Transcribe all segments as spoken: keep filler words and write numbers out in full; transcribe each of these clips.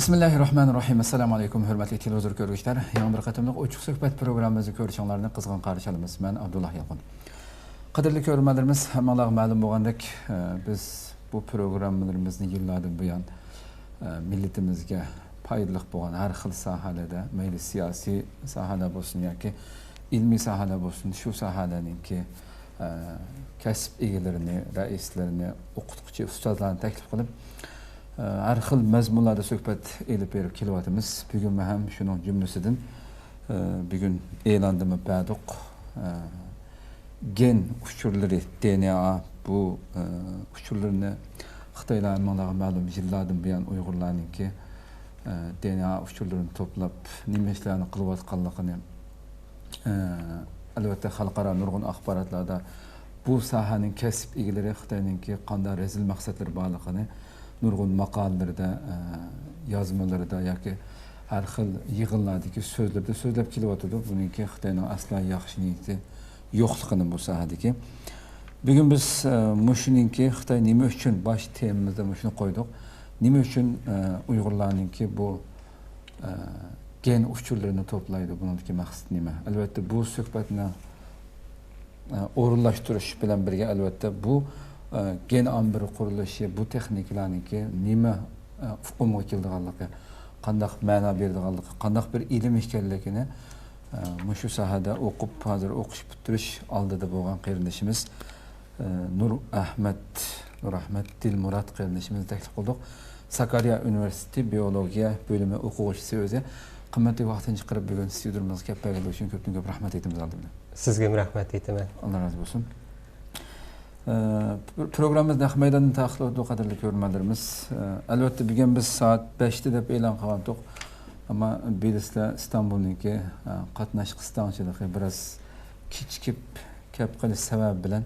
بىسمىللاھىررەھمانىررەھىم. ئەسسالامۇ ئەلەيكۇم، ھۆرمەتلىك تېلېۋىزور كۆرگۈچىلەر. يېڭى بىر قېتىملىق ئوچۇق سۆھبەت پروگراممىمىزنى كۆرۈشۈڭلارنى قىزغىن قارشى ئالىمىز. مەن ئابدۇللا يالقۇن. قەدىرلىك كۆرۈرمەنلىرىمىز، ھەممىڭلارغا مەلۇم بولغاندەك، ئە، بىز بۇ پروگراممىلىرىمىزنى يىللاردىن بۇيان، ئە، مىللىتىمىزگە پايدىلىق بولغان ھەر خىل ساھەلەردە، مەيلى سىياسىي ساھەلەر بولسۇن ياكى ئىلمىي ساھەلەر بولسۇن، شۇ ساھەلەرنىڭكى، ئە، كەسىپ ئىگىلىرىنى، رەئىسلىرىنى، ئوقۇتقۇچى ئۇستازلارنى تەكلىپ قىلىپ، ئە، ھەر خىل مەزمۇنلاردا سۆھبەت ئېلىپ بېرىپ كېلىۋاتىمىز. بۈگۈنمۇ ھەم شۇنىڭ جۈملىسىدىن، ئە، بۈگۈن ئېلاندىمۇ بەردۇق. ئە، گېن ئۇچۇرلىرى، دې ئېن ئا، بۇ، ئە، ئۇچۇرلىرىنى خىتايلار ھەممىڭلارغا مەلۇم، يىللاردىن بۇيان ئۇيغۇرلارنىڭكى، ئە، دې ئېن ئا ئۇچۇرلىرىنى توپلاپ، نېمە ئىشلارنى قىلىۋاتقانلىقىنى، ئە، ئەلۋەتتە، خەلقئارا نۇرغۇن ئاخباراتلاردا بۇ ساھەنىڭ كەسىپ ئىگىلىرى خىتاينىڭكى قانداق رەزىل مەقسەتلىرى بارلىقىنى نۇرغۇن ماقالىلىرىدە، ئە، يازمىلىرىدا ياكى ھەر خىل يىغىنلاردىكى سۆزلىرىدە سۆزلەپ كېلىۋاتىدۇ. بۇنىڭكى خىتاينىڭ ئەسلا ياخشى نىيىتى يوقلۇقىنى بۇ ساھەدىكى. بۈگۈن بىز، ئە، مۇشۇنىڭكى خىتاي نېمە ئۈچۈن باش تېمىمىزدا مۇشۇنى قويدۇق. نېمە ئۈچۈن، ئە، ئۇيغۇرلارنىڭكى بۇ، ئە، گېن ئۇچۇرلىرىنى توپلايدۇ؟ بۇنىڭدىكى مەقسەت نېمە؟ ئەلۋەتتە، بۇ سۆھبەتنى ئە، ئورۇنلاشتۇرۇش بىلەن بىرگە، ئەلۋەتتە، بۇ، ئە، گېن ئامبىرى قۇرۇلۇشى، بۇ تېخنىكىلارنىڭكى نېمە، ئە، ئۇقۇمغا كېلىدىغانلىقى، قانداق مەنا بېرىدىغانلىقى، قانداق بىر ئىلىم ئىكەنلىكىنى، ئە، مۇشۇ ساھەدە ئوقۇپ، ھازىر ئوقۇش پۈتتۈرۈش ئالدىدا بولغان قېرىندىشىمىز، ئە، نۇر ئەھمەت، نۇر ئەھمەت دىلمۇرات قېرىندىشىمىزنى تەكلىپ قىلدۇق. ساكاريا ئۇنىۋېرسىتېتى بىئولوگىيە بۆلۈمى ئوقۇغۇچىسى ئۆزى. قىممەتلىك ۋاقتىنى چىقىرىپ، بۈگۈن ستۇدىيىمىزغا كەپ بەرگەنلىكى ئۈچۈن كۆپتىن كۆپ رەھمەت ئېيتىمىز ئالدى بىلەن. سىزگىمۇ رەھمەت ئېيتىمەن. ئاللا رازى بولسۇن. ئە، پر-، پروگراممىمىز نەق مەيداندىن تارقىتىلىۋاتىدۇ، قەدىرلىك كۆرۈرمەنلىرىمىز. ئە، ئەلۋەتتە، بۈگۈن بىز سائەت بەشتە دەپ ئېلان قىلغانتۇق. ئەمما بىلىسىلەر، ئىستانبۇلنىڭكى، ئە، قاتناش قىستاڭچىلىقى بىراز كېچىكىپ كەپ قېلىش سەۋەبى بىلەن،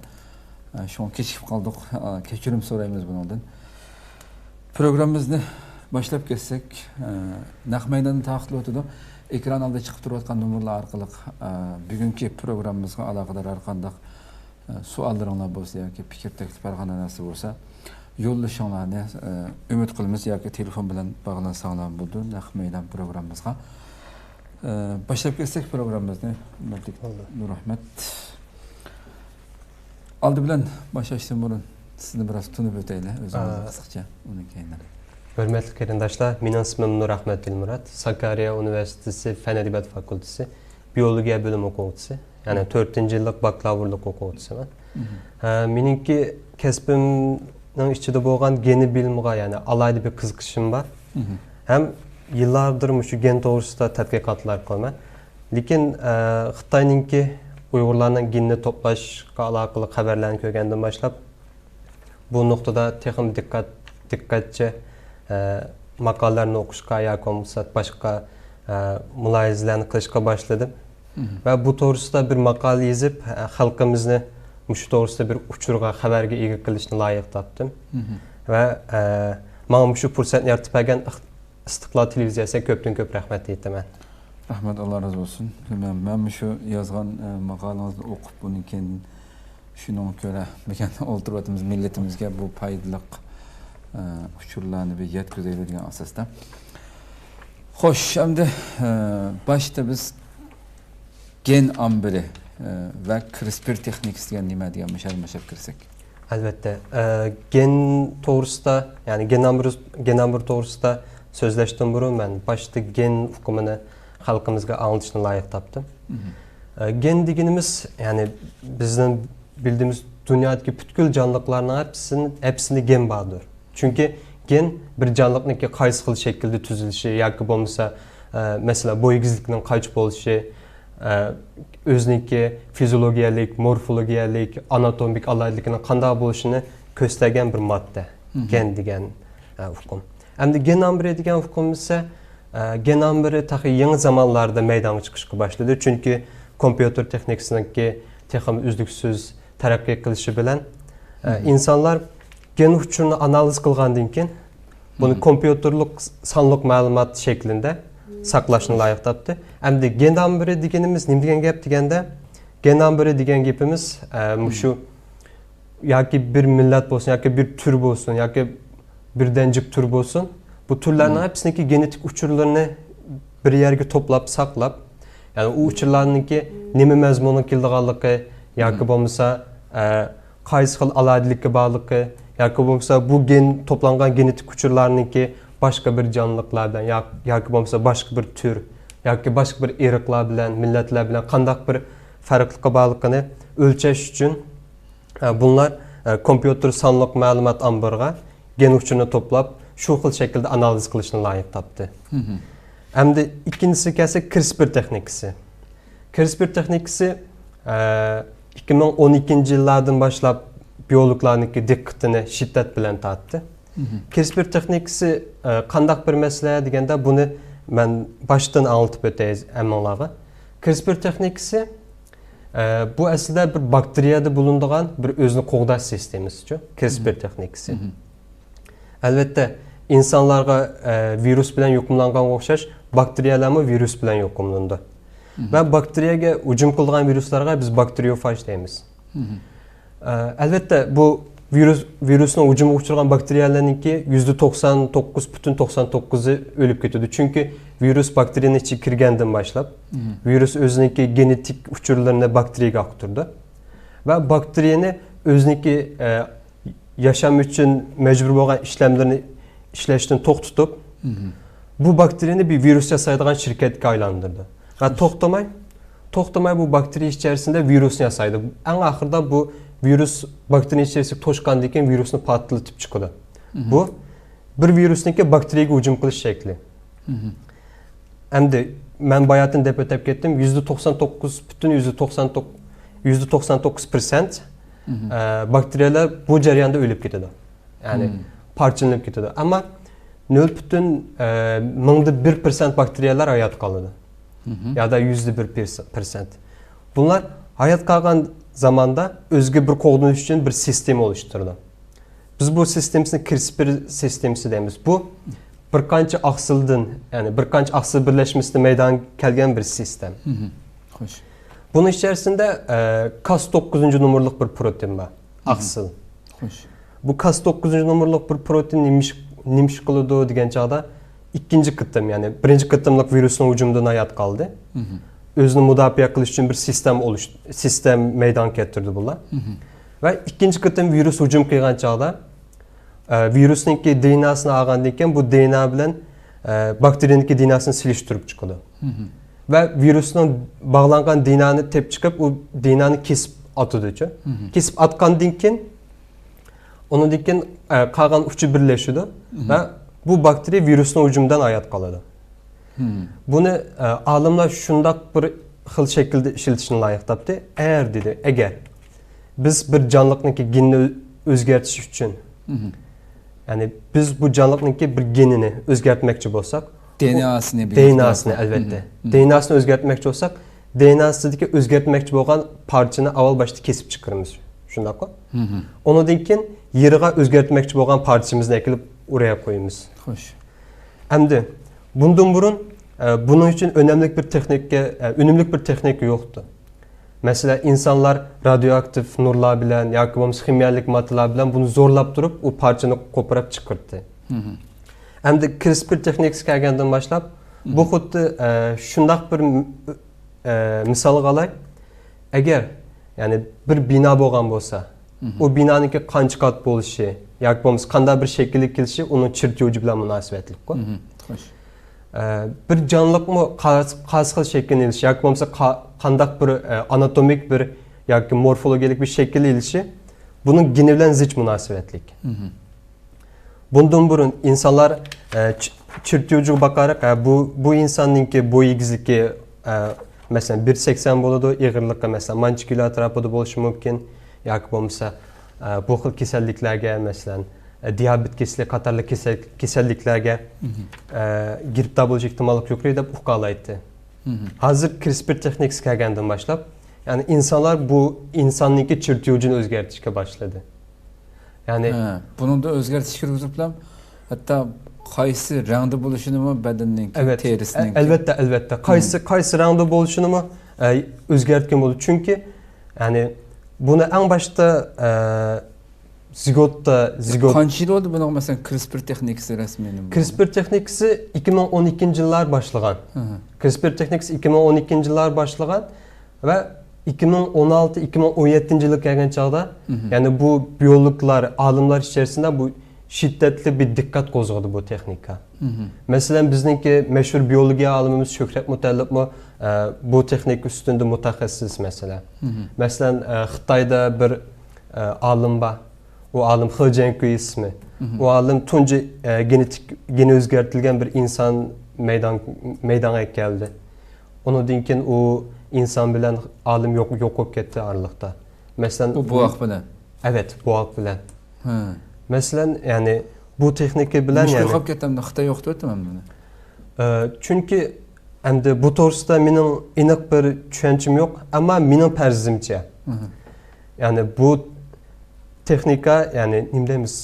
ئە، شۇڭا كېچىكىپ قالدۇق. ئە، كەچۈرۈم سورايمىز بۇنىڭدىن. پروگراممىمىزنى باشلاپ كەتسەك، ئە، نەق مەيداندىن تارقىتىلىۋاتىدۇ. ئېكران ئالدىدا چىقىپ تۇرۇۋاتقان نومۇرلار ئارقىلىق، ئە، بۈگۈنكى پروگراممىمىزغا ئالاقىدار ھەر قانداق، ئە، سوئاللىرىڭلار بولسا ياكى پىكىر، تەكلىپ، ھەر قانداق نەرسە بولسا، يوللىشىڭلارنى، ئە، ئۈمىد قىلىمىز ياكى تېلېفون بىلەن باغلانساڭلار بولىدۇ نەق مەيدان پروگراممىمىزغا. ئە، باشلاپ كەتسەك پروگراممىمىزنى، ھۆرمەتلىك نۇرئەخمەت. ئالدى بىلەن باشلاشتىن بۇرۇن سىزنى بىراز تونۇپ ئۆتەيلى، ئۆزىڭىزنى ئا، قىسقىچە، ئۇنىڭ كەينىدىن. ھۆرمەتلىك قېرىنداشلار، مېنىڭ ئىسمىم نۇرئەخمەت دىلمۇرات، ساكارىيە ئۇنىۋېرسىتېتى پەن ئەدەبىيات فاكۇلتېتى بىئولوگىيە بۆلۈمى ئوقۇغۇچىسى، يەنى تۆتىنچى يىللىق باكلاۋۇرلۇق ئوقۇغۇچىسىمەن. مم. ھە، مېنىڭكى كەسپىمنىڭ ئىچىدە بولغان گېنى بىلىمغا، يەنى ئالاھىدە بىر قىزىقىشىم بار. مم. ھەم يىللاردىر مۇشۇ گېن توغرىسىدا تەتقىقاتلار قىلىمەن. لېكىن، ئە، خىتاينىڭكى ئۇيغۇرلارنىڭ گېنىنى توپلاشقا ئالاقىلىق خەۋەرلەرنى كۆرگەندىن باشلاپ، بۇ نۇقتىدا تېخىمۇ دىققەت، دىققەتچە، ئە، ماقالىلەرنى ئوقۇشقا ياكى بولمىسا باشقا، ئە، مۇلاھىزىلەرنى قىلىشقا باشلىدىم. مم. ۋە بۇ توغرىسىدا بىر ماقالە يېزىپ، ئە، خەلقىمىزنى مۇشۇ توغرىسىدا بىر ئۇچۇرغا، خەۋەرگە ئىگە قىلىشنى لايىق تاپتىم. مم. ۋە، ئە، ماڭا مۇشۇ پۇرسەتنى يارىتىپ بەرگەن ئىق-، ئىستىقلال تېلېۋىزىيەسىگە كۆپتىن كۆپ رەھمەت ئېيتىمەن. رەھمەت، ئاللا رازى بولسۇن. مەن، مەن مۇشۇ يازغان، ئە، ماقالىڭىزنى ئوقۇپ، ئۇنىڭ كېيىن شۇنىڭغا كۆرە بۈگۈن ئولتۇرۇۋاتىمىز، مىللىتىمىزگە بۇ پايدىلىق، ئە، ئۇچۇرلارنى بىر يەتكۈزەيلى دېگەن ئاساستا. خوش، ئەمدى، ئە، باشتا بىز گېن ئامبىرى، ئە، ۋە كرىسپىر تېخنىكىسى دېگەن نېمە دېگەن مۇشۇ يەردىن باشلاپ كىرسەك. ئەلۋەتتە، ئە، گېن توغرىسىدا، يەنى گېن ئامبىرى، گېن ئامبىرى توغرىسىدا سۆزلەشتىن بۇرۇن مەن باشتا گېن ئۇقۇمىنى خەلقىمىزگە ئاڭلىتىشنى لايىق تاپتىم. مم. ئە، گېن دېگىنىمىز، يەنى بىزنىڭ بىلدىيىمىز دۇنيادىكى پۈتكۈل جانلىقلارنىڭ ھەپسىنى، ھەپسىنى گېن باردۇر. چۈنكى گېن بىر جانلىقنىڭكى قايسى خىل شەكىلدە تۈزۈلۈشى ياكى بولمىسا، ئە، مەسىلەن، بوي ئېگىزلىكىنىڭ قانچە بولۇشى، ئە، ئۆزىنىڭكى فىزىولوگىيەلىك، مورفولوگىيەلىك، ئاناتومىك ئالاھىدىلىكىنىڭ قانداق بولۇشىنى كۆرسىتەلىگەن بىر ماددا. گېن دېگەن، ئە، ئۇقۇم. ئەمدى گېن ئامبىرى دېگەن ئۇقۇم ئىسە، ئە، گېن ئامبىرى تېخى يېڭى زامانلاردا مەيدانغا چىقىشقا باشلىدى. چۈنكى كومپيۇتېر تېخنىكىسىنىڭكى تېخىمۇ ئۈزلۈكسىز تەرەققىي قىلىشى بىلەن، ئە، ئىنسانلار گېن ئۇچۇرىنى ئانالىز قىلغاندىن كېيىن، بۇنى كومپيۇتېرلىق سانلىق مەلۇمات شەكلىندە ساقلاشنى لايىق تاپتى. ئەمدى گېن ئامبىرى دېگىنىمىز نېمە دېگەن گەپ دېگەندە، گېن ئامبىرى دېگەن گېپىمىز، ئە، مۇشۇ ياكى بىر مىللەت بولسۇن، ياكى بىر تۈر بولسۇن، ياكى بىردەنجىك تۈر بولسۇن، بۇ تۈرلەرنىڭ ھەپسىنىڭكى گېنېتىك ئۇچۇرلىرىنى بىر يەرگە توپلاپ ساقلاپ، يەنى ئۇ ئۇچۇرلارنىڭكى نېمە مەزمۇنغا كېلىدىغانلىقى ياكى بولمىسا، ئە، قايسى خىل ئالاھىدىلىكى بارلىقى ياكى بولمىسا بۇ گېن، توپلانغان گېنېتىك ئۇچۇرلارنىڭكى باشقا بىر جانلىقلار بىلەن يا-، ياكى بولمىسا باشقا بىر تۈر ياكى باشقا بىر ئىرقلار بىلەن، مىللەتلەر بىلەن قانداق بىر پەرقلىقى بارلىقىنى ئۆلچەش ئۈچۈن، ئە، بۇلار، ئە، كومپيۇتېر سانلىق مەلۇمات ئامبىرىغا گېن ئۇچۇرىنى توپلاپ، شۇ خىل شەكىلدە ئانالىز قىلىشنى لايىق تاپتى. ئەمدى ئىككىنچىسى كەلسە، كرىسپىر تېخنىكىسى. كرىسپىر تېخنىكىسى، ئە، ئىككى مىڭ ئون ئىككىنچى يىللاردىن باشلاپ بىيولوگلارنىڭكى دىققىتىنى شىددەت بىلەن تارتتى. كرىسپىر تېخنىكىسى، ئە، قانداق بىر مەسىلە دېگەندە، بۇنى مەن باشتىن ئاڭلىتىپ ئۆتەي ھەممىڭلارغا. كرىسپىر تېخنىكىسى، ئە، بۇ ئەسلىدە بىر باكتېرىيەدە بولۇنىدىغان بىر ئۆزىنى قوغداش سىستېمىسىچۇ، كرىسپىر تېخنىكىسى. ئەلۋەتتە، ئىنسانلارغا، ئە، ۋىرۇس بىلەن يۇقۇملانغانغا ئوخشاش، باكتېرىيەلەرمۇ ۋىرۇس بىلەن يۇقۇملىنىدۇ. ۋە باكتېرىيەگە ھۇجۇم قىلىدىغان ۋىرۇسلارغا بىز باكتېرىيوفاژ دەيمىز. ئە، ئەلۋەتتە، بۇ ۋىرۇس، ۋىرۇسنىڭ ھۇجۇمىغا ئۇچرىغان باكتېرىيەلەرنىڭكى يۈزدە توقسان توققۇز پۈتۈن توقسان توققۇزى ئۆلۈپ كېتىدۇ. چۈنكى ۋىرۇس باكتېرىيەنىڭ ئىچىگە كىرگەندىن باشلاپ، ۋىرۇس ئۆزىنىڭكى گېنېتىك ئۇچۇرلىرىنى باكتېرىيەگە ئاقتۇرىدۇ. ۋە باكتېرىيەنى ئۆزىنىڭكى، ئە، ياشام ئۈچۈن مەجبۇر بولغان ئىشلەملىرىنى ئىشلەشتىن توختىتىپ، بۇ باكتېرىيەنى بىر ۋىرۇس ياسايدىغان شىركەتكە ئايلاندۇردى. ۋە توختىماي، توختىماي بۇ باكتېرىيە ئىچەرىسىندە ۋىرۇسنى ياسايدۇ. ئەڭ ئاخىرىدا بۇ ۋىرۇس باكتېرىيە ئىچەرىسىگە توشقاندىن كېيىن ۋىرۇسنى پارتلىتىپ چىقىدۇ. بۇ بىر ۋىرۇسنىڭكى باكتېرىيەگە ھۇجۇم قىلىش شەكلى. ئەمدى مەن باياتىن دەپ ئۆتۈپ كەتتىم، يۈزدە توقسان توققۇز پۈتۈن يۈزدە توقسان توققۇز، يۈزدە توقسان توققۇز پىرسەنت، ئە، باكتېرىيەلەر بۇ جەرياندا ئۆلۈپ كېتىدۇ. يەنى پارچىلىنىپ كېتىدۇ. ئەمما نۆل پۈتۈن، ئە، مىڭدا بىر پىرسەنت باكتېرىيەلەر ھايات قالىدۇ. يا دا يۈزدە بىر پىرسەنت. بۇلار ھايات قالغان زاماندا ئۆزىگە بىر قوغدىنىش ئۈچۈن بىر سىستېما ئولۇشتۇرىدۇ. بىز بۇ سىستېمىسىنى كرىسپىر سىستېمىسى دەيمىز. بۇ بىر قانچە ئاقسىلدىن، يەنى بىر قانچە ئاقسىل بىرلەشمىسىدىن مەيدانغا كەلگەن بىر سىستېما. خوش. بۇنىڭ ئىچەرىسىندە، ئە، كاس توققۇزىنچى نومۇرلۇق بىر پروتېئىن بار. ئاقسىل. خوش. بۇ كاس توققۇزىنچى نومۇرلۇق بىر پروتېئىن نېمە ئىش، نېمە ئىش قىلىدۇ دېگەن چاغدا، ئىككىنچى قېتىم، يەنى بىرىنچى قېتىملىق ۋىرۇسنىڭ ھۇجۇمىدىن ھايات قالدى. ئۆزىنى مۇداپىئە قىلىش ئۈچۈن بىر سىستېما ئولۇش-، سىستېما مەيدانغا كەلتۈردى بۇلار. ۋە ئىككىنچى قېتىم ۋىرۇس ھۇجۇم قىلغان چاغدا، ئە، ۋىرۇسنىڭكى دېئېنئاسىنى ئالغاندىن كېيىن بۇ دېئېنئا بىلەن، ئە، باكتېرىيەنىڭكى دېئېنئاسىنى سېلىشتۇرۇپ چىقىدۇ. ۋە ۋىرۇسنىڭ باغلانغان دېئېنئانى تېپىپ چىقىپ، ئۇ دېئېنئانى كېسىپ ئاتىدۇچۇ. كېسىپ ئاتقاندىن كېيىن، ئۇنىڭدىن كېيىن، ئە، قالغان ئۇچى بىرلىشىدۇ ۋە بۇ باكتېرىيە ۋىرۇسنىڭ ھۇجۇمىدىن ھايات قالىدۇ. بۇنى، ئە، ئالىملار شۇنداق بىر خىل شەكىلدە ئىشلىتىشنى لايىق تاپتى. ئەگەر دېدى، ئەگەر بىز بىر جانلىقنىڭكى گېنىنى ئۆ-، ئۆزگەرتىش ئۈچۈن، يەنى بىز بۇ جانلىقنىڭكى بىر گېنىنى ئۆزگەرتمەكچى بولساق، دېئېنئاسىنى، دېئېنئاسىنى، ئەلۋەتتە. دېئېنئاسىنى ئۆزگەرتمەكچى بولساق، دېئېنئاسىدىكى ئۆزگەرتمەكچى بولغان پارچىنى ئاۋۋال باشتا كېسىپ چىقىرىمىز. شۇنداققۇ؟ ئۇنىڭدىن كېيىن يېرىغا ئۆزگەرتمەكچى بولغان پارچىمىزنى ئەكېلىپ ئۇرىيا قويىمىز. خوش. ئەمدى بۇندىن بۇرۇن، ئە، بۇنىڭ ئۈچۈن ئۈنۈملۈك بىر تېخنىكا، ئە، ئۈنۈملۈك بىر تېخنىكا يوقتۇ. مەسىلەن، ئىنسانلار رادىيوئاكتىپ نۇرلار بىلەن ياكى بولمىسا خىمىيەلىك ماددىلار بىلەن بۇنى زورلاپ تۇرۇپ، ئۇ پارچىنى قوپۇرۇپ چىقىرتتى. ئەمدى كرىسپىر تېخنىكىسى كەلگەندىن باشلاپ، بۇ خۇددى، ئە، شۇنداق بىر، ئە، مىسالغا ئالاي. ئەگەر، يەنى بىر بىنا بولغان بولسا، ئۇ بىنانىڭكى قانچە قات بولۇشى ياكى بولمىسا قانداق بىر شەكىلگە كېلىشى ئۇنىڭ چېرتيوژى بىلەن مۇناسىۋەتلىككۇ. خوش. ئە، بىر جانلىقمۇ قا-، قايسى خىل شەكىلنى ئېلىشى ياكى بولمىسا قا-، قانداق بىر، ئە، ئاناتومىك بىر ياكى مورفولوگىيەلىك بىر شەكىل ئېلىشى بۇنىڭ گېنى بىلەن زىچ مۇناسىۋەتلىك. بۇندىن بۇرۇن ئىنسانلار، ئە، چ-، چىرتيۇجىغا باقارىق، ئە، بۇ، بۇ ئىنساننىڭكى بوي ئېگىزلىكى، ئە، مەسىلەن، بىر سەكسەن بولىدۇ، ئېغىرلىقى، مەسىلەن، مانچە كىلو ئەتراپىدا بولۇشى مۇمكىن. ياكى بولمىسا، ئە، بۇ خىل كېسەللىكلەرگە، مەسىلەن، ئە، دىيابېت كېسىلى قاتارلىق كېسەل-، كېسەللىكلەرگە، ئە، گىرىپتار بولۇش ئېھتىماللىقى يۇقىرى دەپ ئۇقالايتتى. ھازىر كرىسپىر تېخنىكىسى كەلگەندىن باشلاپ، يەنى ئىنسانلار بۇ ئىنساننىڭكى چىرتيۇجىنى ئۆزگەرتىشكە باشلىدى. يەنى ھە، بۇنىڭدا ئۆزگەرتىش كىرگۈزۈپلا، ھەتتا قايسى رەڭدە بولۇشىنىمۇ بەدەننىڭكى، ئەلۋەتتە، تېرىسىنىڭكى. ئەلۋەتتە، ئەلۋەتتە. قايسى، قايسى رەڭدە بولۇشىنىمۇ، ئە، ئۆزگەرتكەن بولدى. چۈنكى، يەنى، بۇنى ئەڭ باشتا، ئە، زىگوتتا، زىگوت قانچە يىل بولدى بۇنىڭ، مەسىلەن، كرىسپىر تېخنىكىسى رەسمىي نېمە بولغان؟ كرىسپىر تېخنىكىسى ئىككى مىڭ ئون ئىككىنچى يىللار باشلىغان. ھە، ھە. كرىسپىر تېخنىكىسى ئىككى مىڭ ئون ئىككىنچى يىللار باشلىغان. ۋە ئىككى مىڭ ئون ئالتە، ئىككى مىڭ ئون يەتتىنچى يىلغا كەلگەن چاغدا، يەنى بۇ بىيولوگلار، ئالىملار ئىچەرىسىندە بۇ شىددەتلىك بىر دىققەت قوزغىدى بۇ تېخنىكا. مەسىلەن، بىزنىڭكى مەشھۇر بىيولوگىيە ئالىمىمىز شۆھرەت مۇتەللىپمۇ، ئە، بۇ تېخنىكا ئۈستىدە مۇتەخەسسىس، مەسىلەن. مەسىلەن، ئە، خىتايدا بىر، ئە، ئالىم بار. ئۇ ئالىم خې جيەنكۈي ئىسمى. ئۇ ئالىم تۇنجى، ئە، گېنېتىك، گېنى ئۆزگەرتىلگەن بىر ئىنسان مەيدان، مەيدانغا كەلدى. ئۇنىڭدىن كېيىن ئۇ ئىنسان بىلەن ئالىم يوق، يوق بولۇپ كەتتى ئارىلىقتا. مەسىلەن، ئۇ بوۋاق بىلەن؟ ئەۋەت، بوۋاق بىلەن. ھە. مەسىلەن، يەنى بۇ تېخنىكا بىلەن، نېمىشقا يەنى يوقاپ كەتتى ئەمدى؟ خىتاي يوقىتىۋەتتىمۇ ئەمدى بۇنى؟ ئە، چۈنكى ئەمدى بۇ توغرىسىدا مېنىڭ ئېنىق بىر چۈشەنچىم يوق، ئەمما مېنىڭ پەرىزىمچە، يەنى بۇ تېخنىكا، يەنى نېمە دەيمىز،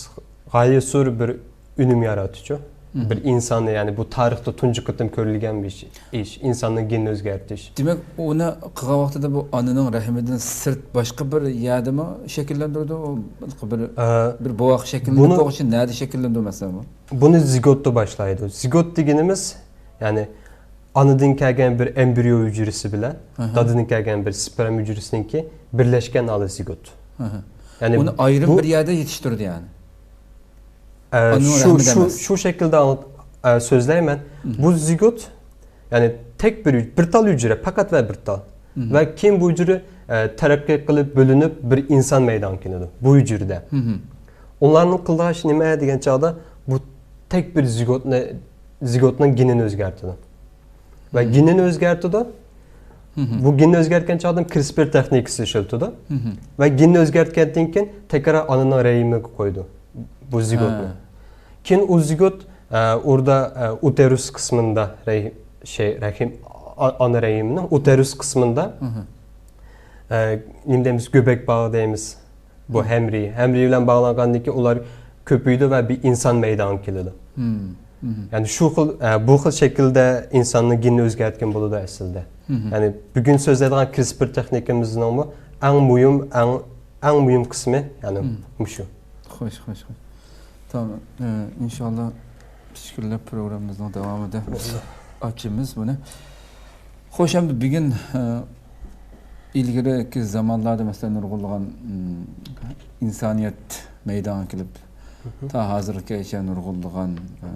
غايەت زور بىر ئۈنۈم ياراتقۇچى. بىر ئىنساننى، يەنى بۇ تارىختا تۇنجى قېتىم كۆرۈلگەن بىر ئىش، ئىش، ئىنساننىڭ گېنىنى ئۆزگەرتىش. دېمەك، ئۇنى قىلغان ۋاقتىدا بۇ ئانىنىڭ رەھمىدىن سىرت باشقا بىر يەردىمۇ شەكىللەندۈرىدۇ؟ بىر، ئە، بىر بوۋاق شەكىللىنىپ بولغۇچە نەدە شەكىللىنىدۇ، مەسىلەن، بۇ؟ بۇنى زىگوتتا باشلايدۇ. زىگوت دېگىنىمىز، يەنى ئانىدىن كەلگەن بىر ئەمبرىيو ھۈجرىسى بىلەن دادىدىن كەلگەن بىر سپېرم ھۈجرىسىنىڭكى بىرلەشكەن ھالى زىگوت. يەنى ئۇنى ئايرىم بىر يەردە يېتىشتۈرىدۇ، يەنى. ئە، ئانىنىڭ شۇ، رەھمىدە شۇ، ئەمەس. شۇ شەكىلدە ئاڭلىت-، ئە، سۆزلەيمەن. بۇ زىگوت، يەنى تەك بىر ھۈج-، بىر تال ھۈجرە، پەقەت ۋە بىر تال. ۋە كېيىن بۇ ھۈجرە، ئە، تەرەققىي قىلىپ بۆلۈنۈپ بىر ئىنسان مەيدانغا كېلىدۇ بۇ ھۈجرىدە. ئۇلارنىڭ قىلىدىغان ئىشى نېمە دېگەن چاغدا، بۇ تەك بىر زىگوتنى، زىگوتنىڭ گېنىنى ئۆزگەرتىدۇ. ۋە گېنىنى ئۆزگەرتىدۇ. بۇ گېننى ئۆزگەرتكەن چاغدىن كرىسپىر تېخنىكىسى ئىشلىتىدۇ. ۋە گېننى ئۆزگەرتكەندىن كېيىن تەكرار ئانىنىڭ رەھىمىگە قويىدۇ بۇ زىگوتنى. كېيىن ئۇ زىگوت، ئە، ئۇردا، ئە، ئۇتېرۇس قىسمىندا، رەھ-، شەي، رەھىم، ئا-، ئانا رەھىمىنىڭ ئۇتېرۇس قىسمىندا، ئە، نېمە دەيمىز، گۆبەك باغى دەيمىز. بۇ ھەمرىي، ھەمرىي بىلەن باغلانغاندىن كېيىن ئۇلار كۆپىيىدۇ ۋە بىر ئىنسان مەيدانغا كېلىدۇ. يەنى شۇ خىل، ئە، بۇ خىل شەكىلدە ئىنساننىڭ گېنى ئۆزگەرتكەن بولىدۇ ئەسلىدە. يەنى بۈگۈن سۆزلەيدىغان كرىسپىر تېخنىكىمىزنىڭمۇ ئەڭ مۇھىم، ئەڭ، ئەڭ مۇھىم قىسمى، يەنى مۇشۇ. خوش، خوش، خوش. تامام. ئە، ئىنشاللا پىشكىلەپ پروگراممىمىزنىڭ داۋامىدا ئاچىمىز بۇنى. خوش، ئەمدى بۈگۈن، ئە، ئىلگىرىكى زامانلاردا، مەسىلەن، نۇرغۇنلىغان، ئىم، ئىنسانىيەت مەيدانغا كېلىپ، تا ھازىرغىچە نۇرغۇنلىغان، ئە،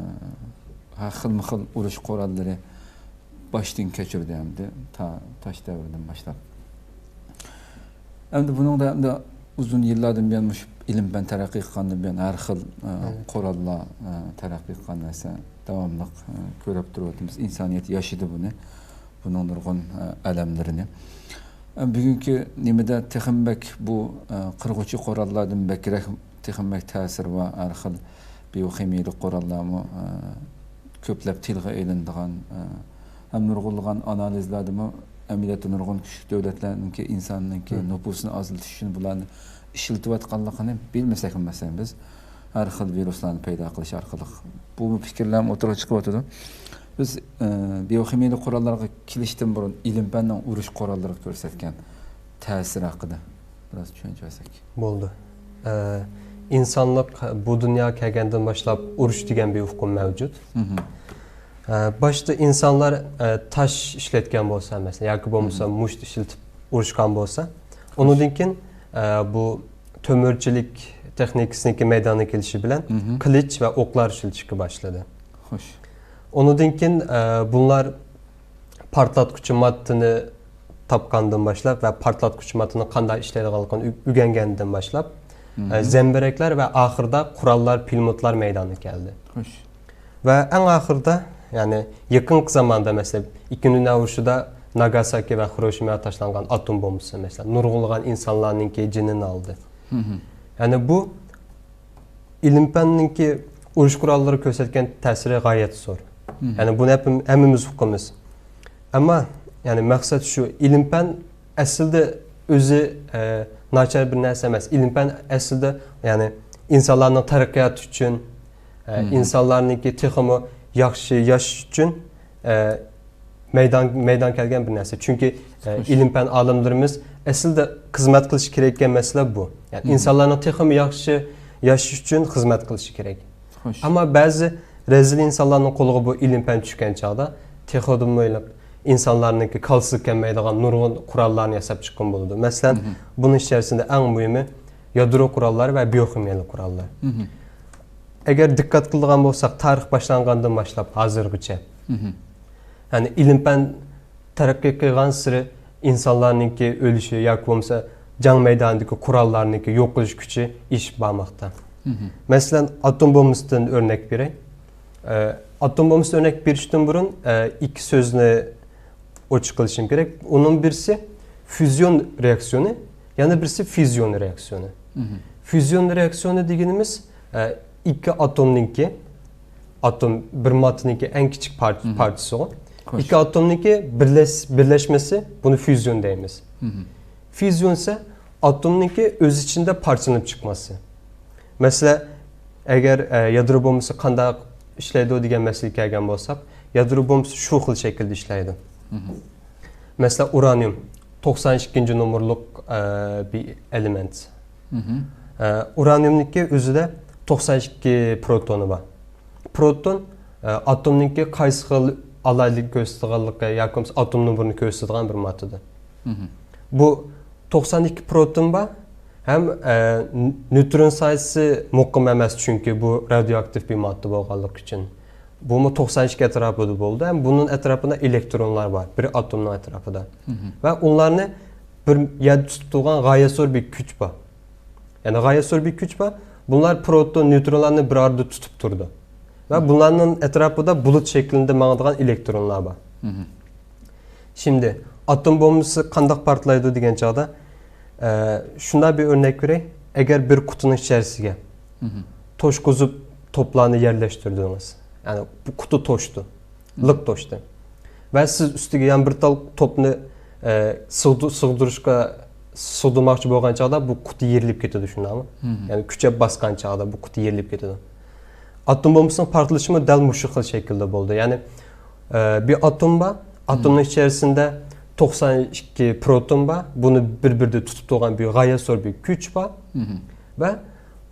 ھەر خىلمۇ خىل ئۇرۇش قوراللىرى باشتىن كەچۈردى ئەمدى، تا تاش دەۋرىدىن باشلاپ. ئەمدى بۇنىڭدا ئەمدى ئۇزۇن يىللاردىن بۇيان مۇشۇ ئىلىم-پەن تەرەققىي قىلغاندىن بۇيان ھەر خىل، ئە، قوراللار، ئە، تەرەققىي قىلغان نەرسە داۋاملىق، ئە، كۆرۈپ تۇرۇۋاتىمىز. ئىنسانىيەت ياشىدى بۇنى، بۇنىڭ نۇرغۇن، ئە، ئەلەملىرىنى. ئە، بۈگۈنكى نېمىدە تېخىمۇ بەك بۇ، ئە، قىرغۇچى قوراللاردىن بەكرەك تېخىمۇ بەك تەسىرى بار ھەر خىل بىيوخىمىيەلىك قوراللارمۇ، ئە، كۆپلەپ تىلغا ئېلىنىدىغان، ئە، ھەم نۇرغۇنلىغان ئانالىزلاردىمۇ ئەمەلىيەتتە نۇرغۇن كۈچلۈك دۆلەتلەرنىڭكى ئىنساننىڭكى نوپۇسىنى ئازلىتىش ئۈچۈن بۇلارنى ئىشلىتىۋاتقانلىقىنى بىلمىسەكمۇ، مەسىلەن، بىز ھەر خىل ۋىرۇسلارنى پەيدا قىلىش ئارقىلىق بۇ پىكىرلەرمۇ ئوتتۇرىغا چىقىۋاتىدۇ. بىز، ئە، بىيوخىمىيەلىك قوراللارغا كېلىشتىن بۇرۇن ئىلىم-پەننىڭ ئۇرۇش قوراللىرىغا كۆرسەتكەن تەسىرى ھەققىدە بىراز چۈشەنچە بەرسەك. بولدى. ئە، ئىنسانلىق بۇ دۇنياغا كەلگەندىن باشلاپ ئۇرۇش دېگەن بىر ئۇقۇم مەۋجۇت. ئە، باشتا ئىنسانلار، ئە، تاش ئىشلەتكەن بولسا، مەسىلەن، ياكى بولمىسا مۇشت ئىشلىتىپ ئۇرۇشقان بولسا، ئۇنىڭدىن كېيىن، ئە، بۇ تۆمۈرچىلىك تېخنىكىسىنىڭكى مەيدانغا كېلىشى بىلەن قىلىچ ۋە ئوقلار ئىشلىتىشكە باشلىدى. خوش. ئۇنىڭدىن كېيىن، ئە، بۇلار پارتلاتقۇچى ماددىنى تاپقاندىن باشلاپ ۋە پارتلاتقۇچى ماددىنىڭ قانداق ئىشلەيدىغانلىقىنى ئۆ-، ئۆگەنگەندىن باشلاپ، ئە، زەمبىرەكلەر ۋە ئاخىرىدا قوراللار، پىلىموتلار مەيدانغا كەلدى. خوش. ۋە ئەڭ ئاخىرىدا، يەنى يېقىنقى زاماندا، مەسىلەن، ئىككىنچى دۇنيا ئۇرۇشىدا ناگاساكى ۋە خىروشىماغا تاشلانغان ئاتوم بومبىسى، مەسىلەن، نۇرغۇنلىغان ئىنسانلارنىڭكى جېنىنى ئالدى. يەنى بۇ ئىلىم-پەننىڭكى ئۇرۇش قوراللىرى كۆرسەتكەن تەسىرى غايەت زور. يەنى بۇنى ھەم-، ھەممىمىز ئۇقىمىز. ئەمما، يەنى مەقسەت شۇ، ئىلىم-پەن ئەسلىدە ئۆزى، ئە، ناچار بىر نەرسە ئەمەس. ئىلىم-پەن ئەسلىدە، يەنى ئىنسانلارنىڭ تەرەققىياتى ئۈچۈن، ئە، ئىنسانلارنىڭكى تېخىمۇ ياخشى ياشىشى ئۈچۈن، ئە، مەيدان، مەيدان كەلگەن بىر نەرسە. چۈنكى، ئە، ئىلىم-پەن ئالىملىرىمىز ئەسلىدە خىزمەت قىلىشى كېرەك ئىكەن مەسىلە بۇ. يەنى ئىنسانلارنىڭ تېخىمۇ ياخشى ياشىشى ئۈچۈن خىزمەت قىلىشى كېرەك. خوش. ئەمما بەزى رەزىل ئىنسانلارنىڭ قولىغا بۇ ئىلىم-پەن چۈشكەن چاغدا، تېخىدىنمۇ ئېنىق ئىنسانلارنىڭكى كاللىسىغا كەلمەيدىغان نۇرغۇن قوراللارنى ياساپ چىققىلى بولىدۇ. مەسىلەن، بۇنىڭ ئىچەرىسىندە ئەڭ مۇھىمى يادرو قوراللار ۋە بىيوخىمىيەلىك قوراللار. ئەگەر دىققەت قىلىدىغان بولساق، تارىخ باشلانغاندىن باشلاپ ھازىرغىچە، يەنى ئىلىم-پەن تەرەققىي قىلغانسېرى ئىنسانلارنىڭكى ئۆلۈشى ياكى بولمىسا جەڭ مەيدانىدىكى قوراللارنىڭكى يوقىلىش كۈچى ئېشىپ بارماقتا. مەسىلەن، ئاتوم بومبىسىدىن ئۆرنەك بېرەي. ئە، ئاتوم بومبىسىدىن ئۆرنەك بېرىشتىن بۇرۇن، ئە، ئىككى سۆزنى ئوچۇق قىلىشىم كېرەك. ئۇنىڭ بىرسى فيۇزىيون رېئاكسىيونى، يەنە بىرسى فيۇزىيون رېئاكسىيونى. فيۇزىيون رېئاكسىيونى دېگىنىمىز، ئە، ئىككى ئاتومنىڭكى، ئاتوم بىر ماددىنىڭكى ئەڭ كىچىك پار-، پارچىسىغۇ. خوش. ئىككى ئاتومنىڭكى بىرلەش-، بىرلەشمىسى، بۇنى فيۇزىيون دەيمىز. فيۇزىيون ئىسە ئاتومنىڭكى ئۆز ئىچىدە پارچىلىنىپ چىقماسى. مەسىلەن، ئەگەر، ئە، يادرو بومبىسى قانداق ئىشلەيدۇ دېگەن مەسىلىگە كەلگەن بولساق، يادرو بومبىسى شۇ خىل شەكىلدە ئىشلەيدۇ. مەسىلەن، ئۇرانىيۇم، توقسان ئىككىنچى نومۇرلۇق، ئە، بىر ئېلېمېنت. ئە، ئۇرانىيۇمنىڭكى ئۆزىدە توقسان ئىككى پروتونى بار. پروتون، ئە، ئاتومنىڭكى قايسى خىل ئالاھىدىلىك كۆرسىتىدىغانلىقى ياكى بولمىسا ئاتوم نومۇرىنى كۆرسىتىدىغان بىر ماددىدۇر. بۇ توقسان ئىككى پروتون بار ھەم، ئە، نېيترون سايىسى مۇقىم ئەمەس، چۈنكى بۇ رادىيوئاكتىپ بىر ماددا بولغانلىقى ئۈچۈن. بۇمۇ توقسان ئىككى ئەتراپىدا بولىدۇ ھەم بۇنىڭ ئەتراپىدا ئېلېكترونلار بار، بىر ئاتومنىڭ ئەتراپىدا. ۋە ئۇلارنى بىر يەردە تۇتۇپ تۇرغان غايەت زور بىر كۈچ بار. يەنى غايەت زور بىر كۈچ بار. بۇلار پروتون، نېيترونلارنى بىر ئارىدا تۇتۇپ تۇرىدۇ. ۋە بۇلارنىڭ ئەتراپىدا بۇلۇت شەكلىدە ماڭىدىغان ئېلېكترونلار بار. شىمدى ئاتوم بومبىسى قانداق پارتلايدۇ دېگەن چاغدا، ئە، شۇنداق بىر ئۆرنەك بېرەي. ئەگەر بىر قۇتىنىڭ ئىچەرىسىگە توشقۇزۇپ توپلارنى يەرلەشتۈردىڭىز. يەنى بۇ قۇتى توشتى. لىق توشتى. ۋە سىز ئۈستىگە يەنە بىر تال توپنى، ئە، سىغدۇ-، سىغدۇرۇشقا، سىغدۇرماقچى بولغان چاغدا بۇ قۇتى يېرىلىپ كېتىدۇ، شۇنداقمۇ؟ يەنى كۈچەپ باسقان چاغدا بۇ قۇتى يېرىلىپ كېتىدۇ. ئاتوم بومبىسىنىڭ پارتلىشىمۇ دەل مۇشۇ خىل شەكىلدە بولدى. يەنى، ئە، بىر ئاتوم بار، ئاتومنىڭ ئىچەرىسىندە توقسان ئىككى پروتون بار، بۇنى بىر-بىرىدە تۇتۇپ تۇرغان بىر غايەت زور بىر كۈچ بار. ۋە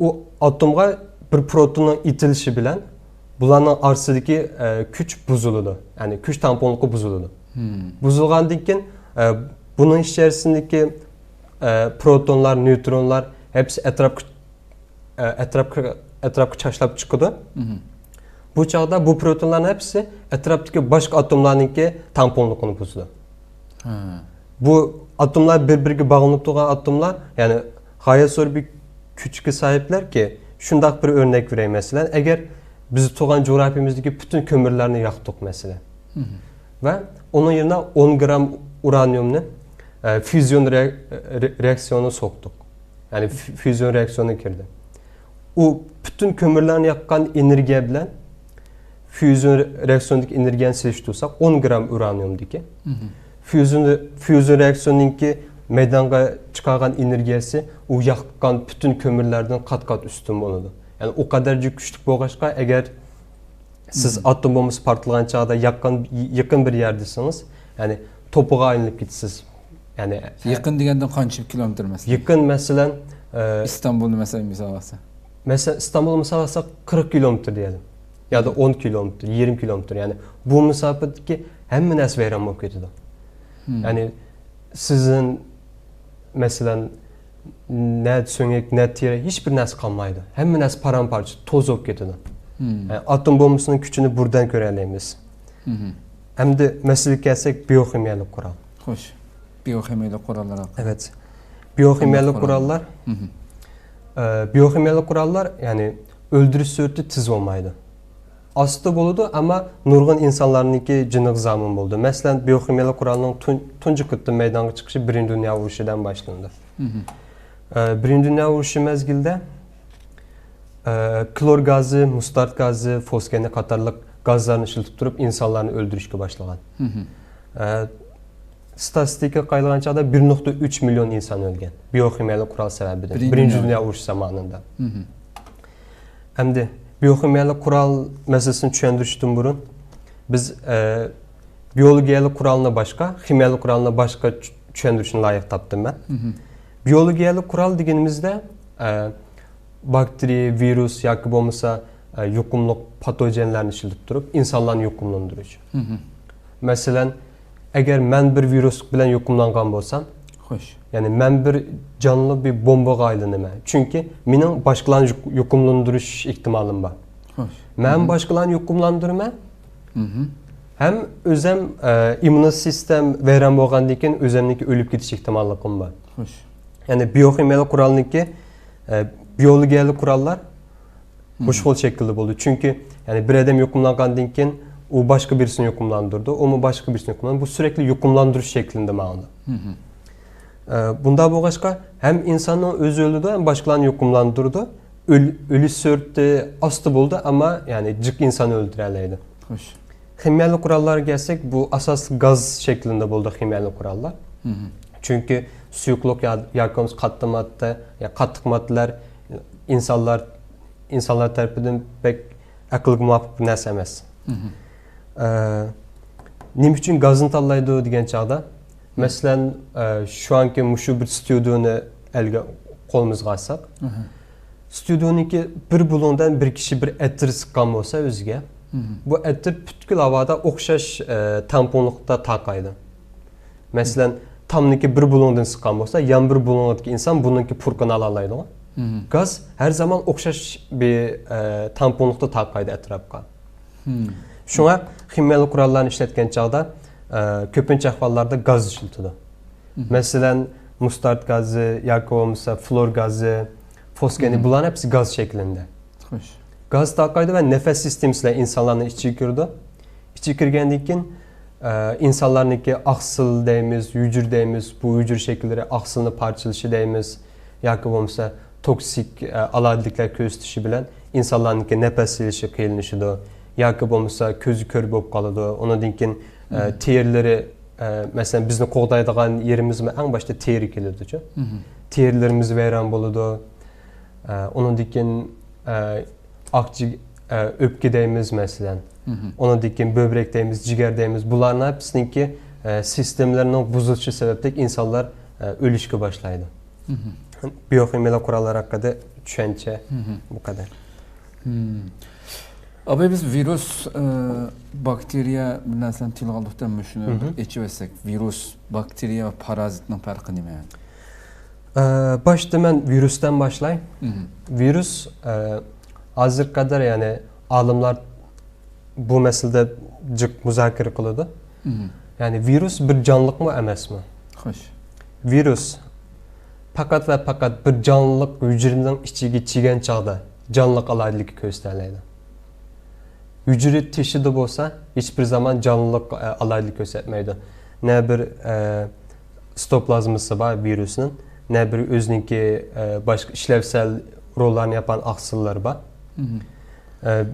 ئۇ ئاتومغا بىر پروتوننىڭ ئېتىلىشى بىلەن بۇلارنىڭ ئارىسىدىكى، ئە، كۈچ بۇزۇلىدۇ. يەنى كۈچ تەڭپۇڭلۇقى بۇزۇلىدۇ. بۇزۇلغاندىن كېيىن، ئە، بۇنىڭ ئىچەرىسىندىكى، ئە، پروتونلار، نېيترونلار ھەپسى ئەتراپقا، ئە، ئەتراپقا، ئەتراپقا چاچلاپ چىقىدۇ. بۇ چاغدا بۇ پروتونلارنىڭ ھەپسى ئەتراپتىكى باشقا ئاتوملارنىڭكى تەڭپۇڭلۇقىنى بۇزىدۇ. بۇ ئاتوملار بىر-بىرىگە باغلىنىپ تۇرغان ئاتوملار، يەنى غايەت زور بىر كۈچكە ساھىبلەركى، شۇنداق بىر ئۆرنەك بېرەي، مەسىلەن، ئەگەر بىز تۇرغان جۇغراپىيىمىزدىكى پۈتۈن كۆمۈرلەرنى ياقتۇق، مەسىلەن. ۋە ئۇنىڭ يېرىنە ئون گرام ئۇرانىيومنى، ئە، فيۇزىيون رېئا-، رېئاكسىيونى سوقتۇق. يەنى ف-، فيۇزىيون رېئاكسىيونى كىردى. ئۇ پۈتۈن كۆمۈرلەرنى ياققان ئېنېرگىيە بىلەن فيۇزىيون رېئاكسىيونىدىكى ئېنېرگىيەنى سېلىشتۇرساق، ئون گرام ئۇرانىيومدىكى فيۇزىيون، فيۇزىيون رېئاكسىيونىڭكى مەيدانغا چىقارغان ئېنېرگىيەسى ئۇ ياققان پۈتۈن كۆمۈرلەردىن قات-قات ئۈستۈن بولىدۇ. يەنى ئۇ قەدەرجە كۈچلۈك بولغاچقا، ئەگەر سىز ئاتوم بومبىسى پارتلىغان چاغدا ياققان، يېقىن بىر يەردىسىڭىز، يەنى توپىغا ئايلىنىپ كېتىسىز. يەنى يېقىن دېگەندە قانچە كىلومېتىر مەسىلەن؟ يېقىن، مەسىلەن، ئە، ئىستانبۇلنى مەسىلەن مىسال ئالسا. مەسىلەن، ئىستانبۇلنى مىسال ئالساق، قىرىق كىلومېتىر دېيەلى. يا دا ئون كىلومېتىر، يېرىم كىلومېتىر. يەنى بۇ مۇساپىدىكى ھەممە نەرسە ۋەيران بولۇپ كېتىدۇ. يەنى سىزدىن، مەسىلەن، نە سۆڭەك، نە تېرە، ھېچبىر نەرسە قالمايدۇ. ھەممە نەرسە پارام-پارچە، توز بولۇپ كېتىدۇ. يەنى ئاتوم بومبىسىنىڭ كۈچىنى بۇرادىن كۆرەلەيمىز. ئەمدى مەسىلىگە كەلسەك، بىيوخىمىيەلىك قورال. خوش. بىيوخىمىيەلىك قوراللار ھەققىدە. ئەۋەت. بىيوخىمىيەلىك قوراللار. ئە، بىيوخىمىيەلىك قوراللار، يەنى ئۆلتۈرۈش سۈرئىتى تېز بولمايدۇ. ئاستا بولىدۇ، ئەمما نۇرغۇن ئىنسانلارنىڭكى جېنىغا زامىن بولىدۇ. مەسىلەن، بىيوخىمىيەلىك قورالنىڭ تۇن-، تۇنجى قېتىم مەيدانغا چىقىشى بىرىنچى دۇنيا ئۇرۇشىدىن باشلىنىدۇ. ئە، بىرىنچى دۇنيا ئۇرۇشى مەزگىلىدە، ئە، كلور گازى، مۇستارت گازى، فوسگەنى قاتارلىق گازلارنى ئىشلىتىپ تۇرۇپ، ئىنسانلارنى ئۆلتۈرۈشكە باشلىغان. ئە، ستاتىستىكىغا قايلىغان چاغدا بىر نۇقتا ئۈچ مىليون ئىنسان ئۆلگەن. بىيوخىمىيەلىك قورال سەۋەبىدىن. بىرىنچى بىرىنچى دۇنيا ئۇرۇشى زامانىدا. ئەمدى بىيوخىمىيەلىك قورال مەسىلىسىنى چۈشەندۈرۈشتىن بۇرۇن، بىز، ئە، بىيولوگىيەلىك قورالنى باشقا، خىمىيەلىك قورالنى باشقا چۈ-، چۈشەندۈرۈشنى لايىق تاپتىم مەن. بىيولوگىيەلىك قورال دېگىنىمىزدە، ئە، باكتېرىيە، ۋىرۇس ياكى بولمىسا، ئە، يۇقۇملۇق پاتوجېنلارنى ئىشلىتىپ تۇرۇپ، ئىنسانلارنى يۇقۇملاندۇرۇش. مەسىلەن، ئەگەر مەن بىر ۋىرۇس بىلەن يۇقۇملانغان بولسام، خوش. يەنى مەن بىر جانلى بىر بومبىغا ئايلىنىمەن. چۈنكى مېنىڭ باشقىلارنى يۇق-، يۇقۇملاندۇرۇش ئېھتىمالىم بار. خوش. مەن باشقىلارنى يۇقۇملاندۇرىمەن. ھەم ئۆزەم، ئە، ئىممۇن سىستېم ۋەيران بولغاندىن كېيىن ئۆزەمنىڭكى ئۆلۈپ كېتىش ئېھتىماللىقىم بار. خوش. يەنى بىيوخىمىيەلىك قورالنىڭكى، ئە، بىيولوگىيەلىك قوراللار مۇشۇ خىل شەكىلدە بولىدۇ. چۈنكى، يەنى، بىر ئادەم يۇقۇملانغاندىن كېيىن ئۇ باشقا بىرسىنى يۇقۇملاندۇرىدۇ، ئۇمۇ باشقا بىرسىنى يۇقۇملاندۇرىدۇ. بۇ سۈرەكلىك يۇقۇملاندۇرۇش شەكلىندە ماڭىدۇ. ئە، بۇنداق بولغاچقا، ھەم ئىنساننىڭ ئۆزى ئۆلىدۇ، ھەم باشقىلارنى يۇقۇملاندۇرىدۇ. ئۆل-، ئۆلۈش سۈرئىتى ئاستا بولىدۇ، ئەمما، يەنى، جىق ئىنساننى ئۆلتۈرەلەيدۇ. خوش. خىمىيەلىك قوراللارغا كەلسەك، بۇ ئاساسلىق گاز شەكلىندە بولىدۇ خىمىيەلىك قوراللار. چۈنكى سۇيۇقلۇق يا-، ياكى بولمىسا قاتتىق ماددا، يا قاتتىق ماددىلار ئىنسانلار، ئىنسانلار تەرىپىدىن بەك ئەقىلگە مۇۋاپىق بىر نەرسە ئەمەس. ئە، نېمە ئۈچۈن گازنى تاللايدۇ دېگەن چاغدا، مەسىلەن، ئە، شۇ ئانكى مۇشۇ بىر ستۇدىيونى ئەلگە، قولىمىزغا ئالساق، ستۇدىيونىڭكى بىر بۇلۇڭدىن بىر كىشى بىر ئەتىر سىققان بولسا ئۆزىگە، بۇ ئەتىر پۈتكۈل ھاۋادا ئوخشاش، ئە، تەڭپۇڭلۇقتا تارقايدۇ. مەسىلەن، تامنىڭكى بىر بۇلۇڭدىن سىققان بولسا، يان بىر بۇلۇڭدىكى ئىنسان بۇنىڭكى پۇرىقىنى ئالالايدىغۇ. گاز ھەر زامان ئوخشاش بىر، ئە، تەڭپۇڭلۇقتا تارقايدۇ ئەتراپقا. شۇڭا خىمىيەلىك قوراللارنى ئىشلەتكەن چاغدا، ئە، كۆپىنچە ئەھۋاللاردا گاز ئىشلىتىدۇ. مەسىلەن، مۇستارت گازى ياكى بولمىسا فلور گازى، فوسگەنى، بۇلارنىڭ ھەپسى گاز شەكلىندە. خوش. گاز تارقايدۇ ۋە نەپەس سىستېمىسى بىلەن ئىنسانلارنىڭ ئىچىگە كىرىدۇ. ئىچىگە كىرگەندىن كېيىن، ئە، ئىنسانلارنىڭكى ئاقسىل دەيمىز، ھۈجرە دەيمىز، بۇ ھۈجرە شەكىللىرى ئاقسىلنى پارچىلىشى دەيمىز ياكى بولمىسا توكسىك، ئە، ئالاھىدىلىكلەر كۆرسىتىشى بىلەن ئىنسانلارنىڭكى نەپەس ئېلىشى قىيىنلىشىدۇ ياكى بولمىسا كۆزى كۆر بولۇپ قالىدۇ. ئۇنىڭدىن كېيىن، ئە، تېرىلىرى، ئە، مەسىلەن، بىزنى قوغدايدىغان يېرىمىزمۇ ئەڭ باشتا تېرە كېلىدۇچۇ. تېرىلىرىمىز ۋەيران بولىدۇ. ئە، ئۇنىڭدىن كېيىن، ئە، ئاق جىگ-، ئە، ئۆپكە دەيمىز، مەسىلەن. ئۇنىڭدىن كېيىن بۆبرەك دەيمىز، جىگەر دەيمىز. بۇلارنىڭ ھەپسىنىڭكى، ئە، سىستېمىلىرىنىڭ بۇزۇلۇشى سەۋەبلىك ئىنسانلار، ئە، ئۆلۈشكە باشلايدۇ. بىيوخىمىيەلىك قوراللار ھەققىدە چۈشەنچە بۇ قەدەر. ئاباي، بىز ۋىرۇس، ئە، باكتېرىيە بىر نەرسىلەرنى تىلغا ئالدۇق دەپ مۇشۇنى بىر ئېچىۋەتسەك، ۋىرۇس، باكتېرىيە ۋە پارازىتنىڭ پەرقى نېمە؟ ئە، باشتا مەن ۋىرۇستىن باشلاي. ۋىرۇس، ئە، ھازىرغا قەدەر، يەنى، ئالىملار بۇ مەسىلىدە جىق مۇزاكىرە قىلىدۇ. يەنى، ۋىرۇس بىر جانلىقمۇ ئەمەسمۇ؟ خوش. ۋىرۇس پەقەت ۋە پەقەت بىر جانلىق ھۈجرىنىڭ ئىچىگە كىرگەن چاغدا جانلىق ئالاھىدىلىكى كۆرسىتەلەيدۇ. ھۈجرە تېشىدا بولسا ھېچبىر زامان جانلىق، ئە، ئالاھىدىلىك كۆرسەتمەيدۇ. نە بىر، ئە، سىتوپلازمىسى بار ۋىرۇسنىڭ، نە بىر ئۆزىنىڭكى، ئە، باشقا ئىشلەۋسەل روللارنى ياپقان ئاقسىللىرى بار. ئە،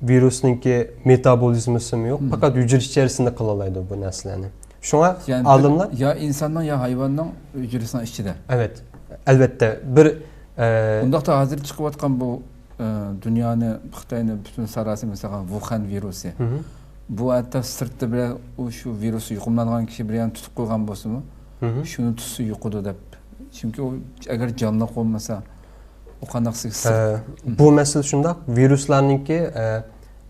ۋىرۇسنىڭكى مېتابولىزمىسىمۇ يوق، پەقەت ھۈجرە ئىچەرىسىندە قىلالايدۇ بۇ نەرسىلەرنى. شۇڭا يەنى بىر ئالىملار يا ئىنساننىڭ، يا ھايۋاننىڭ ھۈجرىسىنىڭ ئىچىدە. ئەۋەت، ئەلۋەتتە، بىر، ئە، ئۇنداقتا ھازىر چىقىۋاتقان بۇ، ئە، دۇنيانى، خىتاينى پۈتۈن ساراسى مىسالغا ۋۇخەن ۋىرۇسى. بۇ ھەتتا سىرتتا بىرەر ئۇ شۇ ۋىرۇس يۇقۇملانغان كىشى بىر يەرنى تۇتۇپ قويغان بولسىمۇ، شۇنى تۇتسا يۇقىدۇ دەپ. چۈنكى ئۇ ئەگەر جانلىق بولمىسا، ئۇ قانداق سىز-، ئە، بۇ مەسىلە شۇنداق، ۋىرۇسلارنىڭكى، ئە،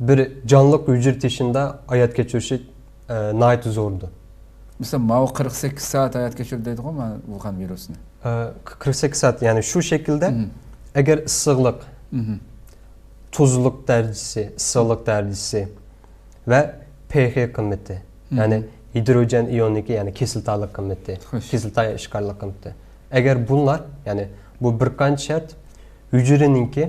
بىر جانلىق ھۈجرە تېشىندا ھايات كەچۈرۈشى، ئە، ناھايىتى زوردۇر. مىسال، ماۋۇ قىرىق سەككىز سائەت ھايات كەچۈردى دەيدىغۇ، مانا ۋۇخەن ۋىرۇسىنى. ئە، قىرىق سەككىز سائەت، يەنى شۇ شەكىلدە، ئەگەر ئىسسىقلىق، تۇزلۇق دەرىجىسى، ئىسسىقلىق دەرىجىسى ۋە پېخې قىممىتى، يەنى ھىدروجېن ئىيونىنىڭكى، يەنى كىسلاتالىق قىممىتى، خوش. كىسلاتا ئىشكارلىق قىممىتى. ئەگەر بۇلار، يەنى بۇ بىر قانچە شەرت، ھۈجرىنىڭكى،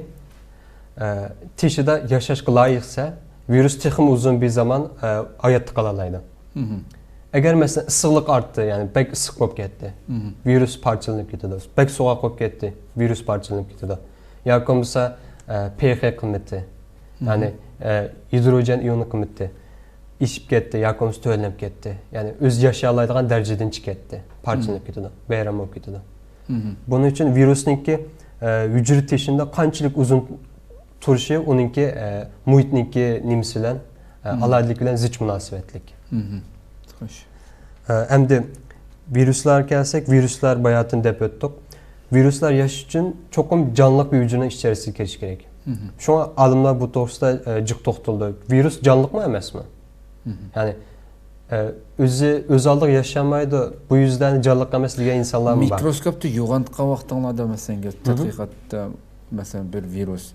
ئە، تېشىدا ياشاشقا لايىقسە، ۋىرۇس تېخىمۇ ئۇزۇن بىر زامان، ئە، ھاياتتا قالالايدۇ. مھم. ئەگەر، مەسىلەن، ئىسسىقلىق ئارتتى، يەنى بەك ئىسسىق بولۇپ كەتتى، مھم. ۋىرۇس پارچىلىنىپ كېتىدۇ. بەك سوغۇق بولۇپ كەتتى، ۋىرۇس پارچىلىنىپ كېتىدۇ. ياكى بولمىسا، ئە، پېخې قىممىتى، مھم. يەنى، ئە، گىدروجېن ئىيونى قىممىتى ئېشىپ كەتتى ياكى بولمىسا تۆۋەنلەپ كەتتى. يەنى ئۆزى ياشىيالايدىغان دەرىجىدىن چىقىپ كەتتى، پارچىلىنىپ مھم. كېتىدۇ، ۋەيران بولۇپ كېتىدۇ. مھم. بۇنىڭ ئۈچۈن ۋىرۇسنىڭكى، ئە، ھۈجرە تېشىندا قانچىلىك ئۇزۇن تۇرۇشى ئۇنىڭكى، ئە، مۇھىتنىڭكى نېمىسى بىلەن، ئە، مھم. ئالاھىدىلىكى بىلەن زىچ مۇناسىۋەتلىك. مھم. خوش. ئە، ئەمدى ۋىرۇسلارغا كەلسەك، ۋىرۇسلار باياتىن دەپ ئۆتتۇق. ۋىرۇسلار ياشاش ئۈچۈن چوقۇم جانلىق بىر ھۈجرىنىڭ ئىچەرىسىگە كىرىشى كېرەك. مھم. شۇڭا ئالىملار بۇ توغرىسىدا، ئە، جىق توختىلىدۇ. ۋىرۇس جانلىقمۇ ئەمەسمۇ؟ مھم. يەنى، ئە، ئۆزى، ئۆز ئالدىغا ياشىمايدۇ، بۇ يۈزلەرنى جانلىق ئەمەس دېگەن ئىنسانلارمۇ بار. مىكروسكوپتا يوغانتقان ۋاقتىڭلاردا، مەسىلەن، مھم. تەتقىقاتتا، مەسىلەن، بىر ۋىرۇس،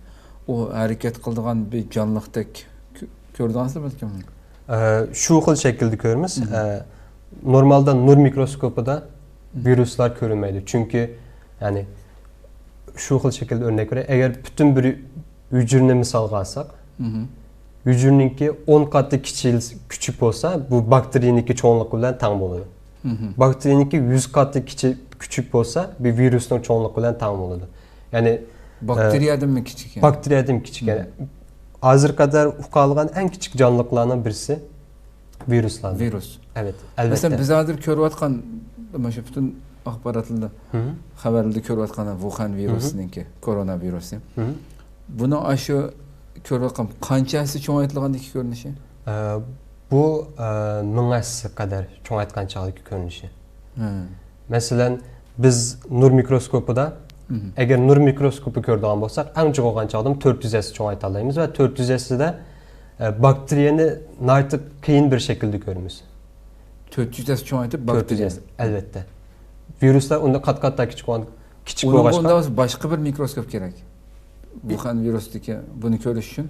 ئۇ ھەرىكەت قىلىدىغان بىر جانلىقتەك كۆ-، كۆردىڭىزمۇ بەلكىم؟ ئە، شۇ خىل شەكىلدە كۆرىمىز. مھم. ئە، نورمالدا نۇر مىكروسكوپىدا مھم. ۋىرۇسلار كۆرۈنمەيدۇ. چۈنكى، يەنى، شۇ خىل شەكىلدە ئۆرنەك بېرەي. ئەگەر پۈتۈن بىر ھۈجرىنى مىسالغا ئالساق، مھم. ھۈجرىنىڭكى ئون قاتى كىچىك، كىچىك بولسا، بۇ باكتېرىيىنىڭكى چوڭلۇقى بىلەن تەڭ بولىدۇ. مھم. باكتېرىيىنىڭكى يۈز قاتى كىچىك، كىچىك بولسا، بىر ۋىرۇسنىڭ چوڭلۇقى بىلەن تەڭ بولىدۇ. يەنى، باكتېرىيەدىنمۇ ئە، كىچىك، يەنى؟ باكتېرىيەدىن كىچىك، يەنى. مھم. ھازىرغا قەدەر ئۇقالغان ئەڭ كىچىك جانلىقلارنىڭ بىرسى ۋىرۇسلاردۇر. ۋىرۇس. ئەلۋەتتە، مەسىلەن، ئەلۋەتتە. بىز ھازىر كۆرۈۋاتقان، مانا شۇ پۈتۈن ئاخباراتلاردا، مھم. خەۋەرلەردە كۆرۈۋاتقان ۋۇخەن مھم. ۋىرۇسىنىڭكى، كورونا ۋىرۇسى. مھم. بۇنىڭ ئاشۇ كۆرۈۋاتقان قانچە ھەسسە چوڭايتىلغاندىكى كۆرۈنۈشى؟ ئە، بۇ، ئە، مىڭ ھەسسە قەدەر چوڭايتقان چاغدىكى كۆرۈنۈشى. ھە. مەسىلەن، بىز نۇر مىكروسكوپىدا، مھم. ئەگەر نۇر مىكروسكوپى كۆرىدىغان بولساق، ئەڭ جىق بولغان چاغدا تۆت يۈز ھەسسە چوڭايتالايمىز ۋە تۆت يۈز ھەسسىدە، ئە، باكتېرىيەنى ناھايىتى قىيىن بىر شەكىلدە كۆرىمىز. تۆت يۈز ھەسسە چوڭايتىپ، تۆت يۈز باكتېرىيەنى. ھەسسە، ئەلۋەتتە. ۋىرۇسلار ئۇنداق قات-قاتلار كىچىك بولغان، كىچىك ئۇنىڭغا بولغاچقا. ئۇنداق بولسا باشقا بىر مىكروسكوپ كېرەك. ۋۇخەن ۋىرۇسىدىكى بۇنى كۆرۈش ئۈچۈن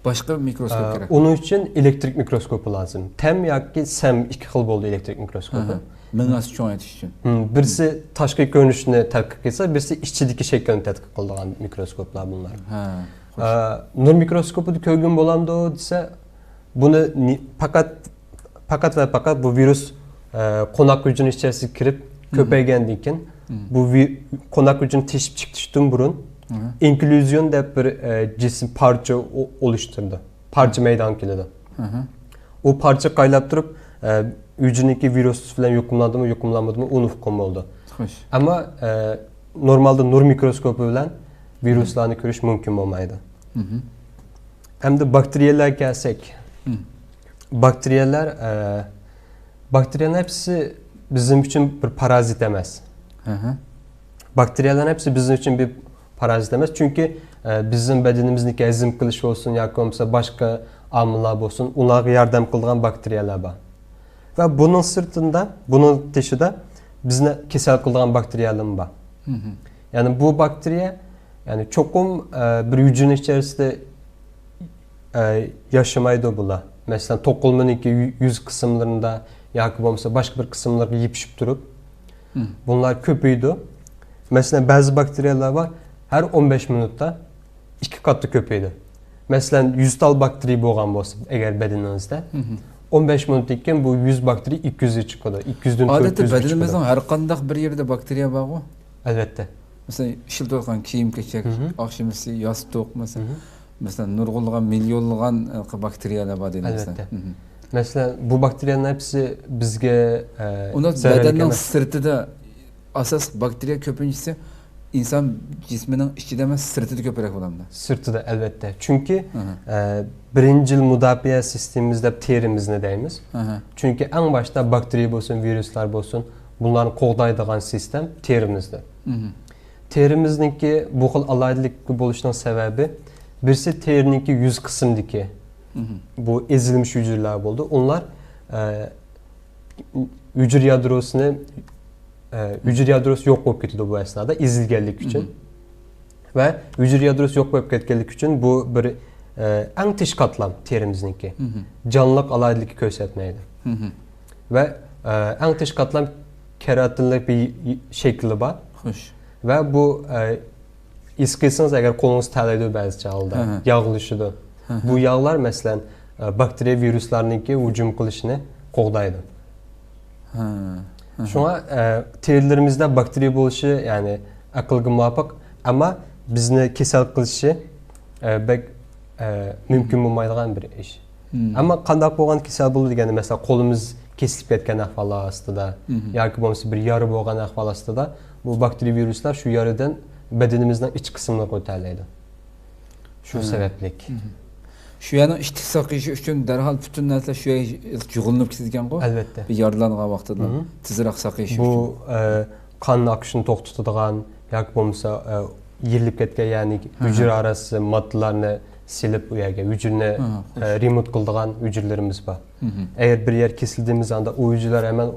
باشقا بىر مىكروسكوپ ئە، كېرەك. ئۇنىڭ ئۈچۈن ئېلېكترىك مىكروسكوپى لازىم. تەم ياكى سەم ئىككى خىل بولىدۇ ئېلېكترىك مىكروسكوپى. ئاھا. مىڭ ھەسسە چوڭايتىش ئۈچۈن. ھىم، بىرسى تاشقى كۆرۈنۈشنى تەتقىق قىلسا، بىرسى ئىچىدىكى شەكىلنى تەتقىق قىلىدىغان مىكروسكوپلار بۇلار. ھە، خوش. ئە، نۇر مىكروسكوپىدا كۆرگىلى بولامدۇ دېسە، بۇنى نى-، پەقەت، پەقەت ۋە پەقەت بۇ ۋىرۇس، ئە، قوناق ھۈجرىنىڭ ئىچەرىسىگە كىرىپ، مھم. كۆپەيگەندىن كېيىن، مھم. بۇ ۋى-، قوناق ھۈجرىنى تېشىپ چىقىشتىن بۇرۇن، مھم. ئىنكليۇزىيون دەپ بىر، ئە، جىسىم پارچە ئو-، ئولۇشتۇرىدۇ. پارچە مەيدانغا كېلىدۇ. مھم. ئۇ پارچە قايلاپ تۇرۇپ، ئە، ھۈجرىنىڭكى ۋىرۇس بىلەن يۇقۇملاندىمۇ، يۇقۇملانمىدىمۇ، ئۇنى ئۇققىلى بولىدۇ. خوش. ئەمما، ئە، نورمالدا نۇر مىكروسكوپى بىلەن ۋىرۇسلارنى كۆرۈش مۇمكىن بولمايدۇ. مھم. ئەمدى باكتېرىيەلەرگە كەلسەك، مھم. باكتېرىيەلەر، ئە، باكتېرىيەنىڭ ھەپسى بىزنىڭ ئۈچۈن بىر پارازىت ئەمەس. ھە ھە. باكتېرىيەلەرنىڭ ھەپسى بىزنىڭ ئۈچۈن بىر پارازىت ئەمەس، چۈنكى، ئە، بىزنىڭ بەدىنىمىزنىڭكى ھەزىم قىلىش بولسۇن ياكى بولمىسا باشقا ئامىللار بولسۇن، ئۇلارغا ياردەم قىلىدىغان باكتېرىيەلەر بار. ۋە بۇنىڭ سىرتىدا، بۇنىڭ تېشىدا بىزنى كېسەل قىلىدىغان باكتېرىيەلەرمۇ بار. مھم. يەنى بۇ باكتېرىيە، يەنى چوقۇم، ئە، بىر ھۈجرىنىڭ ئىچەرىسىدە، ئە، ياشىمايدۇ بۇلار. مەسىلەن، توقۇلمىنىڭكى يۈ-، يۈز قىسىملىرىدا ياكى بولمىسا باشقا بىر قىسىملىرىغا يېپىشىپ تۇرۇپ، مھم. بۇلار كۆپىيىدۇ. مەسىلەن، بەزى باكتېرىيەلەر بار، ھەر ئون بەش مىنۇتتا ئىككى قاتتا كۆپىيىدۇ. مەسىلەن، يۈز تال باكتېرىيە بولغان بولسا، ئەگەر بەدىنىڭىزدە، مھم. ئون بەش مىنۇتتىن كېيىن بۇ يۈز باكتېرىيە ئىككى يۈزگە چىقىدۇ، ئىككى يۈزدىن تۆت يۈزگە چىقىدۇ. ئادەتتە بەدىنىمىزنىڭ ھەر قانداق بىر يېرىدە باكتېرىيە بارغۇ؟ ئەلۋەتتە. مەسىلەن، ئىشلىتىۋاتقان كىيىم-كېچەك، مھم. ئاخشىمىسى ياستۇق، مەسىلەن، مھم. مەسىلەن، نۇرغۇنلىغان، مىليونلىغان، ئە، باكتېرىيەلەر بار دېدى، مەسىلەن. ئەلۋەتتە. مھم. مەسىلەن، بۇ باكتېرىيەنىڭ ھەپسى بىزگە، ئە، ئۇنىڭ زەرەر بەدەننىڭ كەلمەيدۇ. سىرتىدا ئاساسلىق باكتېرىيە كۆپىنچىسى ئىنسان جىسمىنىڭ ئىچىدە ئەمەس، سىرتىدا كۆپرەك بولامدۇ؟ سىرتىدا، ئەلۋەتتە. چۈنكى، مھم. ئە، بىرىنچى يىل مۇداپىئە سىستېمىمىز دەپ تېرىمىزنى دەيمىز. مھم. چۈنكى ئەڭ باشتا باكتېرىيە بولسۇن، ۋىرۇسلار بولسۇن، بۇلارنى قوغدايدىغان سىستېم تېرىمىزدۇر. مھم. تېرىمىزنىڭكى بۇ خىل ئالاھىدىلىككە بولۇشنىڭ سەۋەبى، بىرسى تېرىنىڭكى يۈز قىسىمدىكى مھم. بۇ ئېزىلمىش ھۈجرىلەر بولىدۇ. ئۇلار، ئە، ھۈجرە يادروسىنى، ئە، ھۈجرە يادروسى يوق بولۇپ كېتىدۇ بۇ ئەسنادا، ئېزىلگەنلىكى ئۈچۈن. مھم. ۋە ھۈجرە يادروسى يوق بولۇپ كەتكەنلىكى ئۈچۈن بۇ بىر، ئە، ئەڭ تىش قاتلام تېرىمىزنىڭكى. مھم. جانلىق ئالاھىدىلىكى كۆرسەتمەيدۇ. مھم. ۋە، ئە، ئەڭ تىش قاتلام كېراتىنلىق بىر ي-، شەكلى بار. خوش. ۋە بۇ، ئە، ھېس قىلسىڭىز، ئەگەر قولىڭىز تەرلەيدۇ بەزى چاغلاردا، ھە، ھە. ياغلىشىدۇ. ھە، ھە. بۇ ياغلار، مەسىلەن، ئە، باكتېرىيە، ۋىرۇسلارنىڭكى ھۇجۇم قىلىشىنى قوغدايدۇ. ھە، ھە، ھە. شۇڭا، ئە، تېرىلىرىمىزدە باكتېرىيە بولۇشى، يەنى ئەقىلگە مۇۋاپىق، ئەمما بىزنى كېسەل قىلىشى، ئە، بەك، ئە، مۇمكىن بولمايدىغان بىر ئىش. مم. ئەمما قانداق بولغان كېسەل بولىدۇ دېگەندە، مەسىلەن، قولىمىز كېسىلىپ كەتكەن ئەھۋال ئاستىدا، مم، ياكى بولمىسا بىر يارا بولغان ئەھۋال ئاستىدا، بۇ باكتېرىيە، ۋىرۇسلار شۇ يارىدىن بەدىنىمىزنىڭ ئىچ قىسمىغا ئۆتەلەيدۇ. شۇ، ھە، سەۋەبلىك. مم. شۇ يەرنىڭ ئىچ ساقىيىشى ئۈچۈن دەرھال پۈتۈن نەرسىلەر شۇ يەرگە يىغىلىنىپ كېتىدىكەنغۇ؟ ئەلۋەتتە. بىر يارىلانغان ۋاقتىدا، مم، تېزرەك ساقىيىشى بۇ، ئۈچۈن. ئە، قان ئاقىشىنى توختىتىدىغان ياكى بولمىسا، ئە، يېرىلىپ كەتكەن، يەنى، ھە، ھە، ھۈجرە ئارىسى ماددىلارنى سېلىپ، ئۇ يەرگە ھۈجرىنى، ھە، ھە، خوش، ئە، رېمونت قىلىدىغان ھۈجرىلىرىمىز بار. مم. ئەگەر بىر يەر كېسىلدىمىز، ئاندا ئۇ ھۈجرىلەر ھەمەن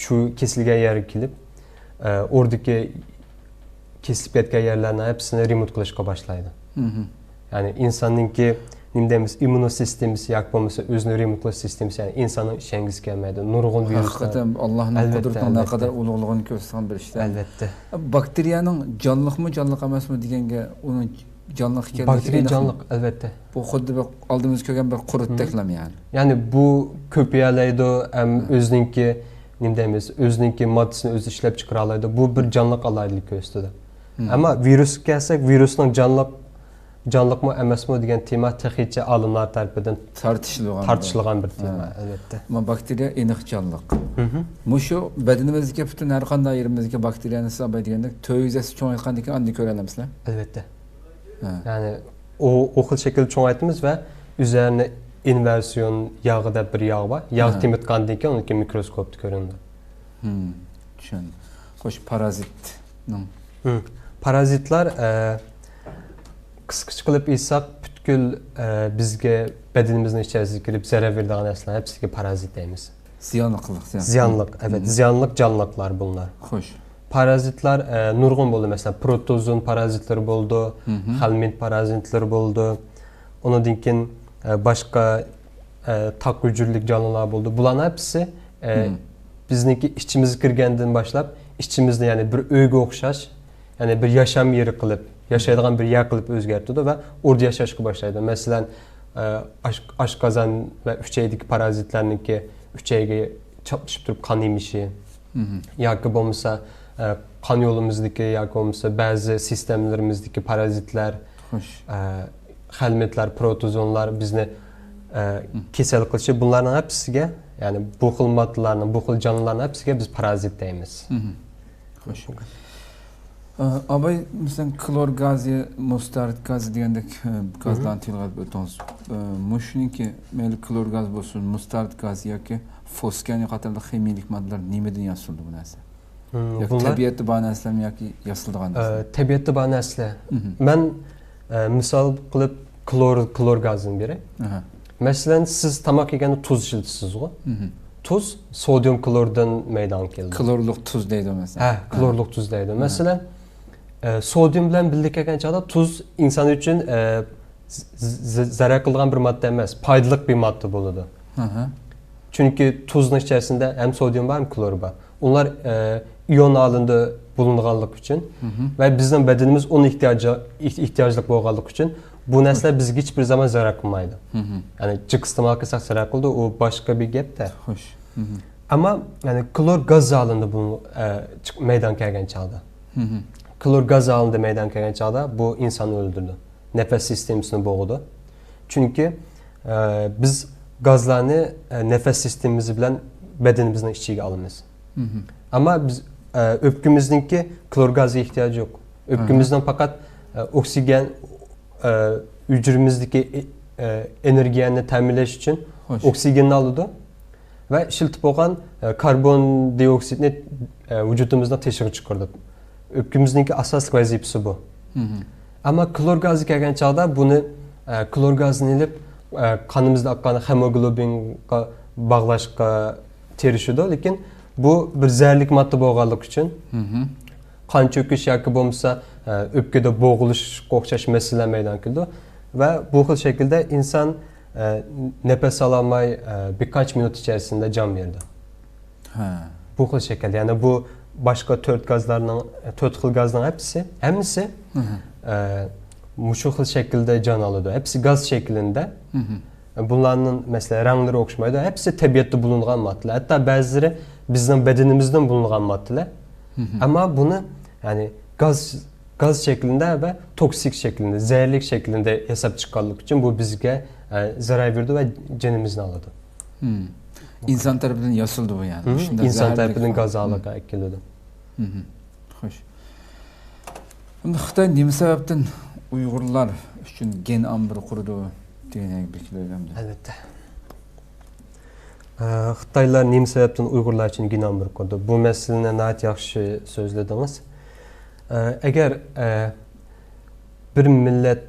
شۇ كېسىلگەن يەرگە كېلىپ، ئە، ئوردىكى كېسىلىپ كەتكەن يەرلەرنىڭ ھەپسىنى رېمونت قىلىشقا باشلايدۇ. مم. يەنى ئىنساننىڭكى، نېمە دەيمىز، ئىممۇن سىستېمىسى ياكى بولمىسا ئۆزىنى رېمونت قىلىش سىستېمىسى، يەنى ئىنساننىڭ ئىشەنگۈسى كەلمەيدۇ. نۇرغۇن ۋىرۇسلار. ھەقىقەتەن ئاللاھنىڭ، ئەلۋەتتە، قۇدرىتىنىڭ ئەلۋەتتە، نەقەدەر ئۇلۇغلۇقىنى كۆرسىتىدىغان بىر ئىشتە. ئەلۋەتتە. باكتېرىيەنىڭ جانلىقمۇ، جانلىق ئەمەسمۇ دېگەنگە، ئۇنىڭ جانلىق ئىكەنلىكى باكتېرىيە ئېنىقمۇ؟ جانلىق، ئەلۋەتتە. بۇ خۇددى بىر ئالدىمىزدا كۆرگەن بىر قۇرتتەكلام يەنى. يەنى بۇ كۆپىيەلەيدۇ، ھەم، ھە، ئۆزىنىڭكى، نېمە دەيمىز، ئۆزىنىڭكى ماددىسىنى ئۆزى ئىشلەپ چىقىرالايدۇ. بۇ بىر جانلىق ئالاھىدىلىك كۆرسىتىدۇ. مم. ئەمما ۋىرۇسقا كەلسەك، ۋىرۇسنىڭ جانلىق، جانلىقمۇ ئەمەسمۇ دېگەن تېما تېخىچە ئالىملار تەرىپىدىن تارتىشىلغان بىر، تارتىشىلغان بىر تېما، ھە، ئەلۋەتتە. ئەمما باكتېرىيە ئېنىق جانلىق. مم. مۇشۇ بەدىنىمىزدىكى پۈتۈن ھەر قانداق يېرىمىزدىكى باكتېرىيەنى سىز ئاباي دېگەندەك تۆت يۈز ھەسسە چوڭايتقاندىن كېيىن ئاندىن كۆرەلەمسىلەر؟ ئەلۋەتتە. ھە. يەنى ئۇ، ئۇ خىل شەكىلدە چوڭايتىمىز ۋە ئۆزلەرنى ئىنۋېرسىيون ياغى دەپ بىر ياغ بار. ياغ، ھە، تېمىتقاندىن كېيىن ئۇنىڭكى مىكروسكوپتا كۆرۈنىدۇ. ھىم، چۈشەندىم. خوش، پارازىتنىڭ؟ ھىم. پارازىتلار، ئە، قىسقىچە قىلىپ ئېيتساق، پۈتكۈل، ئە، بىزگە بەدىنىمىزنىڭ ئىچەرسىگە كىرىپ زەرەر بېرىدىغان نەرسىلەرنىڭ ھەپسىگە پارازىت دەيمىز. زىيانلىق قىلىق، زىيان. زىيانلىق، ئەلۋەتتە، ھىم، زىيانلىق جانلىقلار بۇلار. خوش. پارازىتلار، ئە، نۇرغۇن بولىدۇ. مەسىلەن، پروتوزون پارازىتلىرى بولىدۇ، مم، خەلمىت پارازىتلىرى بولىدۇ. ئۇنىڭدىن كېيىن، ئە، باشقا، ئە، تاق ھۈجرىلىك جانلىلار بولىدۇ. بۇلارنىڭ ھەپسى، ئە، مم، بىزنىڭكى ئىچىمىزگە كىرگەندىن باشلاپ، ئىچىمىزنى، يەنى بىر ئۆيگە ئوخشاش، يەنى بىر ياشام يېرى قىلىپ، ياشايدىغان بىر يەر قىلىپ ئۆزگەرتىدۇ ۋە ئوردا ياشاشقا باشلايدۇ. مەسىلەن، ئە، ئاش-، ئاشقازان ۋە ئۈچەيدىكى پارازىتلارنىڭكى ئۈچەيگە چاپلىشىپ تۇرۇپ قان ئېمىشى، مم، ياكى بولمىسا، ئە، قان يولىمىزدىكى ياكى بولمىسا بەزى سىستېمىلىرىمىزدىكى پارازىتلار، خوش، ئە، خەلمىتلەر، پروتوزونلار بىزنى، ئە، مم، كېسەل قىلىشى، بۇلارنىڭ ھەپسىسىگە، يەنى بۇ خىل ماددىلارنىڭ، بۇ خىل جانلىلارنىڭ ھەپسىسىگە بىز پارازىت دەيمىز. مم. خوش. ئە، ئاباي، مەسىلەن، كلور گازى، مۇستارىد گازى دېگەندەك، ئە، گازلارنى، مم، تىلغا ئېلىپ ئۆتتىڭىز. ئە، مۇشۇنىڭكى مەيلى كلور گاز بولسۇن، مۇستارىد گازى ياكى فوسكەنى قاتارلىق خىمىيىلىك ماددىلار نېمىدىن ياسىلىدۇ بۇ نەرسە؟ مم، ياكى بۇلار، تەبىئەتتە بار نەرسىلەرمۇ ياكى ياسىلىدىغان، ئە، نەرسىلەر؟ تەبىئەتتە بار نەرسىلەر. مم. مەن، ئە، مىسال قىلىپ كلور، كلور گازىنى بېرەي. ئەھە. مەسىلەن، سىز تاماق يېگەندە تۇز ئىشلىتىسىزغۇ؟ مم. تۇز سودىيۇم كلوردىن مەيدانغا كېلىدۇ. كلورلۇق تۇز دەيدۇ، مەسىلەن. ھە، ئەھە، كلورلۇق تۇز دەيدۇ. ئەھە. مەسىلەن، ئە، سودىيۇم بىلەن بىللە كەلگەن چاغدا تۇز ئىنسان ئۈچۈن، ئە، ز-، ز-، زەرەر قىلىدىغان بىر ماددا ئەمەس، پايدىلىق بىر ماددا بولىدۇ. ئەھە. چۈنكى تۇزنىڭ ئىچەرسىندە ھەم سودىيۇم بار، ھەم كلور بار. ئۇلار، ئە، ئىئون ھالىتىدە بولۇنغانلىقى ئۈچۈن، مم، ۋە بىزنىڭ بەدىنىمىز ئۇنىڭ ئېھتىياجى، ئېھ-، ئېھتىياجلىق بولغانلىقى ئۈچۈن بۇ نەرسىلەر بىزگە ھېچبىر زامان زەرەر قىلمايدۇ. مم. يەنى جىق ئىستېمال قىلساق زەرەر قىلىدۇ، ئۇ باشقا بىر گەپتە. خوش. مم. ئەمما، يەنى كلور گاز ھالىتىدە بۇ، ئە، چىق-، مەيدانغا كەلگەن چاغدا. مم. كلور گاز ھالىتىدە مەيدانغا كەلگەن چاغدا بۇ ئىنساننى ئۆلتۈرىدۇ. نەپەس سىستېمىسىنى بوغىدۇ. چۈنكى، ئە، بىز گازلارنى، ئە، نەپەس سىستېمىمىز بىلەن بەدىنىمىزنىڭ ئىچىگە ئالىمىز. مم. ئەمما بىز، ئە، ئۆپكىمىزنىڭكى كلور گازىغا ئېھتىياجى يوق. ئۆپكىمىزنىڭ، ئاھا، پەقەت، ئە، ئوكسىگېن، ئە، ھۈجرىمىزدىكى، ئە، ئېنېرگىيەنى تەمىنلەش ئۈچۈن، خوش، ئوكسىگېننى ئالىدۇ ۋە ئىشلىتىپ بولغان، ئە، كاربون دىئوكسىدنى، ئە، ۋۇجۇدىمىزنىڭ تېشىغا چىقىرىدۇ. ئۆپكىمىزنىڭكى ئاساسلىق ۋەزىپىسى بۇ. مم. ئەمما كلور گازى كەلگەن چاغدا بۇنى، ئە، كلور گازىنى ئېلىپ، ئە، قانىمىزدا ئاققان خېموگلوبىنغا باغلاشقا تىرىشىدۇ، لېكىن بۇ بىر زەھەرلىك ماددا بولغانلىقى ئۈچۈن، مم، قان چۆكۈش ياكى بولمىسا، ئە، ئۆپكىدە بوغۇلۇشقا ئوخشاش مەسىلىلەر مەيدانغا كېلىدۇ ۋە بۇ خىل شەكىلدە ئىنسان، ئە، نەپەس ئالالماي، ئە، بىر قانچە مىنۇت ئىچەرىسىندە جان بېرىدۇ. ھە. بۇ خىل شەكىلدە، يەنى بۇ باشقا تۆت گازلارنىڭ، تۆت خىل گازنىڭ ھەپسىسى، ھەممىسى، مم، ئە، مۇشۇ خىل شەكىلدە جان ئالىدۇ. ھەپسى گاز شەكلىندە. بۇلارنىڭ، مەسىلەن، رەڭلىرى ئوخشىمايدۇ. ھەپسى تەبىئەتتە بولۇنغان ماددىلار. ھەتتا بەزىلىرى بىزنىڭ بەدىنىمىزدىن بولۇنغان ماددىلار. ئەمما بۇنى، يەنى، گاز، گاز شەكلىندە ۋە توكسىك شەكلىندە، زەھەرلىك شەكلىندە ياساپ چىققانلىقى ئۈچۈن بۇ بىزگە، ئە، زەرەر بېرىدۇ ۋە جېنىمىزنى ئالىدۇ. ئىنسان تەرىپىدىن ياسىلىدۇ بۇ، يەنى. شۇنداق ئىنسان زەھەرلىك تەرىپىدىن گاز ھالىتىگە كېلىدۇ. خوش. ئەمدى خىتاي نېمە سەۋەبتىن ئۇيغۇرلار ئۈچۈن گېن ئامبىرى قۇرىدۇ دېگەن بىر ئەمدى. ئەلۋەتتە. ئە، خىتايلار نېمە سەۋەبتىن ئۇيغۇرلار ئۈچۈن گېن ئامبىرى قۇرىدۇ؟ بۇ مەسىلىنى ناھايىتى ياخشى سۆزلىدىڭىز. ئە، ئەگەر، ئە، بىر مىللەت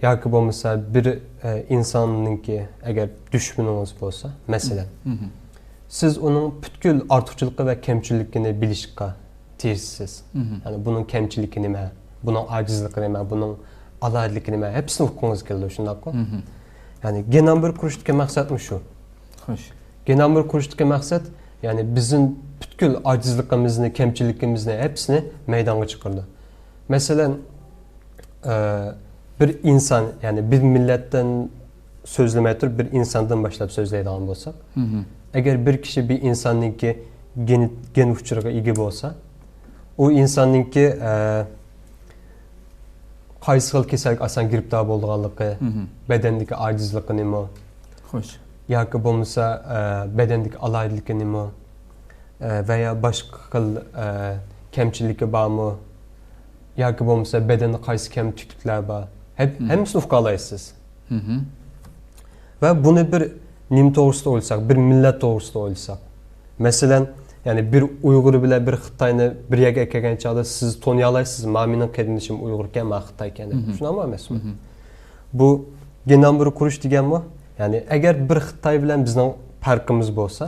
ياكى بولمىسا بىر، ئە، ئىنساننىڭكى ئەگەر دۈشمىنىڭىز بولسا، مەسىلەن، سىز ئۇنىڭ پۈتكۈل ئارتۇقچىلىقى ۋە كەمچىلىكىنى بىلىشقا تىرىشىسىز. يەنى بۇنىڭ كەمچىلىكى نېمە، بۇنىڭ ئاجىزلىقى نېمە، بۇنىڭ ئالاھىدىلىكى نېمە، ھەپسىنى ئۇققۇڭىز كېلىدۇ، شۇنداققۇ؟ يەنى گېن ئامبىرى قۇرۇشتىكى مەقسەتمۇ شۇ. خوش. گېن ئامبىرى قۇرۇشتىكى مەقسەت، يەنى بىزنىڭ پۈتكۈل ئاجىزلىقىمىزنى، كەمچىلىكىمىزنى ھەپسىنى مەيدانغا چىقىرىدۇ. مەسىلەن، ئە، بىر ئىنسان، يەنى بىر مىللەتتىن سۆزلىمەي تۇرۇپ، بىر ئىنساندىن باشلاپ سۆزلەيدىغان بولساق، ئەگەر بىر كىشى بىر ئىنساننىڭكى گېن، گېن ئۇچۇرىغا ئىگە بولسا، ئۇ ئىنساننىڭكى، ئە، قايسى خىل كېسەلگە ئاسان گىرىپتار بولىدىغانلىقى، بەدەندىكى ئاجىزلىقى نېمە، خوش. ياكى بولمىسا، ئە، بەدەندىكى ئالاھىدىلىكى نېمە، ئە، ۋە يا باشقا خىل، ئە، كەمچىلىكى بارمۇ، ياكى بولمىسا بەدەندە قايسى كەمتۈكلۈكلەر بار، ھەم-، ھەممىسىنى ئۇقالايسىز. ۋە بۇنى بىر نېمە توغرىسىدا ئويلىساق، بىر مىللەت توغرىسىدا ئويلىساق. مەسىلەن، يەنى بىر ئۇيغۇر بىلەن بىر خىتاينى بىر يەرگە ئەكەلگەن چاغدا سىز تونۇيالايسىز، ما مېنىڭ قېرىندىشىم ئۇيغۇر ئىكەن، ما خىتاي ئىكەن دەپ. شۇنداقمۇ ئەمەسمۇ؟ بۇ گېن ئامبىرى قۇرۇش دېگەنمۇ، يەنى ئەگەر بىر خىتاي بىلەن بىزنىڭ پەرقىمىز بولسا،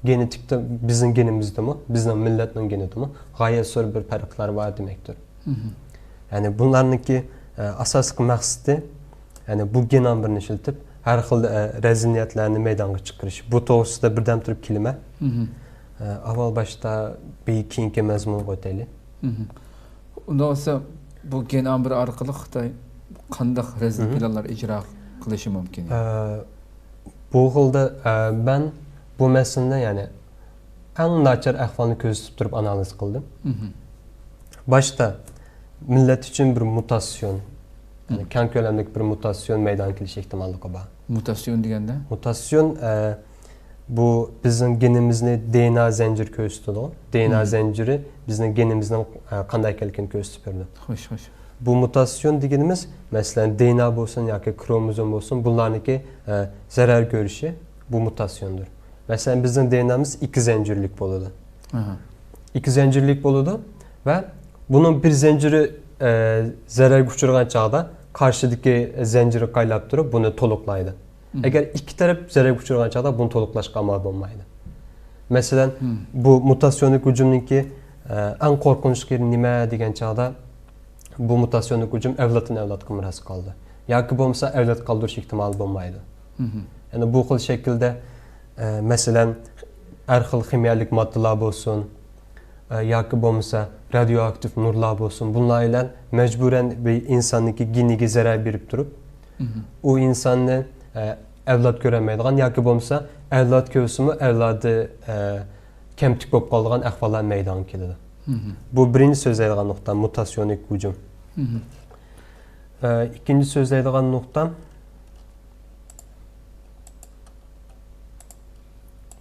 گېنېتىكتا بىزنىڭ گېنىمىزدىمۇ، بىزنىڭ مىللەتنىڭ گېنىدىمۇ غايەت زور بىر پەرقلەر بار دېمەكتۇر. يەنى بۇلارنىڭكى، ئە، ئاساسلىق مەقسىتى، يەنى بۇ گېن ئامبىرىنى ئىشلىتىپ، ھەر خىل، ئە، رەزىلىيەتلەرنى مەيدانغا چىقىرىش. بۇ توغرىسىدا بىردەم تۇرۇپ كېلىمەن. ئە، ئاۋۋال باشتا بىر كېيىنكى مەزمۇنغا ئۆتەيلى. ئۇنداق بولسا، بۇ گېن ئامبىرى ئارقىلىق خىتاي قانداق رەزىل پىلانلار ئىجرا قىلىشى مۇمكىن؟ ئە، بۇ خىلدا، ئە، مەن بۇ مەسىلىنى، يەنى، ئەڭ ناچار ئەھۋالنى كۆزىتىپ تۇرۇپ ئانالىز قىلدىم. باشتا مىللەت ئۈچۈن بىر مۇتاسىيون، يەنى كەڭ كۆلەملىك بىر مۇتاسىيون مەيدانغا كېلىش ئېھتىماللىقى بار. مۇتاسىيون دېگەندە؟ مۇتاسىيون، ئە، بۇ بىزنىڭ گېنىمىزنى دى ئېن ئا زەنجىرى كۆرسىتىدۇ. دى ئېن ئا زەنجىرى بىزنىڭ گېنىمىزنىڭ، ئە، قانداق ئىكەنلىكىنى كۆرسىتىپ بېرىدۇ. خوش، خوش. بۇ مۇتاسىيون دېگىنىمىز، مەسىلەن، دى ئېن ئا بولسۇن ياكى كروموزوم بولسۇن، بۇلارنىڭكى، ئە، زەرەر كۆرۈشى، بۇ مۇتاسىيوندۇر. مەسىلەن، بىزنىڭ دى ئېن ئامىز ئىككى زەنجىرلىك بولىدۇ. ئىككى زەنجىرلىك بولىدۇ ۋە بۇنىڭ بىر زەنجىرى، ئە، زەرەرگە ئۇچرىغان چاغدا قارشىدىكى زەنجىرى قايلاپ تۇرۇپ، بۇنى تولۇقلايدۇ. ئەگەر ئىككى تەرەپ زەرەرگە ئۇچرىغان چاغدا بۇنى تولۇقلاشقا ئامال بولمايدۇ. مەسىلەن، بۇ مۇتاسىيونلۇق ھۇجۇمنىڭكى، ئە، ئەڭ قورقۇنچلۇق يېرى نېمە دېگەن چاغدا، بۇ مۇتاسىيونلۇق ھۇجۇم ئەۋلادتىن ئەۋلادقا مىراس قالىدۇ. ياكى بولمىسا ئەۋلاد قالدۇرۇش ئېھتىمالى بولمايدۇ. يەنى بۇ خىل شەكىلدە، ئە، مەسىلەن، ھەر خىل خىمىيەلىك ماددىلار بولسۇن، ئە، ياكى بولمىسا رادىيوئاكتىپ نۇرلار بولسۇن، بۇلار بىلەن مەجبۇرەن بىر ئىنساننىڭكى گېنىگە زەرەر بېرىپ تۇرۇپ، ئۇ ئىنساننى، ئە، ئەۋلاد كۆرەلمەيدىغان ياكى بولمىسا ئەۋلاد كۆرسىمۇ ئەۋلادى، ئە، كەمتۈك بولۇپ قالىدىغان ئەھۋاللار مەيدانغا كېلىدۇ. بۇ بىرىنچى سۆزلەيدىغان نۇقتا، مۇتاسىيونلۇق ھۇجۇم. ئە، ئىككىنچى سۆزلەيدىغان نۇقتا،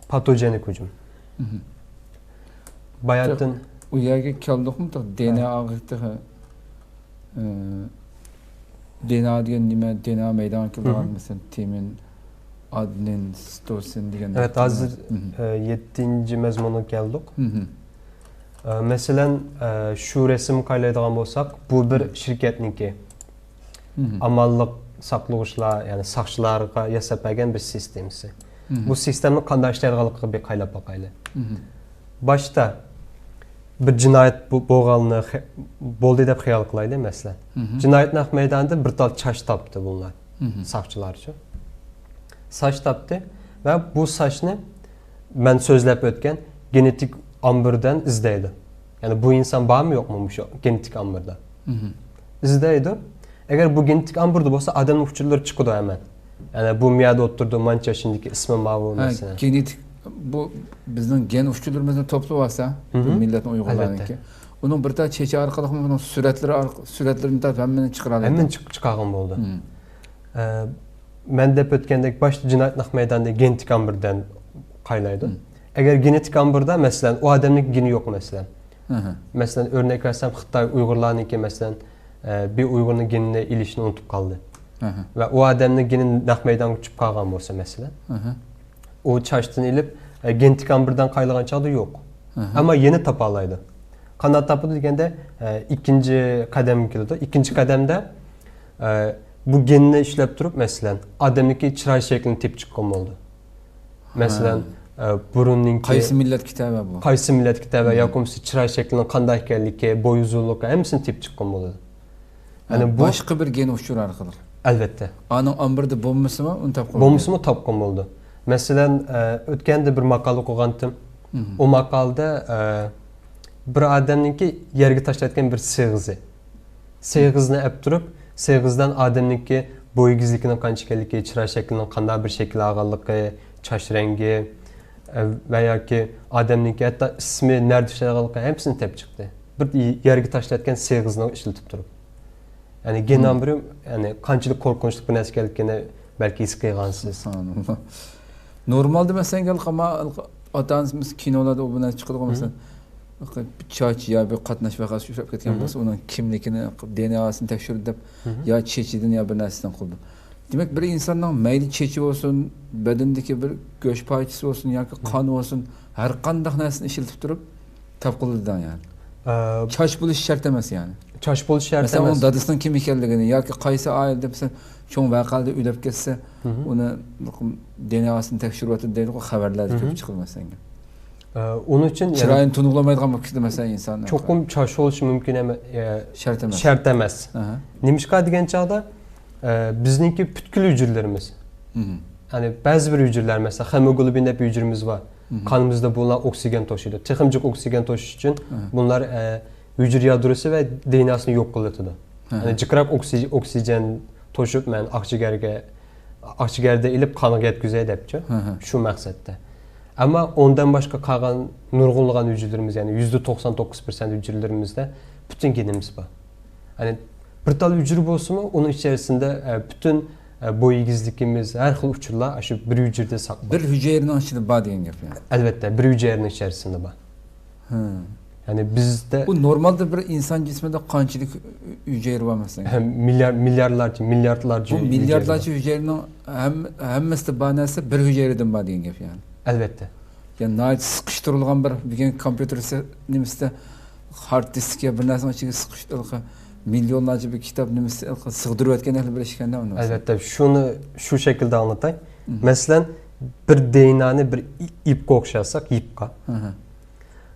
پاتوجېنىك ھۇجۇم. باياتىن ئۇ يەرگە كەلدۇقمۇ؟ دى ئېن ئاغا تېخى، ئە، دى ئېن ئا دېگەن نېمە؟ دى ئېن ئا مەيدانغا كېلىدىغان، مەسىلەن، تىمىن، ئادېنىن، سىتوسىن دېگەن. ئەۋەت، ھازىر، ئە، يەتتىنچى مەزمۇنغا كەلدۇق. ئە، مەسىلەن، ئە، شۇ رەسىمگە قارايدىغان بولساق، بۇ بىر شىركەتنىڭكى ئامانلىق ساقلىغۇچىلار، يەنى ساقچىلارغا ياساپ بەرگەن بىر سىستېمىسى. بۇ سىستېمىنىڭ قانداق ئىشلەيدىغانلىقىغا بىر قاراپ باقايلى. باشتا بىر جىنايەت بو-، بولغانلىقى، بولدى دەپ خىيال قىلايلى، مەسىلەن. جىنايەت نەق مەيدانىدا بىر تال چاچ تاپتى بۇلار، ساقچىلارچۇ. ساچ تاپتى ۋە بۇ ساچنى مەن سۆزلەپ ئۆتكەن گېنېتىك ئامبىردىن ئىزدەيدۇ. يەنى بۇ ئىنسان بارمۇ يوقمۇ مۇشۇ گېنېتىك ئامبىردا؟ ئىزدەيدۇ. ئەگەر بۇ گېنېتىك ئامبىردا بولسا، ئادەمنىڭ ئۇچۇرلىرى چىقىدۇ ھەمەن. يەنى بۇ مىيەدە ئولتۇرىدۇ، مانچە ياشىندىكى، ئىسمى ماۋۇ، ھە، مەسىلەن. گېنېتىك، بۇ بىزنىڭ گېن ئۇچۇرلىرىمىزنى توپلىۋالسا، بۇ مھم. مىللەتنىڭ ئۇيغۇرلارنىڭكى. ئەلۋەتتە. ئۇنىڭ بىر تال چېچى ئارقىلىق، ئۇنىڭ سۈرەتلىرى ئارق-، سۈرەتلىرىنى تارتىپ ھەممىنى چىقىرالايدۇ. ھەممىنى چىق-، چىقارغان بولىدۇ. مم. ئە، مەن دەپ ئۆتكەندەك، باشتا جىنايەت نەق مەيدانىدا گېنېتىك ئامبىردىن قايلايدۇ. مم. ئەگەر گېنېتىك ئامبىردا، مەسىلەن، ئۇ ئادەمنىڭكى گېنى يوق، مەسىلەن. ئەھە. مەسىلەن، ئۆرنەك بەرسەم، خىتاي ئۇيغۇرلارنىڭكى، مەسىلەن، ئە، بىر ئۇيغۇرنىڭ گېنىنى ئېلىشنى ئۇنتۇپ قالدى. ئەھە. ۋە ئۇ ئادەمنىڭ گېنى نەق مەيدانغا چۈشۈپ قالغان بولسا، مەسىلەن. ئەھە. ئۇ چاچتىن ئېلىپ، ئە، گېنېتىك ئامبىردىن قايلىغان چاغدا يوق. ئەھە. ئەمما يەنە تاپالايدۇ. قانداق تاپىدۇ دېگەندە، ئە، ئىككىنچى قەدەمگە كېلىدۇ. ئىككىنچى قەدەمدە، ئە، بۇ گېننى ئىشلەپ تۇرۇپ، مەسىلەن، ئادەمنىڭكى چىراي شەكلىنى تېپىپ چىققان بولىدۇ. مەسىلەن، ئە، بۇرۇننىڭكى، قايسى مىللەتكە تەۋە بۇ؟ قايسى مىللەتكە تەۋە مم. ياكى بولمىسا چىراي شەكلىنىڭ قانداق ئىكەنلىكى، بوي ئۇزۇنلۇقى، ھەممىسىنى تېپىپ چىققان بولىدۇ. يەنى بۇ باشقا بىر گېن ئۇچۇرى ئارقىلىق. ئەلۋەتتە. ئانىڭ ئامبىرىدا بولمىسىمۇ، ئۇنى تاپقىلى بولمىسىمۇ تاپقان بولىدۇ. مەسىلەن، ئە، ئۆتكەندە بىر ماقالە ئوقۇغانتىم. مم. ئۇ ماقالىدە، ئە، بىر ئادەمنىڭكى يەرگە تاشلايدىغان بىر سېغىزى. سېغىزنى ئەپ تۇرۇپ، سېغىزدىن ئادەمنىڭكى بوي ئېگىزلىكىنىڭ قانچە ئىكەنلىكى، چىراي شەكلىنىڭ قانداق بىر شەكىل ئالغانلىقى، چاچ رەڭگى، ئە، ۋە ياكى ئادەمنىڭكى ھەتتا ئىسمى، نەدە ئىشلەيدىغانلىقى، ھەممىسىنى تېپىپ چىقتى. بىر يەرگە تاشلايدىغان سېغىزنى ئىشلىتىپ تۇرۇپ. يەنى گېن ئامبىرى، يەنى قانچىلىك قورقۇنچلۇق بىر نەرسە ئىكەنلىكىنى بەلكى ھېس قىلغانسىز. سۇبھاناللا. نورمالدا مەسىلەن، ئاتا-ئانىمىز كىنولاردا ئۇ بۇ نەرسە چىقىدىغۇ، مەسىلەن، چاچ يا بىر قاتناش ۋەقەسى ئۇچراپ كەتكەن بولسا، ئۇنىڭ كىملىكىنى، دى ئېن ئېسىنى تەكشۈرۈپ، يا چېچىدىن يا بىر نەرسىدىن قىلىدۇ. دېمەك، بىر ئىنساننىڭ مەيلى چېچى بولسۇن، بەدىنىدىكى بىر گۆش پارچىسى بولسۇن ياكى قان بولسۇن، ھەر قانداق نەرسىنى ئىشلىتىپ تۇرۇپ تاپقىلى دەڭ، يەنى. ئە، چاچ بولۇشى شەرت ئەمەس، يەنى. چاچ بولۇشى شەرت مەسىلەن، ئۇنىڭ ئەمەس. دادىسىنىڭ كىم ئىكەنلىكىنى ياكى قايسى ئائىلىدە، مەسىلەن، چوڭ ۋەقەدە ئۆلۈپ كەتسە، ئۇنى دى ئېن ئېسىنى تەكشۈرۈۋاتىدۇ دەيدىغۇ، خەۋەرلەردە كۆپ چىقىدۇ، مەسىلەن. ئە، ئۇنىڭ ئۈچۈن، يەنى، چىرايىنى تونۇغىلىمايدىغان بولۇپ كېتىدۇ، مەسىلەن، ئىنسان. چوقۇم چاچ بولۇشى مۇمكىن ئەمەس. ئە، شەرت ئەمەس. شەرت ئەمەس. ئەھە. نېمىشقا دېگەن چاغدا، ئە، بىزنىڭكى پۈتكۈل ھۈجەيرىلىرىمىز. يەنى بەزى بىر ھۈجەيرىلەر، مەسىلەن، خېموگلوبىن دەپ ھۈجەيرىمىز بار. قانىمىزدا بۇلار ئوكسىگېن توشۇيدۇ. تېخىمۇ جىق ئوكسىگېن توشۇش ئۈچۈن بۇلار، ئە، ھۈجەيرە يادروسى ۋە دى ئېن ئېسىنى يوق قىلىۋېتىدۇ. يەنى جىقراق ئوكسىجېن، ئوكسىگېن توشۇپ، مەن ئاقجىگەرگە، ئاقجىگەردە ئېلىپ قانغا يەتكۈزەي دەپچۇ. شۇ مەقسەتتە. ئەمما ئۇندىن باشقا قالغان نۇرغۇنلىغان ھۈجەيرىلىرىمىز، يەنى يۈزدە توقسان توققۇز پىرسەنت ھۈجەيرىلىرىمىزدە پۈتۈن گېنىمىز بار. يەنى بىر تال ھۈجەيرە بولسىمۇ، ئۇنىڭ ئىچەرىسىندە، ئە، پۈتۈن، ئە، بوي ئېگىزلىكىمىز، ھەر خىل ئۇچۇرلار شۇ بىر ھۈجەيرىدە ساقلىنىدۇ. بىر ھۈجەيرىنىڭ ئىچىدە بار دېگەن گەپ، يەنى. ئەلۋەتتە، بىر ھۈجەيرىنىڭ ئىچەرىسىندە بار. يەنى بىزدە بۇ نورمالدا بىر ئىنسان جىسمىدا قانچىلىك ھۈجەيرە بار، مەسىلەن؟ مىليار-، مىليارلارچە، مىلياردلارچە بۇ ھۈجەيرە بار. مىلياردلارچە ھۈجەيرىنىڭ ھەم-، ھەممىسىدە بار نەرسە بىر ھۈجەيرىدىن بار دېگەن گەپ، يەنى. ئەلۋەتتە. يەنى ناھايىتى سىقىشتۇرۇلغان بىر، بۈگۈنكى كومپيۇتېر سى-، نېمىسىدە، ھارد دىسكى بىر نەرسىنىڭ ئىچىگە سىقىشتۇرۇلغان، مىليونلارچە بىر كىتاب نېمىسى سىغدۇرۇۋەتكەندەك بىر ئىش ئىكەن-دە ئۇنى. ئەلۋەتتە، شۇنى شۇ شەكىلدە ئاڭلىتاي. مەسىلەن، بىر دى ئېن ئېنى بىر ئىپكە ئوخشاتساق، يىپقا.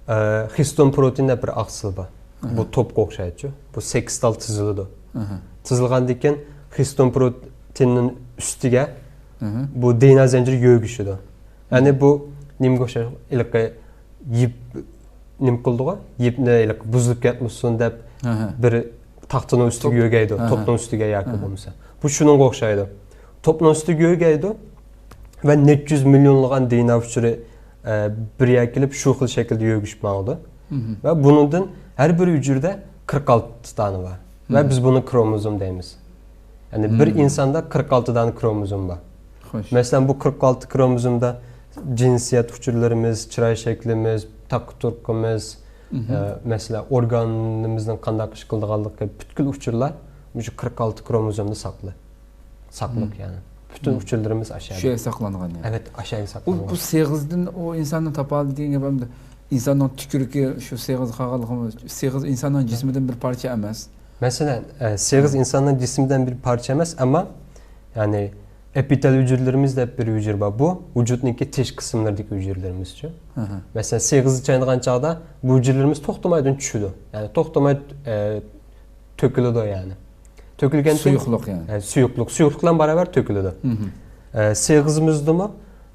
ئە، خىستون پروتېين دەپ بىر ئاقسىل بار. بۇ توپقا ئوخشايدۇ. بۇ سەككىز تال تىزىلىدۇ. تىزىلغاندىن كېيىن خىستون پروتېيننىڭ ئۈستىگە بۇ دى ئېن ئې زەنجىرى يۆگىشىدۇ. يەنى بۇ نېمىگە ئوخشاش؟ ھېلىقى يىپ نېمە قىلىدىغۇ؟ يىپنى ھېلىقى بۇزۇلۇپ كەتمىسۇن دەپ بىر تاختىنىڭ ئۈستىگە يۆگەيدۇ. توپنىڭ ئۈستىگە ياكى بولمىسا. بۇ شۇنىڭغا ئوخشايدۇ. توپنىڭ ئۈستىگە يۆگەيدۇ ۋە نەچچە يۈز مىليونلىغان دى ئېن ئې ئۇچۇرى، ئە، بىر يەرگە كېلىپ شۇ خىل شەكىلدە يۆگىشىپ ماڭىدۇ. ۋە بۇنىڭدىن ھەر بىر ھۈجەيرىدە قىرىق ئالتە دانە بار. ۋە بىز بۇنى كروموزوم دەيمىز. يەنى بىر ئىنساندا قىرىق ئالتە دانە كروموزوم بار. خوش. مەسىلەن، بۇ قىرىق ئالتە كروموزومدا جىنسىيەت ئۇچۇرلىرىمىز، چىراي شەكلىمىز، تاكا تۇرقىمىز، ئە، مەسىلەن، ئورگانىمىزنىڭ قانداق ئىش قىلىدىغانلىقى، پۈتكۈل ئۇچۇرلار مۇشۇ قىرىق ئالتە كروموزومدا ساقلى-، ساقلىق، يەنى. پۈتۈن ئۇچۇرلىرىمىز ئاشۇ يەردە. شۇ يەردە ساقلانغان، يەنى. ئەلۋەتتە، ئاشۇ يەردە بۇ، ساقلانغان. بۇ سېغىزدىن ئۇ ئىنساننى تاپالىدى دېگەن گەپ ئەمدى. ئىنساننىڭ تۈكرۈكى شۇ سېغىز قالغانلىقىمۇ، سېغىز ئىنساننىڭ جىسمىدىن بىر پارچە ئەمەس. مەسىلەن، ئە، سېغىز ئىنساننىڭ جىسمىدىن بىر پارچە ئەمەس، ئەمما، يەنى، ئېپىتېل ھۈجەيرىلىرىمىز دەپ بىر ھۈجەيرە بار. بۇ ۋۇجۇدنىڭكى تېشقى قىسىملىرىدىكى ھۈجەيرىلىرىمىزچۇ. مەسىلەن، سېغىزنى چاينىغان چاغدا بۇ ھۈجەيرىلىرىمىز توختىمايدىن چۈشىدۇ. يەنى توختىماي، ئە، تۆكۈلىدۇ، يەنى. تۆكۈلگەندىن سۇيۇقلۇق، يەنى. ئە، سۇيۇقلۇق. سۇيۇقلۇق بىلەن باراۋەر تۆكۈلىدۇ. ئە، سېغىزىمىزدىمۇ،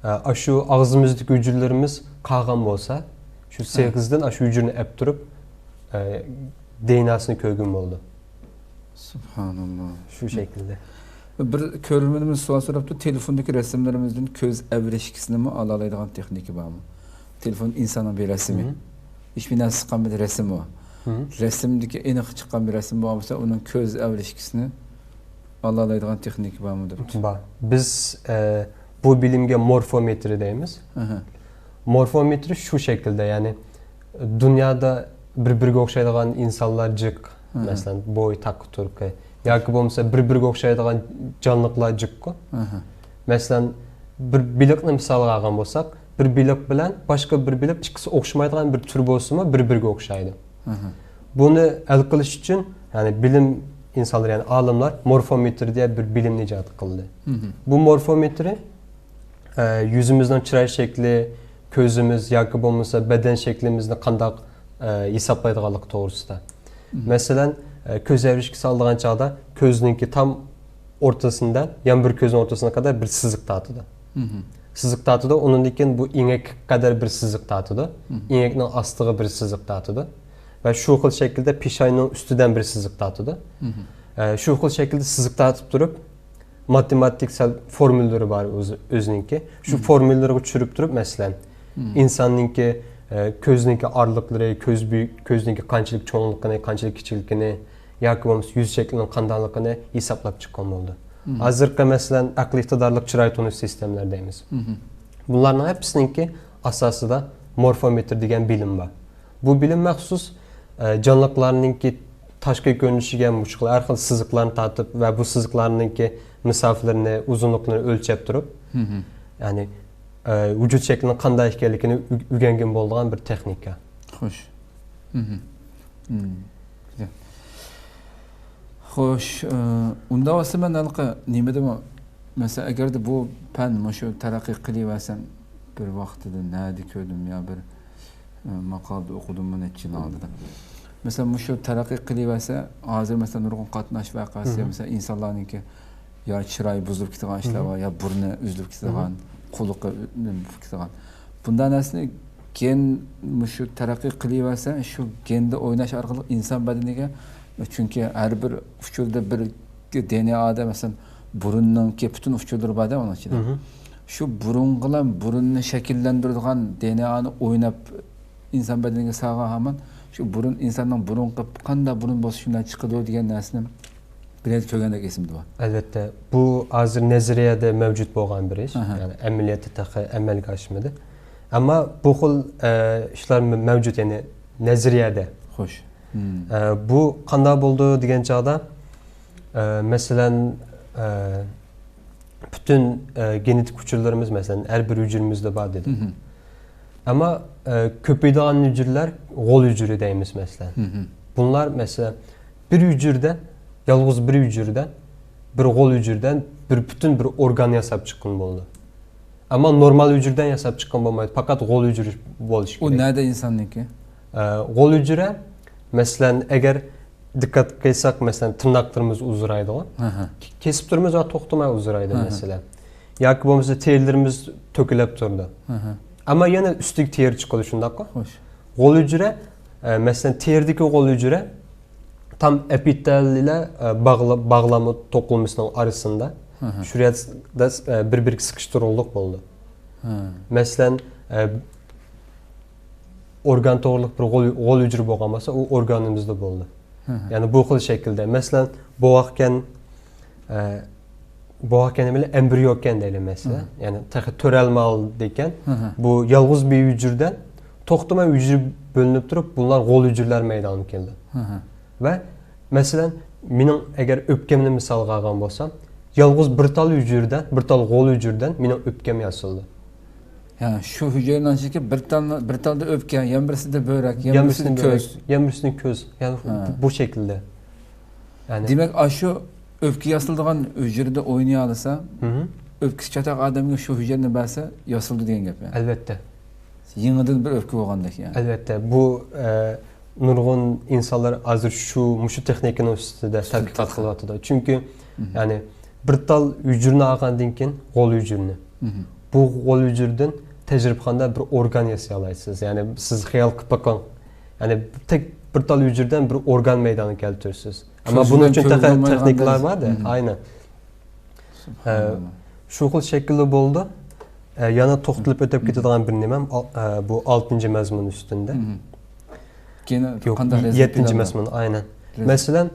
ئە، ئاشۇ ئاغزىمىزدىكى ھۈجەيرىلىرىمىز قالغان بولسا، شۇ سېغىزدىن ئاشۇ ھۈجەيرىنى ئەپ تۇرۇپ، ئە، دى ئېن ئېسىنى كۆرگىلى بولىدۇ. سۇبھاناللا. شۇ شەكىلدە. بىر كۆرۈرمىنىمىز سوئال سوراپتۇ، تېلېفوندىكى رەسىملىرىمىزدىن كۆز ئەۋرىشكىسىنىمۇ ئالالايدىغان تېخنىكا بارمۇ؟ تېلېفون ئىنساننىڭ بىر رەسىمى. مم. ھېچبىر نەرسە چىققان بىر رەسىم ئۇ. مم. رەسىمدىكى ئېنىق چىققان بىر رەسىم بولمىسا، ئۇنىڭ كۆز ئەۋرىشكىسىنى ئالالايدىغان تېخنىكا بارمۇ دەپتۇ. بار. بىز، ئە، بۇ بىلىمگە مورفومېترى دەيمىز. ئەھە. مورفومېترى شۇ شەكىلدە، يەنى دۇنيادا بىر-بىرىگە ئوخشايدىغان ئىنسانلار جىق. ئەھە. مەسىلەن، بوي، تاققا تۇرقى ياكى بولمىسا بىر-بىرىگە ئوخشايدىغان جانلىقلار جىققۇ. ئەھە. مەسىلەن، بىر بېلىقنى مىسالغا ئالغان بولساق، بىر بېلىق بىلەن باشقا بىر بېلىق ئىككىسى ئوخشىمايدىغان بىر تۈر بولسىمۇ بىر-بىرىگە ئوخشايدۇ. ئەھە. بۇنى ھەل قىلىش ئۈچۈن، يەنى بىلىم ئىنسانلىرى، يەنى ئالىملار مورفومېتر دېگەن بىر بىلىمنى ئىجاد قىلدى. مم. بۇ مورفومېترى، ئە، يۈزىمىزنىڭ چىراي شەكلى، كۆزىمىز ياكى بولمىسا بەدەن شەكلىمىزنى قانداق، ئە، ھېسابلايدىغانلىقى توغرىسىدا. مم. مەسىلەن، ئە، كۆز ئەۋرىشكىسى ئالىدىغان چاغدا كۆزنىڭكى تام ئورتىسىدىن يەنە بىر كۆزنىڭ ئورتىسىغا قەدەر بىر سىزىق تارتىدۇ. مم. سىزىق تارتىدۇ، ئۇنىڭدىن كېيىن بۇ ئېڭەككە قەدەر بىر سىزىق تارتىدۇ. مم. ئېڭەكنىڭ ئاستىغا بىر سىزىق تارتىدۇ. ۋە شۇ خىل شەكىلدە پېشانىنىڭ ئۈستىدىن بىر سىزىق تارتىدۇ. مم. ئە، شۇ خىل شەكىلدە سىزىق تارتىپ تۇرۇپ، ماتېماتىك سەل فورمۇلىلىرى بار ئۆزى، ئۆزىنىڭكى. شۇ مم. فورمۇلىلىرىغا چۈشۈرۈپ تۇرۇپ، مەسىلەن، مم. ئىنساننىڭكى، ئە، كۆزنىڭكى ئارىلىقلىرى، كۆز بۈي-، كۆزنىڭكى قانچىلىك چوڭلۇقىنى، قانچىلىك كىچىكلىكىنى، ياكى بولمىسا يۈز شەكلىنىڭ قانداقلىقىنى ھېسابلاپ چىققان بولىدۇ. مم. ھازىرقى، مەسىلەن، ئەقلىي ئىقتىدارلىق چىراي تونۇش سىستېمىلىرى دەيمىز. مم. بۇلارنىڭ ھەپپىسىنىڭكى ئاساسىدا مورفومېتر دېگەن بىلىم بار. بۇ بىلىم مەخسۇس، ئە، جانلىقلارنىڭكى تاشقى كۆرۈنۈشىگە مۇشۇ خىل ھەر خىل سىزىقلارنى تارتىپ ۋە بۇ سىزىقلارنىڭكى مۇساپىلىرىنى، ئۇزۇنلۇقلىرىنى ئۆلچەپ تۇرۇپ، مم. يەنى، ئە، ۋۇجۇد شەكلىنىڭ قانداق ئىكەنلىكىنى ئۆ-، ئۆگەنگىلى بولىدىغان بىر تېخنىكا. خوش. مم. مم. گۈزەل. خوش، ئە، ئۇنداق بولسا مەن ھېلىقى نېمىدىمۇ، مەسىلەن، ئەگەردە بۇ پەن مۇشۇ تەرەققىي قىلىۋەرسە، بىر ۋاقتىدا نەدە كۆردۈم يا بىر، ئە، ماقالىدا ئوقۇدۇممۇ نەچچە يىل ئالدىدا. مەسىلەن، مۇشۇ تەرەققىي قىلىۋەرسە، ھازىر، مەسىلەن، نۇرغۇن قاتناش ۋەقەسى، مم. مەسىلەن، ئىنسانلارنىڭكى يا چىرايى بۇزۇلۇپ كېتىدىغان ئىشلار مم. بار، يا بۇرنى ئۈزۈلۈپ كېتىدىغان، مم. قۇلىقى ئۈ-، نېمە بولۇپ كېتىدىغان. بۇنداق نەرسىنى گېن مۇشۇ تەرەققىي قىلىۋەرسە، شۇ گېندا ئويناش ئارقىلىق ئىنسان بەدىنىگە، چۈنكى ھەر بىر ئۇچۇردا بىر دېئېنئېدا، مەسىلەن، بۇرۇننىڭكى پۈتۈن ئۇچۇرلىرى بار-دە ئۇنىڭ ئىچىدە. مم. شۇ بۇرۇنقىلار بۇرۇننى شەكىللەندۈرىدىغان دېئېنئېنى ئويناپ، ئىنسان بەدىنىگە سالغان ھامان شۇ بۇرۇن، ئىنساننىڭ بۇرۇنقى قانداق بۇرۇن بولسا شۇنداق چىقىدۇ دېگەن نەرسىنى بىر يەردە كۆرگەندەك ئېسىمدە بار. ئەلۋەتتە، بۇ ھازىر نەزەرىيەدە مەۋجۇت بولغان بىر ئىش. ئاھا. يەنى ئەمەلىيەتتە تېخى ئەمەلگە ئاشمىدى. ئەمما بۇ خىل، ئە، ئىشلار مە-، مەۋجۇت، يەنى نەزەرىيەدە. خوش. مم. ئە، بۇ قانداق بولىدۇ دېگەن چاغدا، ئە، مەسىلەن، ئە، پۈتۈن، ئە، گېنېتىك ئۇچۇرلىرىمىز، مەسىلەن، ھەر بىر ھۈجرىمىزدە بار دېدۇق. مم. ئەمما، ئە، كۆپىيىدىغان ھۈجرىلەر غول ھۈجرە دەيمىز، مەسىلەن. مم. بۇلار، مەسىلەن، بىر ھۈجرىدە، يالغۇز بىر ھۈجرىدە، بىر غول ھۈجرىدە بىر پۈتۈن بىر ئورگان ياساپ چىققىلى بولىدۇ. ئەمما نورمال ھۈجرىدىن ياساپ چىققىلى بولمايدۇ، پەقەت غول ھۈجرە بولۇشى ئۇ كېرەك. نەدە ئىنساننىڭكى؟ ئە، غول ھۈجرە، مەسىلەن، ئەگەر دىققەت قىلساق، مەسىلەن، تىرناقلىرىمىز ئۇزىرايدىغۇ. ھە، ھە. كېسىپ تۇرىمىز ۋە توختىماي ئۇزىرايدۇ، ھە، ھە. مەسىلەن. ياكى بولمىسا تېرىلىرىمىز تۆكۈلۈپ تۇرىدۇ. ھە، ھە. ئەمما يەنە ئۈستىگە تېرە چىقىدۇ، شۇنداققۇ؟ خوش. غول ھۈجرە، ئە، مەسىلەن، تېرىدىكى غول ھۈجرە تام ئەپىتېل ئىلە، ئە، باغلا-، باغلانما توقۇلمىسىنىڭ ئارىسىندا، ھە، ھە. شۇ يەردە، ئە، بىر-بىرىگە سىقىشتۇرۇلغۇلۇق بولىدۇ. ھە. مەسىلەن، ئە، ئورگان توغرۇلۇق بىر غول، غول ھۈجرە بولغان بولسا، ئۇ ئورگانىمىزدا بولىدۇ. ھە، ھە. يەنى بۇ خىل شەكىلدە. مەسىلەن، بوۋاقكەن، ئە، بوۋاقكەن بىلەن ئەمبرىيوكەن دەيلى، مەسىلەن. ھە. يەنى تېخى تۆرەلمەي قالىدىكەن. ھە، ھە. بۇ يالغۇز بىر ھۈجرىدىن توختىماي ھۈجرە بۆلۈنۈپ تۇرۇپ، بۇلار غول ھۈجرىلەر مەيدانغا كېلىدۇ. ھە، ھە. ۋە مەسىلەن، مېنىڭ ئەگەر ئۆپكەمنى مىسالغا ئالغان بولسام، يالغۇز بىر تال ھۈجرىدىن، بىر تال غول ھۈجرىدىن مېنىڭ ئۆپكەم ياسىلىدۇ. يا، شۇ ھۈجرىنىڭ ئىچىدىكى بىر تال، بىر تالدا ئۆپكە، يەنە بىرسىدە بۆرەك، يەنە بىرسىدە كۆز. يەنە بىرسىدە كۆز. يەنى ھە. بۇ، بۇ شەكىلدە. يەنى دېمەك، ئاشۇ ئۆپكە ياسىلىدىغان ھۈجرىدە ئوينىيالىسا، مھم. ئۆپكىسى چاتاق ئادەمگە شۇ ھۈجرىنى بەرسە، ياسىلىدۇ دېگەن گەپ، يەنى. ئەلۋەتتە. يېڭىدىن بىر ئۆپكە بولغاندەك، يەنى. ئەلۋەتتە. بۇ، ئە، نۇرغۇن ئىنسانلار ھازىر شۇ، مۇشۇ تېخنىكىنىڭ ئۈستىدە ئۈستىدە تەتقىقات تەتقىقات. قىلىۋاتىدۇ. چۈنكى، مھم. يەنى، بىر تال ھۈجرىنى ئالغاندىن كېيىن، غول ھۈجرىنى. مھم. بۇ غول ھۈجرىدىن تەجرىبىخانىدا بىر ئورگان ياسىيالايسىز. يەنى، سىز خىيال قىلىپ بېقىڭ. يەنى تەك بىر تال ھۈجرىدىن بىر ئورگان مەيدانغا كەلتۈرىسىز. ئەمما بۇنىڭ ئۈچۈن تېخنىكىلار بار-دە. ئاينى. شۇ خىل شەكىلدە بولىدۇ. يەنە توختىلىپ ئۆتۈپ كېتىدىغان بىر نېمەم، بۇ ئالتىنچى مەزمۇن ئۈستىندە. يەتتىنچى مەزمۇن، ئاينەن. مەسىلەن،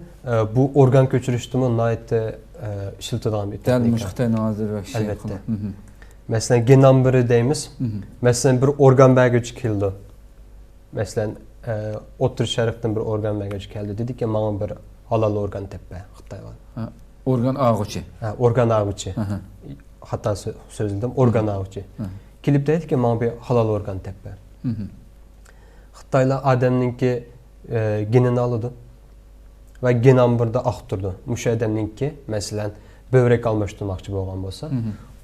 بۇ ئورگان كۆچۈرۈشتىمۇ ناھايىتى ئىشلىتىدىغان بىر تېخنىكا. دەل مۇشۇ خىتاينىڭ ھازىر ۋەھشىي قىلىپ. مەسىلەن، گېن ئامبىرى دەيمىز. مەسىلەن، بىر ئورگان بەرگۈچى كېلىدۇ. مەسىلەن، ئوتتۇرا شەرقتىن بىر ئورگان بەرگۈچى كەلدى، دېدىكى، ماڭا بىر ھالال ئورگان تېپىپ بەر، خىتايلار. ئورگان ئالغۇچى. ئورگان ئالغۇچى. خاتا سۆزلىدىم، ئورگان ئالغۇچى. كېلىپ دەيدىكى، ماڭا بىر ھالال ئورگان تېپىپ بەر. خىتايلار ئادەمنىڭكى گېنىنى ئالىدۇ ۋە گېن ئامبىرىدا ئاقتۇرىدۇ. مۇشۇ ئادەمنىڭكى، مەسىلەن، بۆرەك ئالماشتۇرماقچى بولغان بولسا،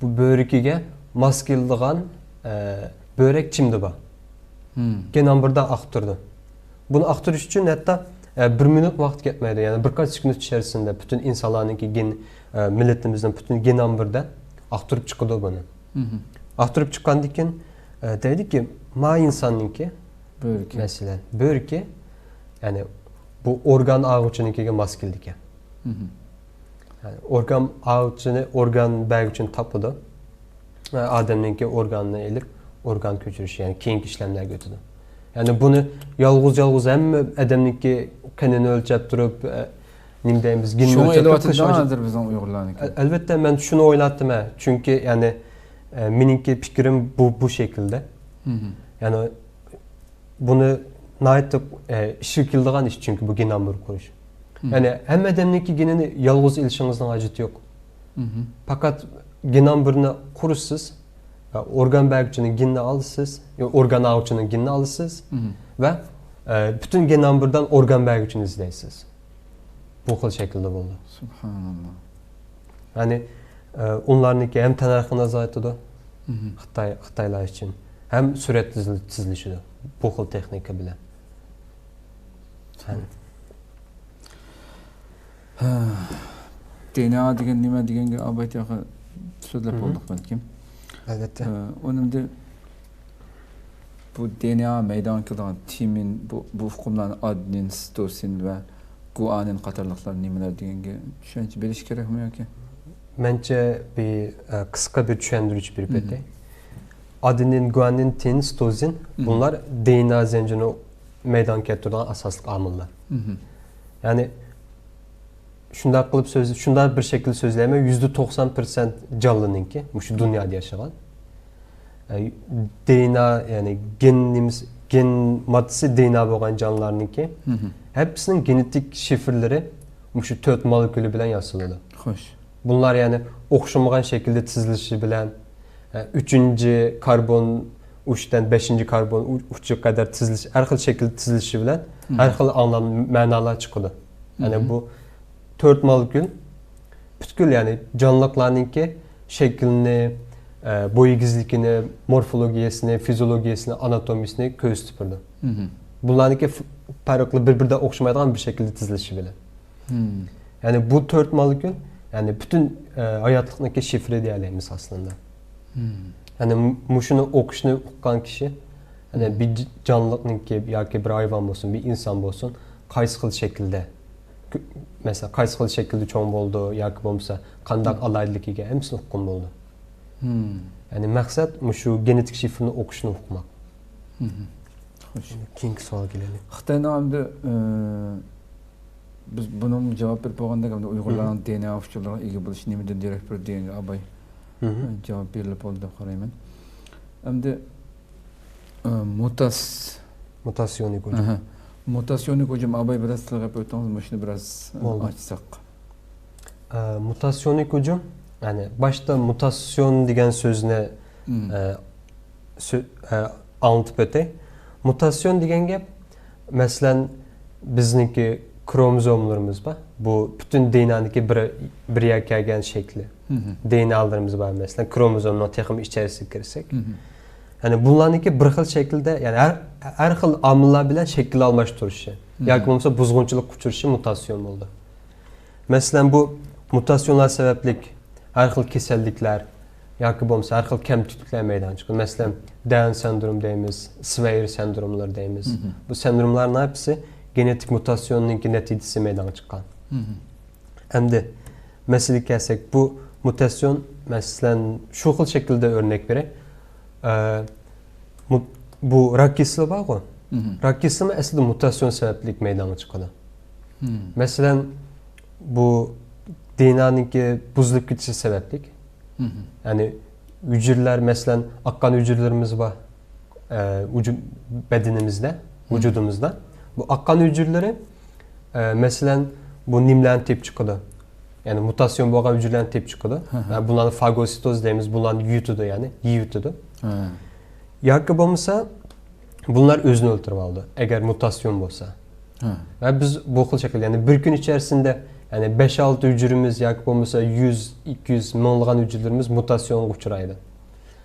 بۇ بۆرىكىگە ماس كېلىدىغان بۆرەك چىمدى بار. گېن ئامبىرىدا ئاقتۇرىدۇ. بۇنى ئاقتۇرۇش ئۈچۈن ھەتتا بىر مىنۇت ۋاقىت كەتمەيدۇ. يەنى بىر قانچە سېكۇنت ئىچەرىسىندە پۈتۈن ئىنسانلارنىڭكى گېن، مىللىتىمىزنىڭ پۈتۈن گېن ئامبىرىدا ئاقتۇرۇپ چىقىدۇ بۇنى. ئاقتۇرۇپ چىققاندىن كېيىن دەيدىكى، ما ئىنساننىڭكى، مەسىلەن، بۆرىكى، يەنى بۇ ئورگان ئالغۇچىنىڭكىگە ماس كېلىدىكەن. يەنى ئورگان ئالغۇچىنى، ئورگان بەرگۈچىنى تاپىدۇ. ئادەمنىڭكى ئورگانىنى ئېلىپ، ئورگان كۆچۈرۈش، يەنى كېيىنكى ئىشلەملەرگە ئۆتىدۇ. يەنى بۇنى يالغۇز-يالغۇز ھەممە ئادەمنىڭكى قېنىنى ئۆلچەپ تۇرۇپ، نېمە دەيمىز، گېنىنى شۇڭا ئۆلچەپ تۇرۇپ ئېلىۋاتىدۇ قىلىش ھازىر بىزنىڭ ئۇيغۇرلارنىڭكى. ئەلۋەتتە، مەن شۇنى ئويلاپتىمەن. چۈنكى، يەنى، مېنىڭكى پىكرىم بۇ، بۇ شەكىلدە. يەنى بۇنى ناھايىتى، ئىشقا كېلىدىغان ئىش، چۈنكى بۇ گېن ئامبىرى قۇرۇش. يەنى ھەممە ئادەمنىڭكى گېنىنى يالغۇز ئېلىشىڭىزنىڭ ھاجىتى يوق. پەقەت گېن ئامبىرىنى قۇرىسىز، ئورگان بەرگۈچىنىڭ گېنىنى ئالىسىز، ئورگان ئالغۇچىنىڭ گېنىنى ئالىسىز ۋە، پۈتۈن گېن ئامبىرىدىن ئورگان بەرگۈچىنى ئىزدەيسىز. بۇ خىل شەكىلدە بولىدۇ. سۇبھاناللا. يەنى، ئۇلارنىڭكى ھەم تەننەرخىنى ئازايتىدۇ، خىتاي، خىتايلار ئۈچۈن، ھەم سۈرئەت تېزلىشىدۇ بۇ خىل تېخنىكا بىلەن. دېنئا دېگەن نېمە دېگەنگە ئابايتى سۆزلەپ بولدۇق بەلكىم. ئەلۋەتتە. ئۇنىڭدىن بۇ دېنئا مەيدانغا كېلىدىغان تىمىن، بۇ، بۇ ئۇقۇملارنى ئادېنىن، سىتوسىن ۋە گۇئانىن قاتارلىقلار نېمىلەر دېگەنگە چۈشەنچە بېرىش كېرەكمۇ ياكى؟ مەنچە بىر، قىسقا بىر چۈشەندۈرۈش بېرىپ ئۆتەي. ئادېنىن، گۇئانىن، تىن، سىتوزىن، بۇلار دېنئا زەنجىرىنى مەيدانغا كەلتۈرىدىغان ئاساسلىق ئامىللار. يەنى، شۇنداق قىلىپ سۆز، شۇنداق بىر شەكىلدە سۆزلەيمەن، يۈزدە توقسان پىرسەنت جانلىنىڭكى، مۇشۇ دۇنيادا ياشىغان، دېنئا، يەنى گېن نېمىسى، گېن ماددىسى دېنئا بولغان جانلارنىڭكى، ھەپپىسىنىڭ گېنېتىك شىفىرلىرى مۇشۇ تۆت مولېكۇلا بىلەن ياسىلىدۇ. خوش. بۇلار يەنى ئوخشىمىغان شەكىلدە تىزىلىشى بىلەن، ئۈچىنچى كاربون ئۇچتىن بەشىنچى كاربون ئۇچىغا قەدەر تىزىلىش، ھەر خىل شەكىلدە تىزىلىشى بىلەن ھەر خىل ئاڭلام، مەنالار چىقىدۇ. يەنى بۇ تۆت مولېكۇل پۈتكۈل، يەنى جانلىقلارنىڭكى شەكلىنى، بوي ئېگىزلىكىنى، مورفولوگىيەسىنى، فىزىئولوگىيەسىنى، ئاناتومىيەسىنى كۆرسىتىپ بېرىدۇ. بۇلارنىڭكى پەرقلىق، بىر-بىرىدە ئوخشىمايدىغان بىر شەكىلدە تىزىلىشى بىلەن. يەنى بۇ تۆت مولېكۇل، يەنى پۈتۈن ھاياتلىقنىڭكى شىفىرى دېيەلەيمىز ئەسلىندە. يەنى مۇشۇنى ئوقۇشنى ئۇققان كىشى، يەنى بىر جانلىقنىڭكى ياكى بىر ھايۋان بولسۇن، بىر ئىنسان بولسۇن، قايسى خىل شەكىلدە، مەسىلەن، قايسى خىل شەكىلدە چوڭ بولىدۇ ياكى بولمىسا قانداق ئالاھىدىلىكىگە، ھەممىسىنى ئۇققىلى بولىدۇ. يەنى مەقسەت مۇشۇ گېنېتىك شىفىرنى ئوقۇشنى ئۇقماق. خوش. كېيىنكى سوئالغا كېلەيلى. خىتاينىڭ ئەمدى، ئى، بىز بۇنىڭغا جاۋاب بېرىپ بولغاندەك، ئەمدى ئۇيغۇرلارنىڭ دېنئا ئۇچۇرلىرىغا ئىگە بولۇشى نېمىدىن دېرەك بېرىدۇ دېگەنگە ئاباي، ئى، جاۋاب بېرىلىپ بولدى دەپ قارايمەن. ئەمدى، ئى، مۇتاس-، مۇتاسىيونىك ھۇجۇم. ئەھە. مۇتاسىيونىك ھۇجۇم، ئاباي بىراز تىلغا ئېلىپ ئۆتۈڭىز، مۇشۇنى بىراز، ئى، ئاچساق. ئە، مۇتاسىيونىك ھۇجۇم، يەنى باشتا مۇتاسىيون دېگەن سۆزنى، ئە، سۆ-، ئە، ئاڭلىتىپ ئۆتەي. مۇتاسىيون دېگەن گەپ، مەسىلەن، بىزنىڭكى كروموزوملىرىمىز بار. بۇ پۈتۈن دېنئانىڭكى بىر، بىر يەرگە كەلگەن شەكلى. دېنئالىرىمىز بار، مەسىلەن، كروموزومنىڭ تېخىمۇ ئىچەرىسىگە كىرسەك. يەنى بۇلارنىڭكى بىر خىل شەكىلدە، يەنى ھەر، ھەر خىل ئامىللار بىلەن شەكىل ئالماشتۇرۇشى ياكى بولمىسا بۇزغۇنچىلىققا ئۇچرىشى مۇتاسىيون بولىدۇ. مەسىلەن، بۇ مۇتاسىيونلار سەۋەبلىك ھەر خىل كېسەللىكلەر، ياكى بولمىسا ھەر خىل كەمتۈكلۈكلەر مەيدانغا چىقىدۇ. مەسىلەن، دەۋن سىندروم دەيمىز، سۋېير سىندروملىرى دەيمىز. بۇ سىندروملارنىڭ ھەپپىسى گېنېتىك مۇتاتسىيوننىڭكى نەتىجىسى مەيدانغا چىققان. ئەمدى مەسىلىگە كەلسەك، بۇ مۇتاتسىيون، مەسىلەن، شۇ خىل شەكىلدە ئۆرنەك بېرەي. ئە، مۇ-، بۇ راك كېسىلى بارغۇ؟ راك كېسىلىمۇ ئەسلىدە مۇتاتسىيون سەۋەبلىك مەيدانغا چىقىدۇ. مەسىلەن، بۇ دېئېنئانىڭكى بۇزۇلۇپ كېتىشى سەۋەبلىك، يەنى ھۈجىرىلەر، مەسىلەن، ئاق قان ھۈجىرىلىرىمىز بار، ئە، ۋۇجۇ-، بەدىنىمىزدە، ۋۇجۇدىمىزدا. بۇ ئاق قان ھۈجىرىلىرى، ئە، مەسىلەن، بۇ نېمىلەرنى تېپىپ چىقىدۇ؟ يەنى مۇتاتسىيون بولغان ھۈجىرىلەرنى تېپىپ چىقىدۇ. ۋە بۇلارنى فاگوسىتوز دەيمىز، بۇلارنى يۇتىدۇ، يەنى يېيىۋېتىدۇ. ياكى بولمىسا، بۇلار ئۆزىنى ئۆلتۈرۈپ ئالىدۇ، ئەگەر مۇتاتسىيون بولسا. ۋە بىز بۇ خىل شەكىلدە، يەنى بىر كۈن ئىچەرىسىندە، يەنى بەش-ئالتە ھۈجىرىمىز ياكى بولمىسا يۈز، ئىككى يۈز، مىڭلىغان ھۈجىرىلىرىمىز مۇتاتسىيونغا ئۇچرايدۇ.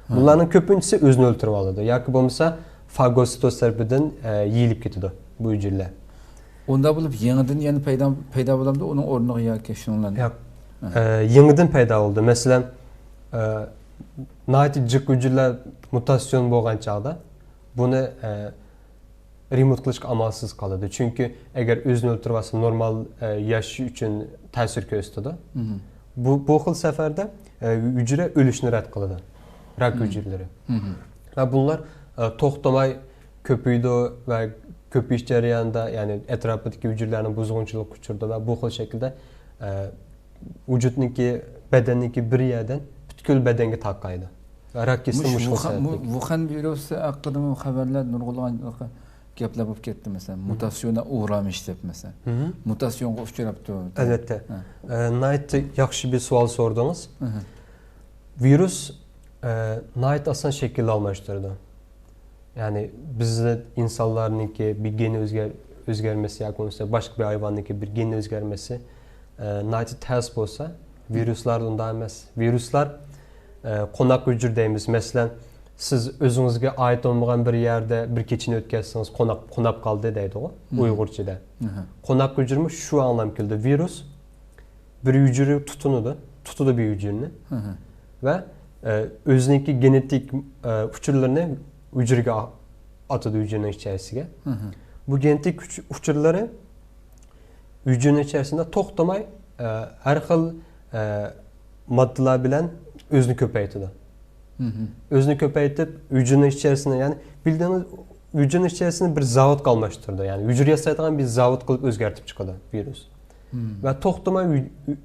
بۇلارنىڭ كۆپىنچىسى ئۆزىنى ئۆلتۈرۈپ ئالىدۇ ياكى بولمىسا فاگوسىتوز تەرىپىدىن، ئە، يېيىلىپ كېتىدۇ بۇ ھۈجىرىلەر. ئۇنداق بولۇپ، يېڭىدىن يەنە پەيدا، پەيدا بولامدۇ ئۇنىڭ ئورنىغا ياكى شۇنىڭ بىلەن؟ ياق. ئە، يېڭىدىن پەيدا بولىدۇ. مەسىلەن، ئە، ناھايىتى جىق ھۈجىرىلەر مۇتاتسىيون بولغان چاغدا بۇنى، ئە، رېمونت قىلىشقا ئامالسىز قالىدۇ. چۈنكى ئەگەر ئۆزىنى ئۆلتۈرۈۋالسا، نورمال، ئە، ياشىشى ئۈچۈن تەسىر كۆرسىتىدۇ. بۇ، بۇ خىل سەپەردە، ئە، ھۈجرە ئۆلۈشنى رەت قىلىدۇ. راك ھۈجرىلىرى. ۋە بۇلار، ئە، توختىماي كۆپىيىدۇ ۋە كۆپىيىش جەريانىدا، يەنى ئەتراپىدىكى ھۈجرىلەرنىڭ بۇزغۇنچىلىققا ئۇچرىدى ۋە بۇ خىل شەكىلدە، ئە، ۋۇجۇدنىڭكى، بەدەننىڭكى بىر يەردىن پۈتكۈل بەدەنگە تارقايدۇ. ۋە راك كېسىلى مۇشۇ خىل سەۋەبلىك. ۋۇخەن ۋىرۇسى ھەققىدىمۇ خەۋەرلەر نۇرغۇنلىغان گەپلەر بولۇپ كەتتى، مەسىلەن، مۇتاتسىيوننى ئۇغرامىش دەپ، مەسىلەن. مۇتاتسىيونغا ئۇچراپتۇ. ئەلۋەتتە. ئە، ناھايىتى ياخشى بىر سوئال سورىدىڭىز. ۋىرۇس، ئە، ناھايىتى ئاسان شەكىل ئالماشتۇرىدۇ. يەنى بىز ئىنسانلارنىڭكى بىر گېنى ئۆزگەر-، ئۆزگەرمىسى ياكى بولمىسا باشقا بىر ھايۋاننىڭكى بىر گېنى ئۆزگەرمىسى، ئە، ناھايىتى تەس بولسا، ۋىرۇسلاردا ئۇنداق ئەمەس. ۋىرۇسلار، ئە، قوناق ھۈجرە دەيمىز. مەسىلەن، سىز ئۆزىڭىزگە ئائىت بولمىغان بىر يەردە بىر كېچىنى ئۆتكەزسىڭىز، قوناق، قوناپ قالدى دەيدىغۇ ئۇيغۇرچىدا. قوناق ھۈجرىمۇ شۇ ئاڭلام كېلىدۇ. ۋىرۇس بىر ھۈجرىگە تۇتۇنىدۇ، تۇتىدۇ بىر ھۈجرىنى. ۋە، ئە، ئۆزىنىڭكى گېنېتىك، ئە، ئۇچۇرلىرىنى ھۈجرىگە ئا-، ئاتىدۇ، ھۈجرىنىڭ ئىچەرىسىگە. بۇ گېنېتىك ئۇچ-، ئۇچۇرلىرى ھۈجرىنىڭ ئىچەرىسىندە توختىماي، ئە، ھەر خىل، ئە، ماددىلار بىلەن ئۆزىنى كۆپەيتىدۇ. ئۆزىنى كۆپەيتىپ، ھۈجرىنىڭ ئىچەرىسىنى، يەنى بىلدىڭىز، ھۈجرىنىڭ ئىچەرىسىنى بىر زاۋۇتقا ئالماشتۇرىدۇ. يەنى ھۈجرە ياسايدىغان بىر زاۋۇت قىلىپ ئۆزگەرتىپ چىقىدۇ ۋىرۇس. ۋە توختىماي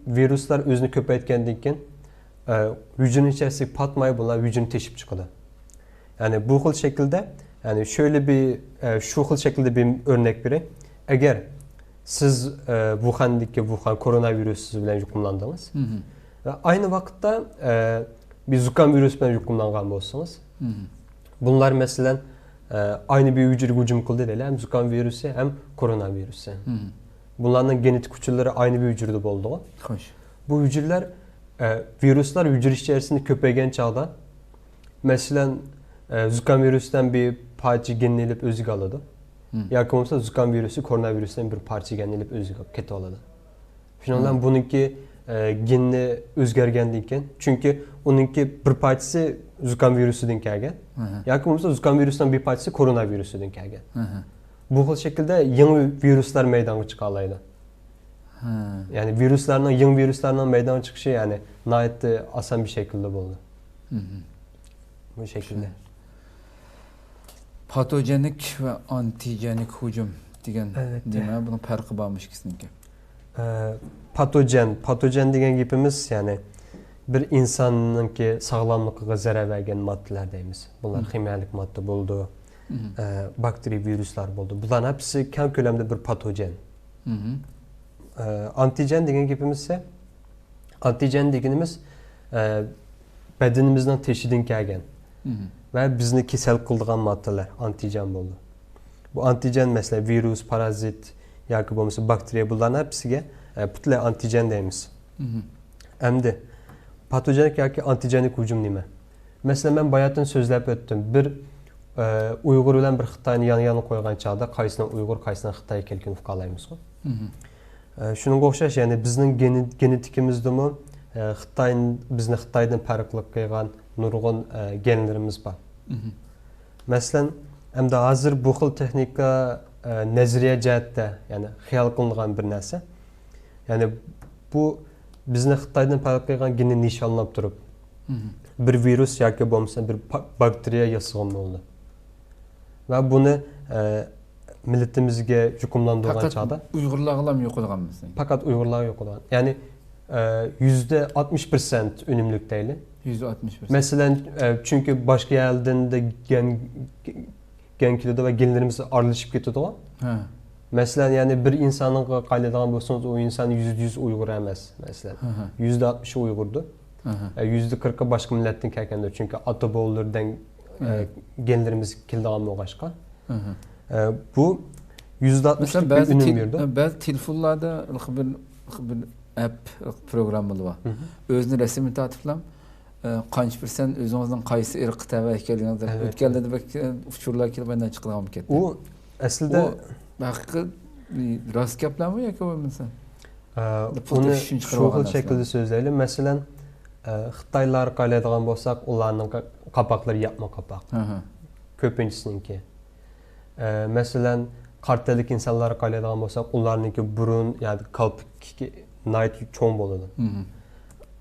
ۋىرۇسلار ئۆزىنى كۆپەيتكەندىن كېيىن، ئە، ھۈجرىنىڭ ئىچەرىسىگە پاتماي، بۇلار ھۈجرىنى تېشىپ چىقىدۇ. يەنى بۇ خىل شەكىلدە، يەنى شۆيلە بىر، ئە، شۇ خىل شەكىلدە بىر ئۆرنەك بېرەي. ئەگەر سىز، ئە، ۋۇخەندىكى ۋۇخەن كورونا ۋىرۇسى بىلەن يۇقۇملاندىڭىز ۋە ئاينى ۋاقىتتا، ئە، بىر زۇكام ۋىرۇسى بىلەن يۇقۇملانغان بولسىڭىز، بۇلار، مەسىلەن، ئە، ئاينى بىر ھۈجرىگە ھۇجۇم قىلدى دەيلى، ھەم زۇكام ۋىرۇسى، ھەم كورونا ۋىرۇسى. بۇلارنىڭ گېنېتىك ئۇچۇرلىرى ئاينى بىر ھۈجرىدە بولىدۇ. خوش. بۇ ھۈجرىلەر، ئە، ۋىرۇسلار ھۈجرە ئىچەرىسىندە كۆپەيگەن چاغدا، مەسىلەن، ئە، زۇكام ۋىرۇسىدىن بىر پارچە گېننى ئېلىپ ئۆزىگە ئالىدۇ. ياكى بولمىسا زۇكام ۋىرۇسى كورونا ۋىرۇسىدىن بىر پارچە گەننى ئېلىپ ئۆزىگە كېتىۋالىدۇ. شۇنىڭ بىلەن بۇنىڭكى، ئە، گېننى ئۆزگەرگەندىن كېيىن، چۈنكى ئۇنىڭكى بىر پارچىسى زۇكام ۋىرۇسىدىن كەلگەن، ياكى بولمىسا زۇكام ۋىرۇسىنىڭ بىر پارچىسى كورونا ۋىرۇسىدىن كەلگەن. بۇ خىل شەكىلدە يېڭى ۋىرۇسلار مەيدانغا چىقالايدۇ. يەنى ۋىرۇسلارنىڭ، يېڭى ۋىرۇسلارنىڭ مەيدانغا چىقىشى، يەنى ناھايىتى ئاسان بىر شەكىلدە بولىدۇ. بۇ شەكىلدە. پاتوگېنىك ۋە ئانتىگېنىك ھۇجۇم دېگەن نېمە؟ بۇنىڭ پەرقى بارمۇ ئىككىسىنىڭكى؟ ئە، پاتوگېن، پاتوگېن دېگەن گېپىمىز، يەنى بىر ئىنساننىڭكى ساغلاملىقىغا زەرەر بەرگەن ماددىلار دەيمىز. بۇلار خىمىيەلىك ماددا بولىدۇ، ئە، باكتېرىيە، ۋىرۇسلار بولىدۇ. بۇلارنىڭ ھەپپىسى كەڭ كۆلەمدە بىر پاتوگېن. ئە، ئانتىگېن دېگەن گېپىمىز ئىسە، ئانتىگېن دېگىنىمىز، ئە، بەدىنىمىزنىڭ تېشىدىن كەلگەن ۋە بىزنى كېسەل قىلىدىغان ماددىلار ئانتىگېن بولىدۇ. بۇ ئانتىگېن، مەسىلەن، ۋىرۇس، پارازىت ياكى بولمىسا باكتېرىيە، بۇلارنىڭ ھەپپىسىگە، ئە، پۈتۈنلەي ئانتىگېن دەيمىز. ئەمدى پاتوگېنىك ياكى ئانتىگېنىك ھۇجۇم نېمە؟ مەسىلەن، مەن باياتىن سۆزلەپ ئۆتتۈم. بىر، ئە، ئۇيغۇر بىلەن بىر خىتاينى يان-يانا قويغان چاغدا قايسىنىڭ ئۇيغۇر، قايسىنىڭ خىتاي ئىكەنلىكىنى ئۇقالايمىزغۇ؟ ئە، شۇنىڭغا ئوخشاش، يەنى بىزنىڭ گېنې-، گېنېتىكىمىزدىمۇ ئە، خىتاي، بىزنى خىتايدىن پەرقلىق قىلغان نۇرغۇن، ئە، گېنلىرىمىز بار. مەسىلەن، ئەمدى ھازىر بۇ خىل تېخنىكا، ئە، نەزەرىيە جەھەتتە، يەنى خىيال قىلىنغان بىر نەرسە. يەنى بۇ بىزنى خىتايدىن پەرقلىق قىلغان گېننى نىشانلاپ تۇرۇپ، بىر ۋىرۇس ياكى بولمىسا بىر پا-، باكتېرىيە ياسىغان بولىدۇ. ۋە بۇنى، ئە، مىللىتىمىزگە يۇقۇملاندۇرغان پەقەت چاغدا ئۇيغۇرلارغىلا يۇقىدىغان مەسىلەن. پەقەت ئۇيغۇرلارغا يۇقىدىغان. يەنى، ئە، يۈزدە ئاتمىش پىرسەنت ئۈنۈملۈك دەيلى. يۈزدە ئاتمىش پىرسەنت. مەسىلەن، ئە، چۈنكى باشقا يەردىن دە گەن، گەن كېلىدۇ ۋە گېنلىرىمىز ئارىلىشىپ كېتىدىغۇ. ھە. مەسىلەن، يەنى بىر ئىنسانغا قايىلىدىغان بولسىڭىز، ئۇ ئىنسان يۈزدە يۈز ئۇيغۇر ئەمەس، مەسىلەن. ھە، ھە. يۈزدە ئاتمىشى ئۇيغۇردۇر. ھە، ھە. ئە، يۈزدە قىرىقى باشقا مىللەتتىن كەلگەندۇر. چۈنكى ئاتا بوۋىلىرىدىن، ئە، ھە. گېنلىرىمىز كېلىدىغان بولغاچقا. ھە، ھە. ئە، بۇ يۈزدە ئاتمىشلىق مەسىلەن، بىر بەزى ئۈنۈم تېل-، بېرىدۇ. بەزى تېلېفونلاردا بىر، بىر ئەپ پروگراممىلار بار. مھم. ئۆزىنى رەسىمىنى تارتىپلا، ئە، قانچە پىرسەنت ئۆزىڭىزنىڭ قايسى ئىرققا تەۋە ئىكەنلىكىڭىزنى ئەلۋەتتە. ئۆتكەلدە بەك، ئۇچۇرلار كېلىپ ئاندىن چىقىدىغان بولۇپ كەتتى. ئۇ ئەسلىدە ئۇ ھەقىقىي راست گەپلەرمۇ ياكى بولمىسا؟ ئە، پۇل ئۇنى تېپىش ئۈچۈن شۇ چىقىرىۋالغان خىل نەرسىلەر. شەكىلدە سۆزلەيلى. مەسىلەن، ئە، خىتايلارغا قارايدىغان بولساق، ئۇلارنىڭ قا-، قاپاقلىرى ياپما قاپاق. ھە، ھە. كۆپىنچىسىنىڭكى. ئە، مەسىلەن، قارا تەنلىك ئىنسانلارغا قارايدىغان بولساق، ئۇلارنىڭكى بۇرۇن ياكى كالپۇكى ناھايىتى چوڭ بولىدۇ. مھم.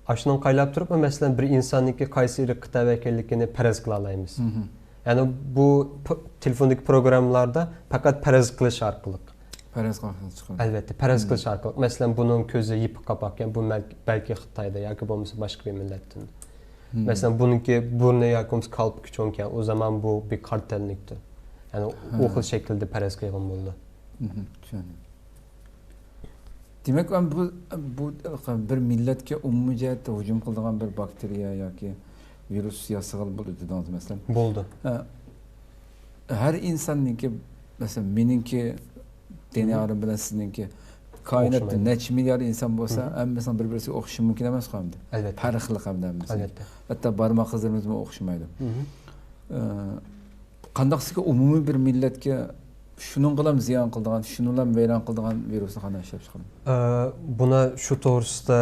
ئاشۇنىڭغا قاراپ تۇرۇپمۇ، مەسىلەن، بىر ئىنساننىڭكى قايسى ئىرققا تەۋە ئىكەنلىكىنى پەرەز قىلالايمىز. مھم. يەنى بۇ پ-، تېلېفوندىكى پروگراممىلاردا پەقەت پەرەز قىلىش ئارقىلىق. پەرەز قىلىش ئارقىلىق چىقىدۇ. ئەلۋەتتە، پەرەز مھم. قىلىش ئارقىلىق. مەسىلەن، بۇنىڭ كۆزى يېپىق قاپاقكەن، بۇ مەل-، بەلكى خىتايدا ياكى بولمىسا باشقا بىر مىللەتتىن. مھم. مەسىلەن، بۇنىڭكى بۇرنى ياكى بولمىسا كالپۇكى چوڭكەن، ئۇ زامان بۇ بىر قارا تەنلىكتۇر. يەنى ئۇ ھە. خىل شەكىلدە پەرەز قىلغان بولىدۇ. مھم، چۈشەندىم. دېمەك، ئەم، بۇ، بۇ بىر مىللەتكە ئومۇمىي جەھەتتە ھۇجۇم قىلىدىغان بىر باكتېرىيە ياكى ۋىرۇس ياسىغىلى بولىدۇ دېدىڭىز، مەسىلەن. بولىدۇ. ھە، ھەر ئىنساننىڭكى، مەسىلەن، مېنىڭكى دىنىي مھم. ئالىم بىلەن سىزنىڭكى كائىناتتا ئوخشىمايدۇ. نەچچە مىليارد ئىنسان بولسا، مھم. ھەممىسىنىڭ بىر-بىرسىگە ئوخشىشى مۇمكىن ئەمەسقۇ ئەمدى؟ ئەلۋەتتە. پەرقلىق ئەمدى ھەممىسى. ئەلۋەتتە. ھەتتا بارماق ئىزلىرىمىزمۇ ئوخشىمايدۇ. مھم. ئە، قانداقسىكى ئومۇمىي بىر مىللەتكە شۇنىڭغىلا زىيان قىلىدىغان، شۇنىلا ۋەيران قىلىدىغان ۋىرۇسنى قانداق ئىشلەپ چىقىدۇ؟ ئە، بۇنا شۇ توغرىسىدا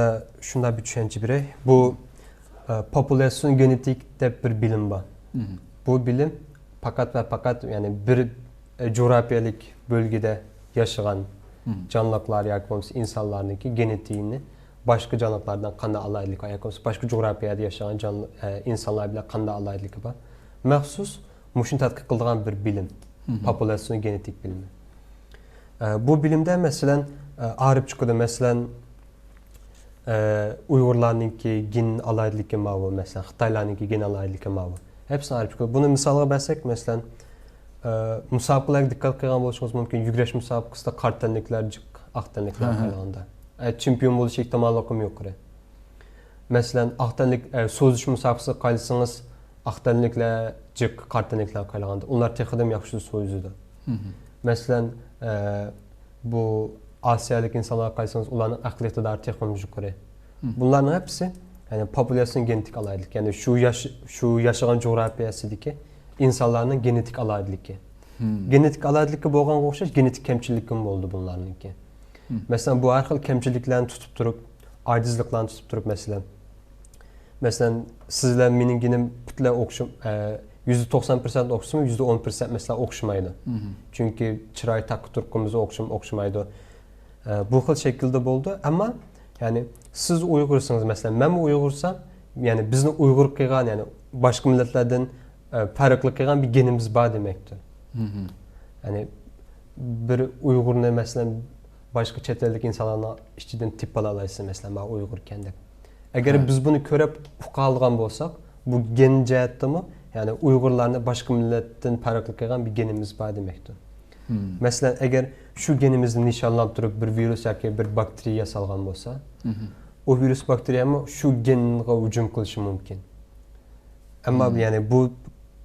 شۇنداق بىر چۈشەنچە بېرەي. بۇ، ئە، پوپۇلياتسىيون گېنېتىك دەپ بىر بىلىم بار. مھم. بۇ بىلىم پەقەت ۋە پەقەت، يەنى بىر، ئە، جۇغراپىيەلىك بۆلگىدە ياشىغان مھم. جانلىقلار ياكى بولمىسا ئىنسانلارنىڭكى گېنېتىكىنى باشقا جانلىقلاردىن قانداق ئالاھىدىلىكى بار ياكى بولمىسا باشقا جۇغراپىيەدە ياشىغان جانلى-، ئە، ئىنسانلار بىلەن قانداق ئالاھىدىلىكى بار. مەخسۇس مۇشۇنى تەتقىق قىلىدىغان بىر بىلىم. مھم. پوپۇلياتسىيون گېنېتىك بىلىمى. ئە، بۇ بىلىمدە، مەسىلەن، ئە، ئايرىپ چىقىدۇ. مەسىلەن، ئە، ئۇيغۇرلارنىڭكى گېن ئالاھىدىلىكى ماۋۇ، مەسىلەن، خىتايلارنىڭكى گېن ئالاھىدىلىكى ماۋۇ. ھەپسىنى ئايرىپ چىقىدۇ. بۇنى مىسالغا بەرسەك، مەسىلەن، ئە، مۇسابىقىلەرگە دىققەت قىلغان بولۇشىڭىز مۇمكىن، يۈگۈرۈش مۇسابىقىسىدە قارا تەنلىكلەر جىق، ئاق تەنلىكلەرگە ھە، ھە. قارىغاندا. ئە، چېمپىيون بولۇش ئېھتىماللىقىمۇ يۇقىرى. مەسىلەن، ئاق تەنلىك، ئە، سوزۇش مۇسابىقىسىگە قارىسىڭىز، ئاق تەنلىكلەر جىق قارا تەنلىكلەرگە قارىغاندا، ئۇلار تېخىدىمۇ ياخشى سوزىدۇ. مھم. مەسىلەن، ئە، بۇ ئاسىيالىك ئىنسانلارغا قارىسىڭىز، ئۇلارنىڭ ئەقلىي ئىقتىدارى تېخىمۇ يۇقىرى. مھم. بۇلارنىڭ ھەپسى، يەنى پوپۇلياتسىيون گېنېتىك ئالاھىدىلىك، يەنى شۇ ياش-، شۇ ياشىغان جۇغراپىيەسىدىكى ئىنسانلارنىڭ گېنېتىك ئالاھىدىلىكى. مھم. گېنېتىك ئالاھىدىلىكى بولغانغا ئوخشاش گېنېتىك كەمچىلىكىمۇ بولىدۇ بۇلارنىڭكى. مھم. مەسىلەن، بۇ ھەر خىل كەمچىلىكلەرنى تۇتۇپ تۇرۇپ، ئاجىزلىقلارنى تۇتۇپ تۇرۇپ، مەسىلەن، مەسىلەن، سىز بىلەن مېنىڭ گېنىم پۈتۈنلەي ئوخشىم-، ئە، يۈزدە توقسان پىرسەنت ئوخشىسىمۇ، يۈزدە ئون پىرسەنت مەسىلەن ئوخشىمايدۇ. مھم. چۈنكى چىراي تاقا تۇرقىمىز ئوخشىم-، ئوخشىمايدۇ. ئە، بۇ خىل شەكىلدە بولىدۇ. ئەمما، يەنى، سىز ئۇيغۇرسىڭىز، مەسىلەن، مەنمۇ ئۇيغۇرسام، يەنى، بىزنى ئۇيغۇر قىلغان، يەنى، باشقا مىللەتلەردىن، ئە، پەرقلىق قىلغان بىر گېنىمىز بار دېمەكتۇر. مھم. يەنى، بىر ئۇيغۇرنى، مەسىلەن، باشقا چەت ئەلدىكى ئىنسانلارنىڭ ئىچىدىن تېپىپ ئالالايسىز، مەسىلەن، مانا ئۇيغۇر ئىكەن دەپ. ئەگەر ھە. بىز بۇنى كۆرۈپ ئۇقالىغان بولساق، بۇ گېن جەھەتتىمۇ، يەنى ئۇيغۇرلارنى باشقا مىللەتتىن پەرقلىق قىلغان بىر گېنىمىز بار دېمەكتۇر. مم. مەسىلەن، ئەگەر شۇ گېنىمىزنى نىشانلاپ تۇرۇپ بىر ۋىرۇس ياكى بىر باكتېرىيە ياسالغان بولسا، مم. ئۇ ۋىرۇس باكتېرىيەمۇ شۇ گېنغا ھۇجۇم قىلىشى مۇمكىن. ئەمما، مم. يەنى بۇ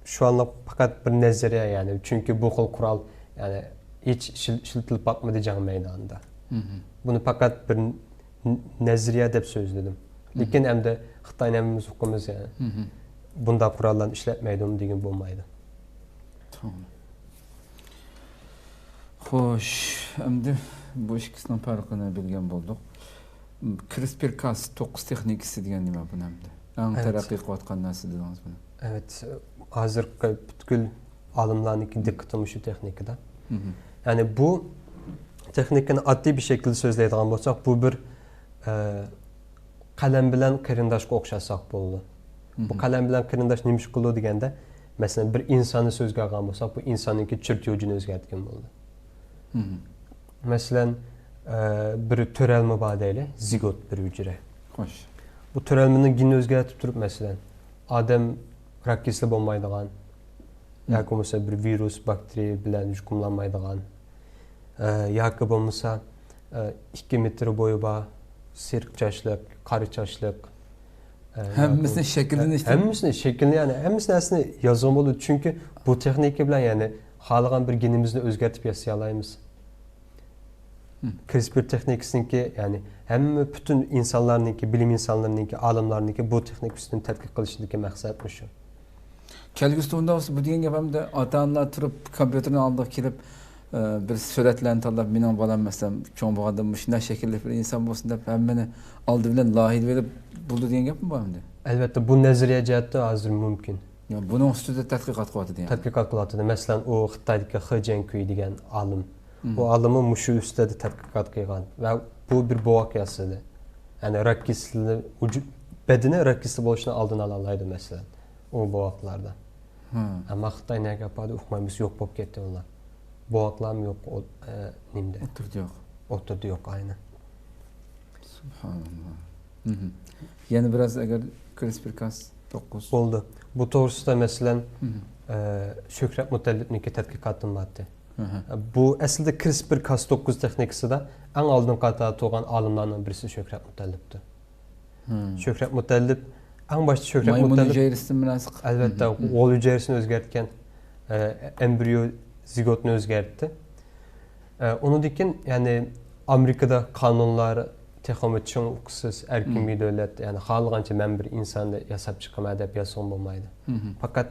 شۇ ئانلىق پەقەت بىر نەزەرىيە، يەنى، چۈنكى بۇ خىل قورال، يەنى، ھېچ ئىشل-، ئىشلىتىلىپ باقمىدى جەڭ مەيدانىدا. مم. بۇنى پەقەت بىر ن-، نەزەرىيە دەپ سۆزلىدىم. مم. لېكىن ئەمدى خىتاينى ھەممىمىز ئۇقىمىز، يەنى، مم. بۇنداق قوراللارنى ئىشلەتمەيدۇ دېگىلى بولمايدۇ. توغرا. خوش، ئەمدى بۇ ئىككىسىنىڭ پەرقىنى بىلگەن بولدۇق. كرىسپىر كاس توققۇز تېخنىكىسى دېگەن نېمە بۇ ئەمدى؟ ئەڭ ئەۋەت. تەرەققىي قىلىۋاتقان نەرسە دېدىڭىز بۇنى. ئەۋەت، ھازىرقى پۈتكۈل ئالىملارنىڭكى دىققىتى مۇشۇ تېخنىكىدا. مهم. يەنى بۇ تېخنىكىنى ئاددىي بىر شەكىلدە سۆزلەيدىغان بولساق، بۇ بىر ئە، قەلەم بىلەن قېرىنداشقا ئوخشاتساق بولىدۇ. بۇ مهم. قەلەم بىلەن قېرىنداش نېمە ئىش قىلىدۇ دېگەندە، مەسىلەن، بىر ئىنساننى سۆزگە ئالغان بولساق، بۇ ئىنساننىڭكى چېرتيوجىنى ئۆزگەرتكەن بولىدۇ. مهم. مەسىلەن، ئە، بىر تۆرەلمە بار دەيلى، زىگوت بىر ھۈجرە. خوش. بۇ تۆرەلمىنىڭ گېنىنى ئۆزگەرتىپ تۇرۇپ، مەسىلەن، ئادەم راك كېسىلى بولمايدىغان، مم. ياكى بولمىسا بىر ۋىرۇس، باكتېرىيە بىلەن يۇقۇملانمايدىغان، ئە، ياكى بولمىسا، ئە، ئىككى مېتىر بويى بار، سېرىق چاچلىق، قارا چاچلىق، ئە، ھەممىسىنى ياكى شەكىللىنىشتىن- ھەممىسىنى شەكلىنى، يەنى ھەممىسى نەرسىنى يازغان بولىدۇ. چۈنكى بۇ تېخنىكا بىلەن، يەنى خالىغان بىر گېنىمىزنى ئۆزگەرتىپ ياسىيالايمىز. مم. كرىسپىر تېخنىكىسىنىڭكى، يەنى ھەممە پۈتۈن ئىنسانلارنىڭكى، بىلىم ئىنسانلىرىنىڭكى، ئالىملارنىڭكى بۇ تېخنىكا ئۈستىدىن تەتقىق قىلىشىدىكى مەقسەت مۇشۇ. كەلگۈسىدە ئۇنداق بولسا، بۇ دېگەن گەپ ئەمدى ئاتا-ئانىلار تۇرۇپ، كومپيۇتېرنىڭ ئالدىغا كېلىپ، ئە، بىر سۈرەتلەرنى تاللاپ، مېنىڭ بالام، مەسىلەن، چوڭ بولغاندا مۇشۇنداق شەكىللىك بىر ئىنسان بولسۇن دەپ، ھەممىنى ئالدى بىلەن لايىھىلىۋېلىپ بولىدۇ دېگەن گەپمۇ بار ئەمدى؟ ئەلۋەتتە، بۇ نەزەرىيە جەھەتتە ھازىر مۇمكىن. يا، بۇنىڭ ئۈستىدە تەتقىقات قىلىۋاتىدۇ يەنى. تەتقىقات قىلىۋاتىدۇ. مەسىلەن، ئۇ خىتايدىكى خې جيەنكۈي دېگەن ئالىم. مم. ئۇ ئالىممۇ مۇشۇ ئۈستىدە تەتقىقات قىلغان ۋە بۇ بىر بوۋاق ياسىدى. يەنى راك كېسىلى، ۋۇجۇد، بەدىنى راك كېسىلى بولۇشنىڭ ئالدىنى ئالالايدۇ، مەسىلەن، ئۇ بوۋاقلاردا. ھە. ئەمما خىتاي نەگە ئاپاردى ئۇقمايمىز، يوق بولۇپ كەتتى ئۇلار. بوۋاقلارمۇ يوق، ئو-، ئە، نېمىدە؟ ئوتتۇرىدا يوق. ئوتتۇرىدا يوق، ئاينى. سۇبھاناللا. مهم. يەنە بىراز ئەگەر كرىسپىر كاس توققۇز. بولدى. بۇ توغرىسىدا، مەسىلەن، مهم. ئە، شۆھرەت مۇتەللىپنىڭكى تەتقىقاتىدىن بارتى. ئەھە. بۇ ئەسلىدە كرىسپىر كاس توققۇز تېخنىكىسىدا ئەڭ ئالدىنقى قاتاردا تۇرغان ئالىملارنىڭ بىرسى شۆھرەت مۇتەللىپتۇ. مم. شۆھرەت مۇتەللىپ، ئەڭ باشتا شۆھرەت مايمۇن مۇتەللىپ، ھۈجەيرىسىدىن مۇناسىق. ئەلۋەتتە، مم، مم. غول ھۈجەيرىسىنى ئۆزگەرتكەن، ئە، ئەمبرىيو زىگوتنى ئۆزگەرتتى. ئە، ئۇنىڭدىن كېيىن، يەنى، ئامېرىكىدا قانۇنلار تېخىمۇ چىڭ ئۇقسىز، ئەركىن مم. بىر دۆلەت، يەنى، خالىغانچە مەن بىر ئىنساننى ياساپ چىقىمەن دەپ ياسىغىلى بولمايدۇ. مم. پەقەت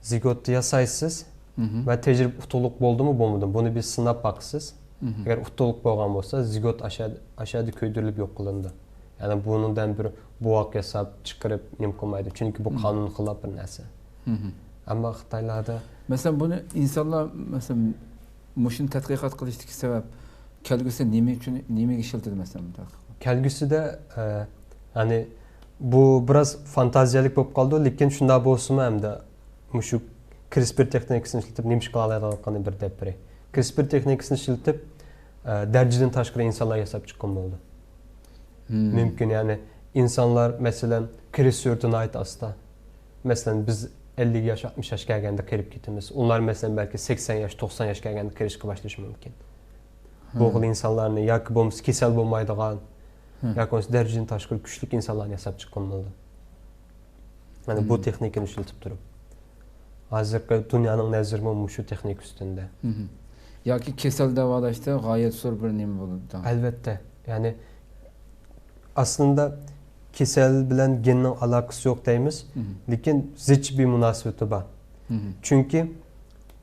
زىگوتنى ياسايسىز مم. ۋە تەجرىبە ئۇتۇقلۇق بولدىمۇ، بولمىدىمۇ، بۇنى بىز سىناپ باقىسىز. مم. ئەگەر ئۇتۇقلۇق بولغان بولسا، زىگوت ئاشا-، ئاشۇ يەردە كۆيدۈرۈلۈپ يوق قىلىنىدۇ. يەنى بۇنىڭدىن بىر بوۋاق ياساپ چىقىرىپ نېمە قىلمايدۇ، چۈنكى بۇ مم. قانۇنغا خىلاپ بىر نەرسە. مم. ئەمما خىتايلاردا، مەسىلەن، بۇنى ئىنسانلار، مەسىلەن، مۇشۇنى تەتقىقات قىلىشتىكى سەۋەب، كەلگۈسىدە نېمە ئۈچۈن، نېمىگە ئىشلىتىدۇ، مەسىلەن، بۇ تەتقىقات؟ كەلگۈسىدە، ئە، يەنى، بۇ بىراز فانتازىيەلىك بولۇپ قالىدۇ، لېكىن شۇنداق بولسىمۇ، ئەمدى مۇشۇ كرىسپىر تېخنىكىسىنى ئىشلىتىپ نېمە ئىش قىلالايدىغانلىقىنى بىر دەپ بېرەي. كرىسپىر تېخنىكىسىنى ئىشلىتىپ، ئە، دەرىجىدىن تاشقىرى ئىنسانلار ياساپ چىققىلى بولىدۇ. مم. مۇمكىن، يەنى ئىنسانلار، مەسىلەن، قېرىش سۈرئىتى ناھايىتى ئاستا. مەسىلەن، بىز ئەللىك ياش، ئاتمىش ياش كەلگەندە قېرىپ كېتىمىز. ئۇلار، مەسىلەن، بەلكى سەكسەن ياش، توقسان ياش كەلگەندە قېرىشقا باشلىشى مۇمكىن. بۇ ھە. خىل ئىنسانلارنى ياكى بولمىسا كېسەل بولمايدىغان، ھە. ياكى بولمىسا دەرىجىدىن تاشقىرى كۈچلۈك ئىنسانلارنى ياساپ چىققىلى بولىدۇ. يەنى بۇ مم. تېخنىكىنى ئىشلىتىپ تۇرۇپ. ھازىرقى دۇنيانىڭ نەزىرىمۇ مۇشۇ تېخنىكا ئۈستۈندە. مم. ياكى كېسەل داۋالاشتا غايەت زور بىر نېمە بولىدۇ. ئەلۋەتتە، يەنى ئەسلىدە كېسەل بىلەن گېننىڭ ئالاقىسى يوق دەيمىز، مم. لېكىن زىچ بىر مۇناسىۋىتى بار. مم. چۈنكى،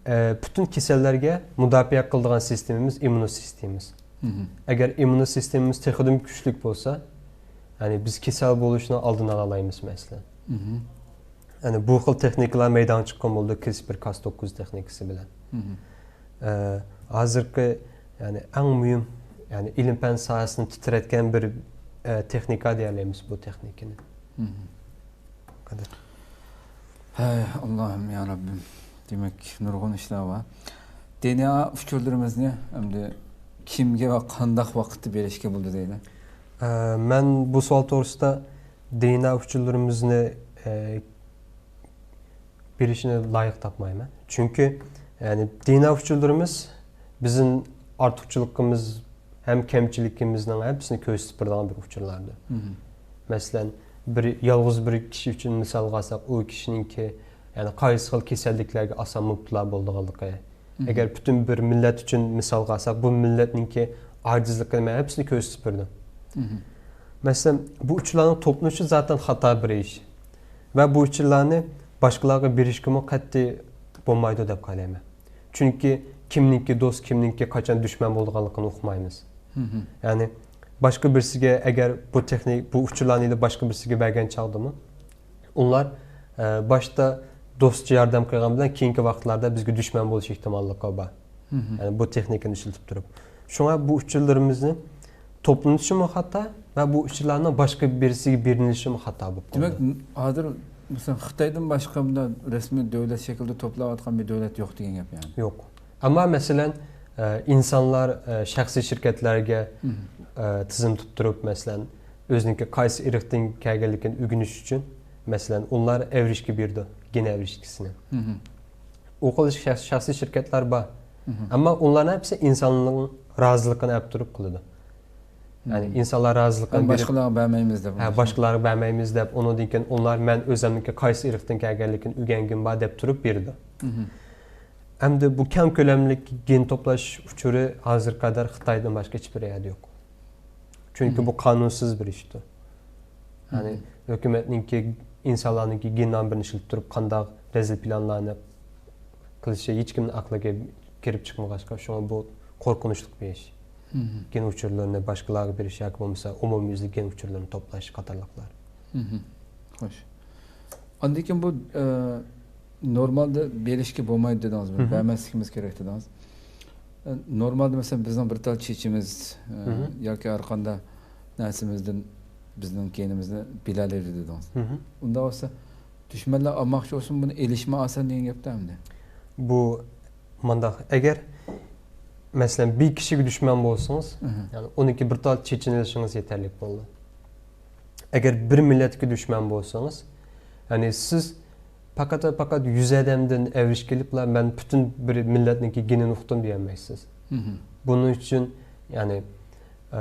ئە، پۈتۈن كېسەللەرگە مۇداپىئە قىلىدىغان سىستېمىمىز ئىممۇنو سىستېمىمىز. مم. ئەگەر ئىممۇنو سىستېمىمىز تېخىدىن كۈچلۈك بولسا، يەنى بىز كېسەل بولۇشنىڭ ئالدىنى ئالالايمىز، مەسىلەن. مم. يەنى بۇ خىل تېخنىكىلار مەيدانغا چىققان بولدى، كرىسپىر كاس توققۇز تېخنىكىسى بىلەن. مم. ئە، ھازىرقى، يەنى ئەڭ مۇھىم، يەنى ئىلىم-پەن ساھەسىنى تىترەتكەن بىر، ئە، تېخنىكا دېيەلەيمىز بۇ تېخنىكىنى. مم. قەدەر. ھەي، ئاللاھىم يا رەببىم. دېمەك، نۇرغۇن ئىشلار بار. دى ئېن ئا ئۇچۇرلىرىمىزنى ئەمدى كىمگە ۋە قانداق ۋاقىتتا بېرىشكە بولىدۇ دەيدۇ؟ ئە، مەن بۇ سوئال توغرىسىدا دى ئېن ئا ئۇچۇرلىرىمىزنى، ئە، بېرىشنى لايىق تاپمايمەن. چۈنكى، يەنى، دى ئېن ئا ئۇچۇرلىرىمىز بىزنىڭ ئارتۇقچىلىقىمىز ھەم كەمچىلىكىمىزنىڭ ھەممىسىنى كۆرسىتىپ بېرىدىغان بىر ئۇچۇرلاردۇر. مم. مەسىلەن، بىر، يالغۇز بىر كىشى ئۈچۈن مىسالغا ئالساق، ئۇ كىشىنىڭكى، يەنى، قايسى خىل كېسەللىكلەرگە ئاسان مۇپتىلا بولىدىغانلىقى، مم. ئەگەر پۈتۈن بىر مىللەت ئۈچۈن مىسالغا ئالساق، بۇ مىللەتنىڭكى ئاجىزلىقىنى ھەممىسىنى كۆرسىتىپ بېرىدۇ. مم. مەسىلەن، بۇ ئۇچۇرلارنىڭ توپلىنىشى زاتەن خاتا بىر ئىش. ۋە بۇ ئۇچۇرلارنى باشقىلارغا بېرىشكىمۇ قەتئىي بولمايدۇ دەپ قارايمەن. چۈنكى كىمنىڭكى دوست، كىمنىڭكى قاچان دۈشمەن بولىدىغانلىقىنى ئۇقمايمىز. مم. يەنى باشقا بىرسىگە ئەگەر بۇ تېخنىك، بۇ ئۇچۇرلارنى ئېلىپ باشقا بىرسىگە بەرگەن چاغدىمۇ، ئۇلار، ئە، باشتا دوستچە ياردەم قىلغان بىلەن كېيىنكى ۋاقىتلاردا بىزگە دۈشمەن بولۇش ئېھتىماللىقى بار. يەنى بۇ تېخنىكىنى ئىشلىتىپ تۇرۇپ. شۇڭا بۇ ئۇچۇرلىرىمىزنى توپلىنىشىمۇ خاتا ۋە بۇ ئۇچۇرلارنىڭ باشقا بىرسىگە بېرىلىشىمۇ خاتا بولۇپ دېمەك، قالدى. ھازىر، مەسىلەن، خىتايدىن باشقا بۇنداق رەسمىي دۆلەت شەكلىدە توپلاۋاتقان بىر دۆلەت يوق دېگەن گەپ، يەنى. يوق. ئەمما، مەسىلەن، ئە، ئىنسانلار، ئە، شەخسىي شىركەتلەرگە، ئە، تىزىم تۇتتۇرۇپ، مەسىلەن، ئۆزىنىڭكى قايسى ئىرقتىن كەلگەنلىكىنى ئۆگىنىش ئۈچۈن، مەسىلەن، ئۇلار ئەۋرىشكە بېرىدۇ، گېن ئەۋرىشكىسىنى. ئۇ خىل شەخس-، شەخسىي شىركەتلەر بار. ئەمما ئۇلارنىڭ ھەممىسى ئىنساننىڭ رازىلىقىنى ئەپ تۇرۇپ قىلىدۇ. يەنى ئىنسانلار رازىلىقىنى بېرىپ، باشقىلارغا بەرمەيمىز دەپ. ھە، باشقىلارغا بەرمەيمىز دەپ، ئۇنىڭدىن كېيىن ئۇلار مەن ئۆزۈمنىڭكى قايسى ئىرقتىن كەلگەنلىكىنى ئۆگەنگىن بار دەپ تۇرۇپ بېرىدۇ. ئەمدى بۇ كەڭ كۆلەملىك گېن توپلاش ئۇچۇرى ھازىرغا قەدەر خىتايدىن باشقا ھېچبىر يەردە يوق. چۈنكى بۇ قانۇنسىز بىر ئىشتۇ. يەنى ھۆكۈمەتنىڭكى ئىنسانلارنىڭكى گېن نامېرىنى ئىشلىتىپ تۇرۇپ قانداق رەزىل پىلانلارنى قىلىشى ھېچكىمنىڭ ئەقلىگە كىرىپ چىقمىغاچقا، شۇڭا بۇ قورقۇنچلۇق بىر ئىش. گېن ئۇچۇرلىرىنى باشقىلارغا بېرىش ياكى بولمىسا ئومۇميۈزلۈك گېن ئۇچۇرلىرىنى توپلاش قاتارلىقلار. خوش. ئاندىن كېيىن بۇ، ئە، نورمالدا بېرىشكە بولمايدۇ دېدىڭىز، بۇنى بەرمەسلىكىمىز كېرەك دېدىڭىز. ئە، نورمالدا، مەسىلەن، بىزنىڭ بىر تال چېچىمىز، ئە، ياكى ھەر قانداق نەرسىمىزدىن بىزنىڭ گېنىمىزنى بىلەلەيدۇ دېدىڭىز. ئۇنداق بولسا، دۈشمەنلەر ئالماقچى بولسىمۇ، بۇنى ئېلىشمۇ ئاسان دېگەن گەپتە ئەمدى. بۇ مانداق، ئەگەر، مەسىلەن، بىر كىشىگە دۈشمەن بولسىڭىز، يەنى ئۇنىڭكى بىر تال چېچىنى ئېلىشىڭىز يېتەرلىك بولىدۇ. ئەگەر بىر مىللەتكە دۈشمەن بولسىڭىز، يەنى سىز پەقەت ۋە پەقەت يۈز ئادەمدىن ئەۋرىشكە ئېلىپلا، مەن پۈتۈن بىر مىللەتنىڭكى گېنىنى ئۇقتۇم دېيەلمەيسىز. بۇنىڭ ئۈچۈن، يەنى، ئە،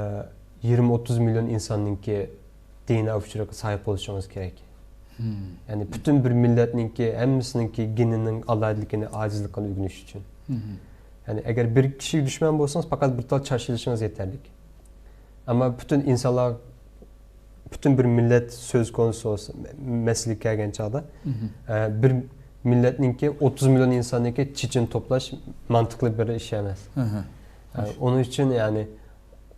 يىگىرمە ئوتتۇز مىليون ئىنساننىڭكى دى ئېن ئە ئۇچۇرىغا ساھىب بولۇشىڭىز كېرەك. يەنى پۈتۈن بىر مىللەتنىڭكى، ھەممىسىنىڭكى گېنىنىڭ ئالاھىدىلىكىنى، ئاجىزلىقىنى ئۆگىنىش ئۈچۈن. يەنى ئەگەر بىر كىشىگە دۈشمەن بولسىڭىز، پەقەت بىر تال چاچ ئېلىشىڭىز يېتەرلىك. ئەمما پۈتۈن ئىنسانلار، پۈتۈن بىر مىللەت سۆز كونۇسى بولسا، مە-، مەسىلىگە كەلگەن چاغدا، ئە، بىر مىللەتنىڭكى ئوتتۇز مىليون ئىنساننىڭكى چېچىنى توپلاش مانتىقلىق بىر ئىش ئەمەس. ئە، ئۇنىڭ ئۈچۈن، يەنى،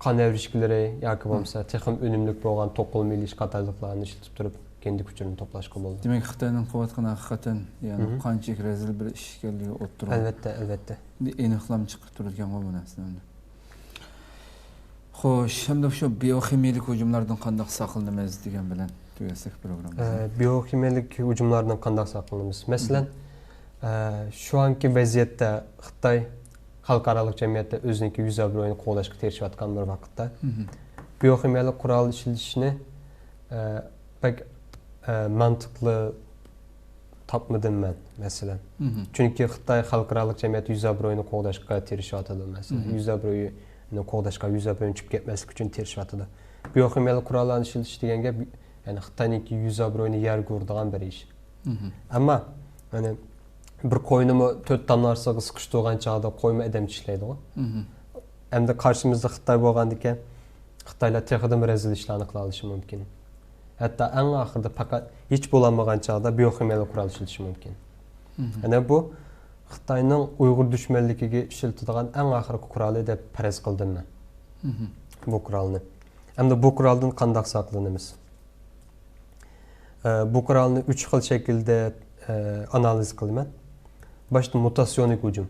قان ئەۋرىشكىلىرى ياكى بولمىسا تېخىمۇ ئۈنۈملۈك بولغان توقۇلما ئېلىش قاتارلىقلارنى ئىشلىتىپ تۇرۇپ، گېندىك ئۇچۇرىنى توپلاشقا بولىدۇ. دېمەك، خىتاينىڭ قىلىۋاتقىنى ھەقىقەتەن، يەنى، قانچىلىك رەزىل بىر ئىش ئىكەنلىكى ئوتتۇرىغا. ئەلۋەتتە، ئەلۋەتتە. بىر ئېنىقلام چىقىپ تۇرىدىكەنغۇ بۇ نەرسىنى ئەمدى. خوش، ئەمدى شۇ بىيوخىمىيەلىك ھۇجۇملاردىن قانداق ساقلىنىمىز دېگەن بىلەن تۈگەتسەك پروگراممىمىزنى. ئە، بىيوخىمىيەلىك ھۇجۇملاردىن قانداق ساقلىنىمىز؟ مەسىلەن، ئە، شۇ ئانكى ۋەزىيەتتە خىتاي خەلقئارالىق جەمئىيەتتە ئۆزىنىڭكى يۈز ئابرۇيىنى قوغداشقا تىرىشىۋاتقان بىر ۋاقىتتا، بىيوخىمىيەلىك قورال ئىشلىتىشنى، ئە، بەك، ئە، مانتىقلىق تاپمىدىم مەن، مەسىلەن. چۈنكى خىتاي خەلقئارالىق جەمئىيەتتە يۈز ئابرۇيىنى قوغداشقا تىرىشىۋاتىدۇ، مەسىلەن. يۈز ئابرۇيىنى قوغداشقا، يۈز ئابرۇيىنى چۈشۈپ كەتمەسلىك ئۈچۈن تىرىشىۋاتىدۇ. بىيوخىمىيەلىك قوراللارنى ئىشلىتىش دېگەن گەپ، يەنى خىتاينىڭكى يۈز ئابرۇيىنى يەرگە ئۇرىدىغان بىر ئىش. ئەمما، يەنى، بىر قوينىمۇ تۆت تامنارسىغا سىقىشتۇرغان چاغدا قويمۇ ئادەم چىشلەيدىغۇ. ئەمدى قارشىمىزدا خىتاي بولغاندىكىن، خىتايلار تېخىدىمۇ رەزىل ئىشلارنى قىلالىشى مۇمكىن. ھەتتا ئەڭ ئاخىرىدا پەقەت ھېچ بولالمىغان چاغدا بىيوخىمىيەلىك قورال ئىشلىتىشى مۇمكىن. يەنى بۇ خىتاينىڭ ئۇيغۇر دۈشمەنلىكىگە ئىشلىتىدىغان ئەڭ ئاخىرقى قورالى دەپ پەرەز قىلدىم مەن بۇ قورالنى. ئەمدى بۇ قورالدىن قانداق ساقلىنىمىز؟ ئە، بۇ قورالنى ئۈچ خىل شەكىلدە، ئە، ئانالىز قىلىمەن. باشتا مۇتاتسىيونىك ھۇجۇم.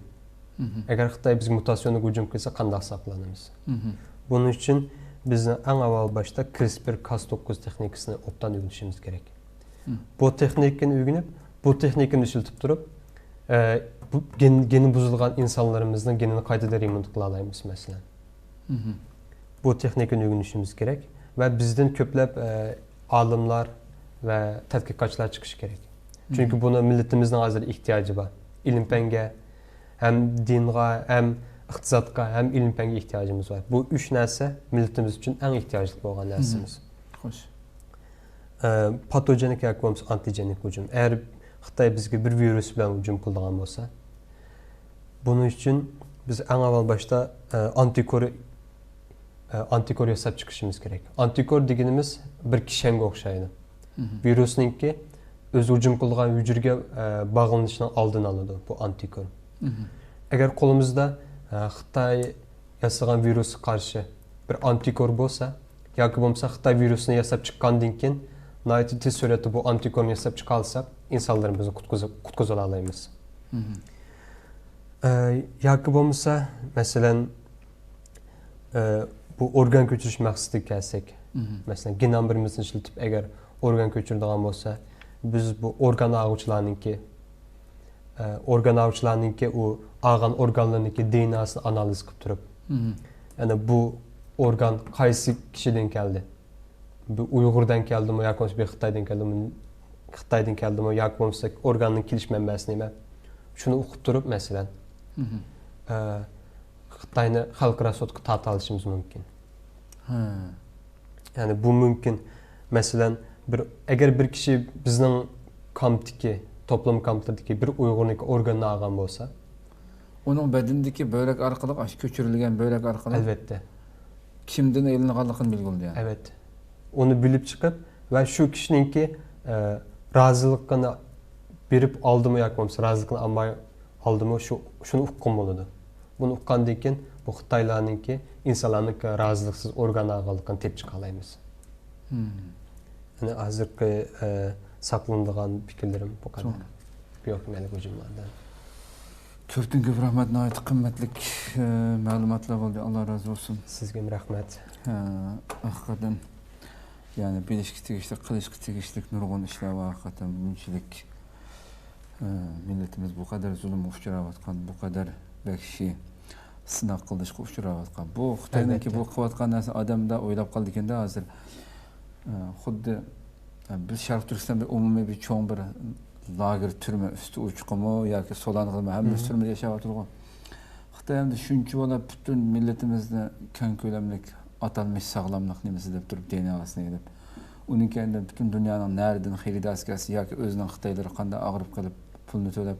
ئەگەر خىتاي بىزگە مۇتاتسىيونىك ھۇجۇم قىلسا، قانداق ساقلىنىمىز؟ بۇنىڭ ئۈچۈن بىزنىڭ ئەڭ ئاۋۋال باشتا كرىسپىر كاس توققۇز تېخنىكىسىنى ئوبدان ئۆگىنىشىمىز كېرەك. بۇ تېخنىكىنى ئۆگىنىپ، بۇ تېخنىكىنى ئىشلىتىپ تۇرۇپ، ئە، بۇ گېن-، گېنى بۇزۇلغان ئىنسانلىرىمىزنىڭ گېنىنى قايتىدىن رېمونت قىلالايمىز، مەسىلەن. بۇ تېخنىكىنى ئۆگىنىشىمىز كېرەك ۋە بىزدىن كۆپلەپ، ئە، ئالىملار ۋە تەتقىقاتچىلار چىقىشى كېرەك. چۈنكى بۇنىڭ مىللىتىمىزنىڭ ھازىر ئېھتىياجى بار. ئىلىم-پەنگە، ھەم دىنغا، ھەم ئىقتىسادقا، ھەم ئىلىم-پەنگە ئېھتىياجىمىز بار. بۇ ئۈچ نەرسە مىللىتىمىز ئۈچۈن ئەڭ ئېھتىياجلىق بولغان نەرسىمىز. خوش. ئە، پاتوگېنىك ياكى بولمىسا ئانتىگېنىك ھۇجۇم. ئەگەر خىتاي بىزگە بىر ۋىرۇس بىلەن ھۇجۇم قىلىدىغان بولسا، بۇنىڭ ئۈچۈن بىز ئەڭ ئاۋۋال باشتا، ئە، ئانتىكور، ئە، ئانتىكور ياساپ چىقىشىمىز كېرەك. ئانتىكور دېگىنىمىز بىر كىشەنگە ئوخشايدۇ. ۋىرۇسنىڭكى ئۆزى ھۇجۇم قىلىدىغان ھۈجرىگە، ئە، باغلىنىشنىڭ ئالدىنى ئالىدۇ بۇ ئانتىكور. ئەگەر قولىمىزدا، ئە، خىتاي ياسىغان ۋىرۇسقا قارشى بىر ئانتىكور بولسا، ياكى بولمىسا خىتاي ۋىرۇسىنى ياساپ چىققاندىن كېيىن ناھايىتى تېز سۈرئەتتە بۇ ئانتىكورنى ياساپ چىقالىساق، ئىنسانلىرىمىزنى قۇتقۇزۇپ، قۇتقۇزۇلالايمىز. مم. ئە، ياكى بولمىسا، مەسىلەن، ئە، بۇ ئورگان كۆچۈرۈش مەقسىتىگە كەلسەك، مم. مەسىلەن، گېنوم بىرىمىزنى ئىشلىتىپ، ئەگەر ئورگان كۆچۈرىدىغان بولسا، بىز بۇ ئورگان ئالغۇچىلارنىڭكى، ئە، ئورگان ئالغۇچىلارنىڭكى ئۇ ئالغان ئورگانلىرىنىڭكى دى ئېن ئېسىنى ئانالىز قىلىپ تۇرۇپ، مم. يەنى بۇ ئورگان قايسى كىشىدىن كەلدى؟ بۇ ئۇيغۇردىن كەلدىمۇ ياكى بولمىسا بىر خىتايدىن كەلدىمۇ، خىتايدىن كەلدىمۇ ياكى بولمىسا ئورگاننىڭ كېلىش مەنبەسى نېمە؟ شۇنى ئۇقۇپ تۇرۇپ، مەسىلەن، مم. ئە، خىتاينى خەلقئارا سوتقا تارتالىشىمىز مۇمكىن. ھە. يەنى بۇ مۇمكىن. مەسىلەن، بىر، ئەگەر بىر كىشى بىزنىڭ كامپتىكى، توپلام كامپلىرىدىكى بىر ئۇيغۇرنىڭكى ئورگىنىنى ئالغان بولسا، ئۇنىڭ بەدىنىدىكى بۆلەك ئارقىلىق، ئاشۇ كۆچۈرۈلگەن بۆلەك ئارقىلىق ئەلۋەتتە. كىمدىن ئېلىنغانلىقىنى بىلگىلى بولىدۇ. ئەلۋەتتە. ئۇنى بىلىپ چىقىپ ۋە شۇ كىشىنىڭكى، ئە، رازىلىقىنى بېرىپ ئالدىمۇ ياكى بولمىسا رازىلىقىنى ئالماي ئالدىمۇ، شۇ، شۇنى ئۇققىلى بولىدۇ. بۇنى ئۇققاندىن كېيىن بۇ خىتايلارنىڭكى ئىنسانلارنىڭ رازىلىقسىز ئورگان ئالغانلىقىنى تېپىپ چىقالايمىز. مم. يەنى ھازىرقى، ئە، ساقلىنىدىغان پىكىرلىرىم بۇ قەدەر. توغرا. بىيوخىمىيەلىك ھۇجۇملاردىن. كۆپتىن كۆپ رەھمەت، ناھايىتى قىممەتلىك، ئە، مەلۇماتلار بولدى. ئاللا رازى بولسۇن. سىزگىمۇ رەھمەت. ھە، ھەقىقەتەن، يەنى بىلىشكە تېگىشلىك، قىلىشقا تېگىشلىك نۇرغۇن ئىشلار بار ھەقىقەتەن. بۇنچىلىك، ئە، مىللىتىمىز بۇ قەدەر زۇلۇمغا ئۇچراۋاتقان، بۇ قەدەر ۋەھشىي سىناق قىلىشقا ئۇچراۋاتقان. بۇ خىتاينىڭكى ئەلۋەتتە. بۇ قىلىۋاتقان نەرسە ئادەمدە ئويلاپ قالىدىكەندە ھازىر. ئە، خۇددى، ئە، بىز شەرقىي تۈركىستان بىر ئومۇمىي بىر چوڭ بىر لاگېر، تۈرمە ئۈستى ئوچۇقىمۇ ياكى سولانغىمۇ، ھەممىسى مم. تۈرمىدە ياشاۋاتىدىغۇ. خىتاي ئەمدى شۇنچە بولاپ پۈتۈن مىللىتىمىزنى كەڭ كۆلەملىك ئاتالمىش ساغلاملىق نېمىسى دەپ تۇرۇپ، دى ئېن ئېسىنى ئېلىپ، ئۇنىڭ كەينىدىن پۈتۈن دۇنيانىڭ نەرىدىن خېرىدارسى كەلسە ياكى ئۆزىنىڭ خىتايلىرى قانداق ئاغرىپ قېلىپ پۇلنى تۆلەپ،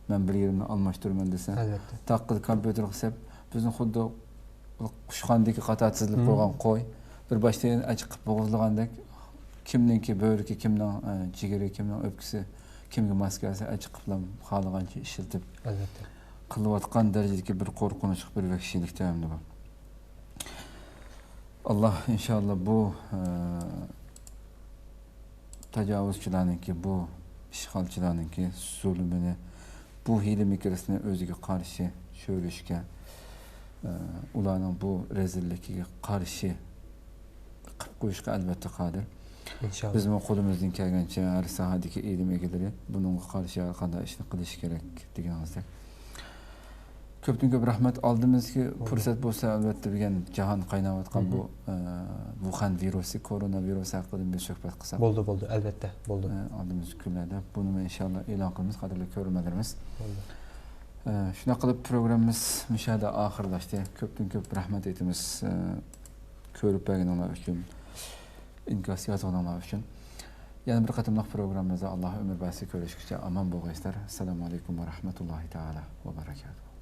مەن بىر يېرىمنى ئالماشتۇرىمەن دېسە، ئەلۋەتتە. تاققىدە كومپيۇتېرغا سەپ، بىزنى خۇددى قۇشخانىدىكى قاتا تىزىلىپ مم. قويغان قوي بىر باشتىن ئاچىقىپ بوغۇزلىغاندەك، كىمنىڭكى بۆرىكى، كىمنىڭ، ئە، جىگىرى، كىمنىڭ ئۆپكىسى، كىمگە ماس كەلسە ئاچىقىپلا خالىغانچە ئىشلىتىپ ئەلۋەتتە. قىلىۋاتقان دەرىجىدىكى بىر قورقۇنچلۇق، بىر ۋەھشىيلىكتە ئەمدى بۇ. ئاللا ئىنشاللا بۇ، ئە، تاجاۋۇزچىلارنىڭكى، بۇ ئىشغالچىلارنىڭكى زۇلۇمىنى، بۇ ھىيلە-مىكرىسىنى ئۆزىگە قارشى چۆرۈشكە، ئە، ئۇلارنىڭ بۇ رەزىللىكىگە قارشى قىلىپ قويۇشقا ئەلۋەتتە قادىر. ئىنشاللا. بىزمۇ قولىمىزدىن كەلگەنچە ھەر ساھەدىكى ئىلىم ئىگىلىرى بۇنىڭغا قارشى ھەر قانداق ئىشنى قىلىشى كېرەك دېگىنىڭىزدەك. كۆپتىن كۆپ رەھمەت. ئالدىمىزدىكى پۇرسەت بولسا، ئەلۋەتتە، بۈگۈن جاھان قايناۋاتقان بۇ، ئە، ۋۇخەن ۋىرۇسى، كورونا ۋىرۇسى ھەققىدە بىر سۆھبەت قىلساق. بولدى، بولدى، ئەلۋەتتە، بولدى. ئە، ئالدىمىزدىكى كۈنلەردە بۇنىمۇ ئىنشاللا ئېلان قىلىمىز، قەدىرلىك كۆرۈرمەنلىرىمىز. بولدى. ئە، شۇنداق قىلىپ پروگراممىمىز مۇشۇ يەردە ئاخىرلاشتى. كۆپتىن كۆپ رەھمەت ئېيتىمىز، ئە، كۆرۈپ بەرگىنىڭلار ئۈچۈن، ئىنكاس يازغىنىڭلار ئۈچۈن. يەنە بىر قېتىملىق پروگراممىمىزدا ئاللا ئۆمۈر بەرسە كۆرۈشكىچە ئامان بولغايسىلەر. ئەسسالامۇ ئەلەيكۇم ۋە رەھمەتۇللاھى تائالا ۋە بەرەكاتۇھۇ.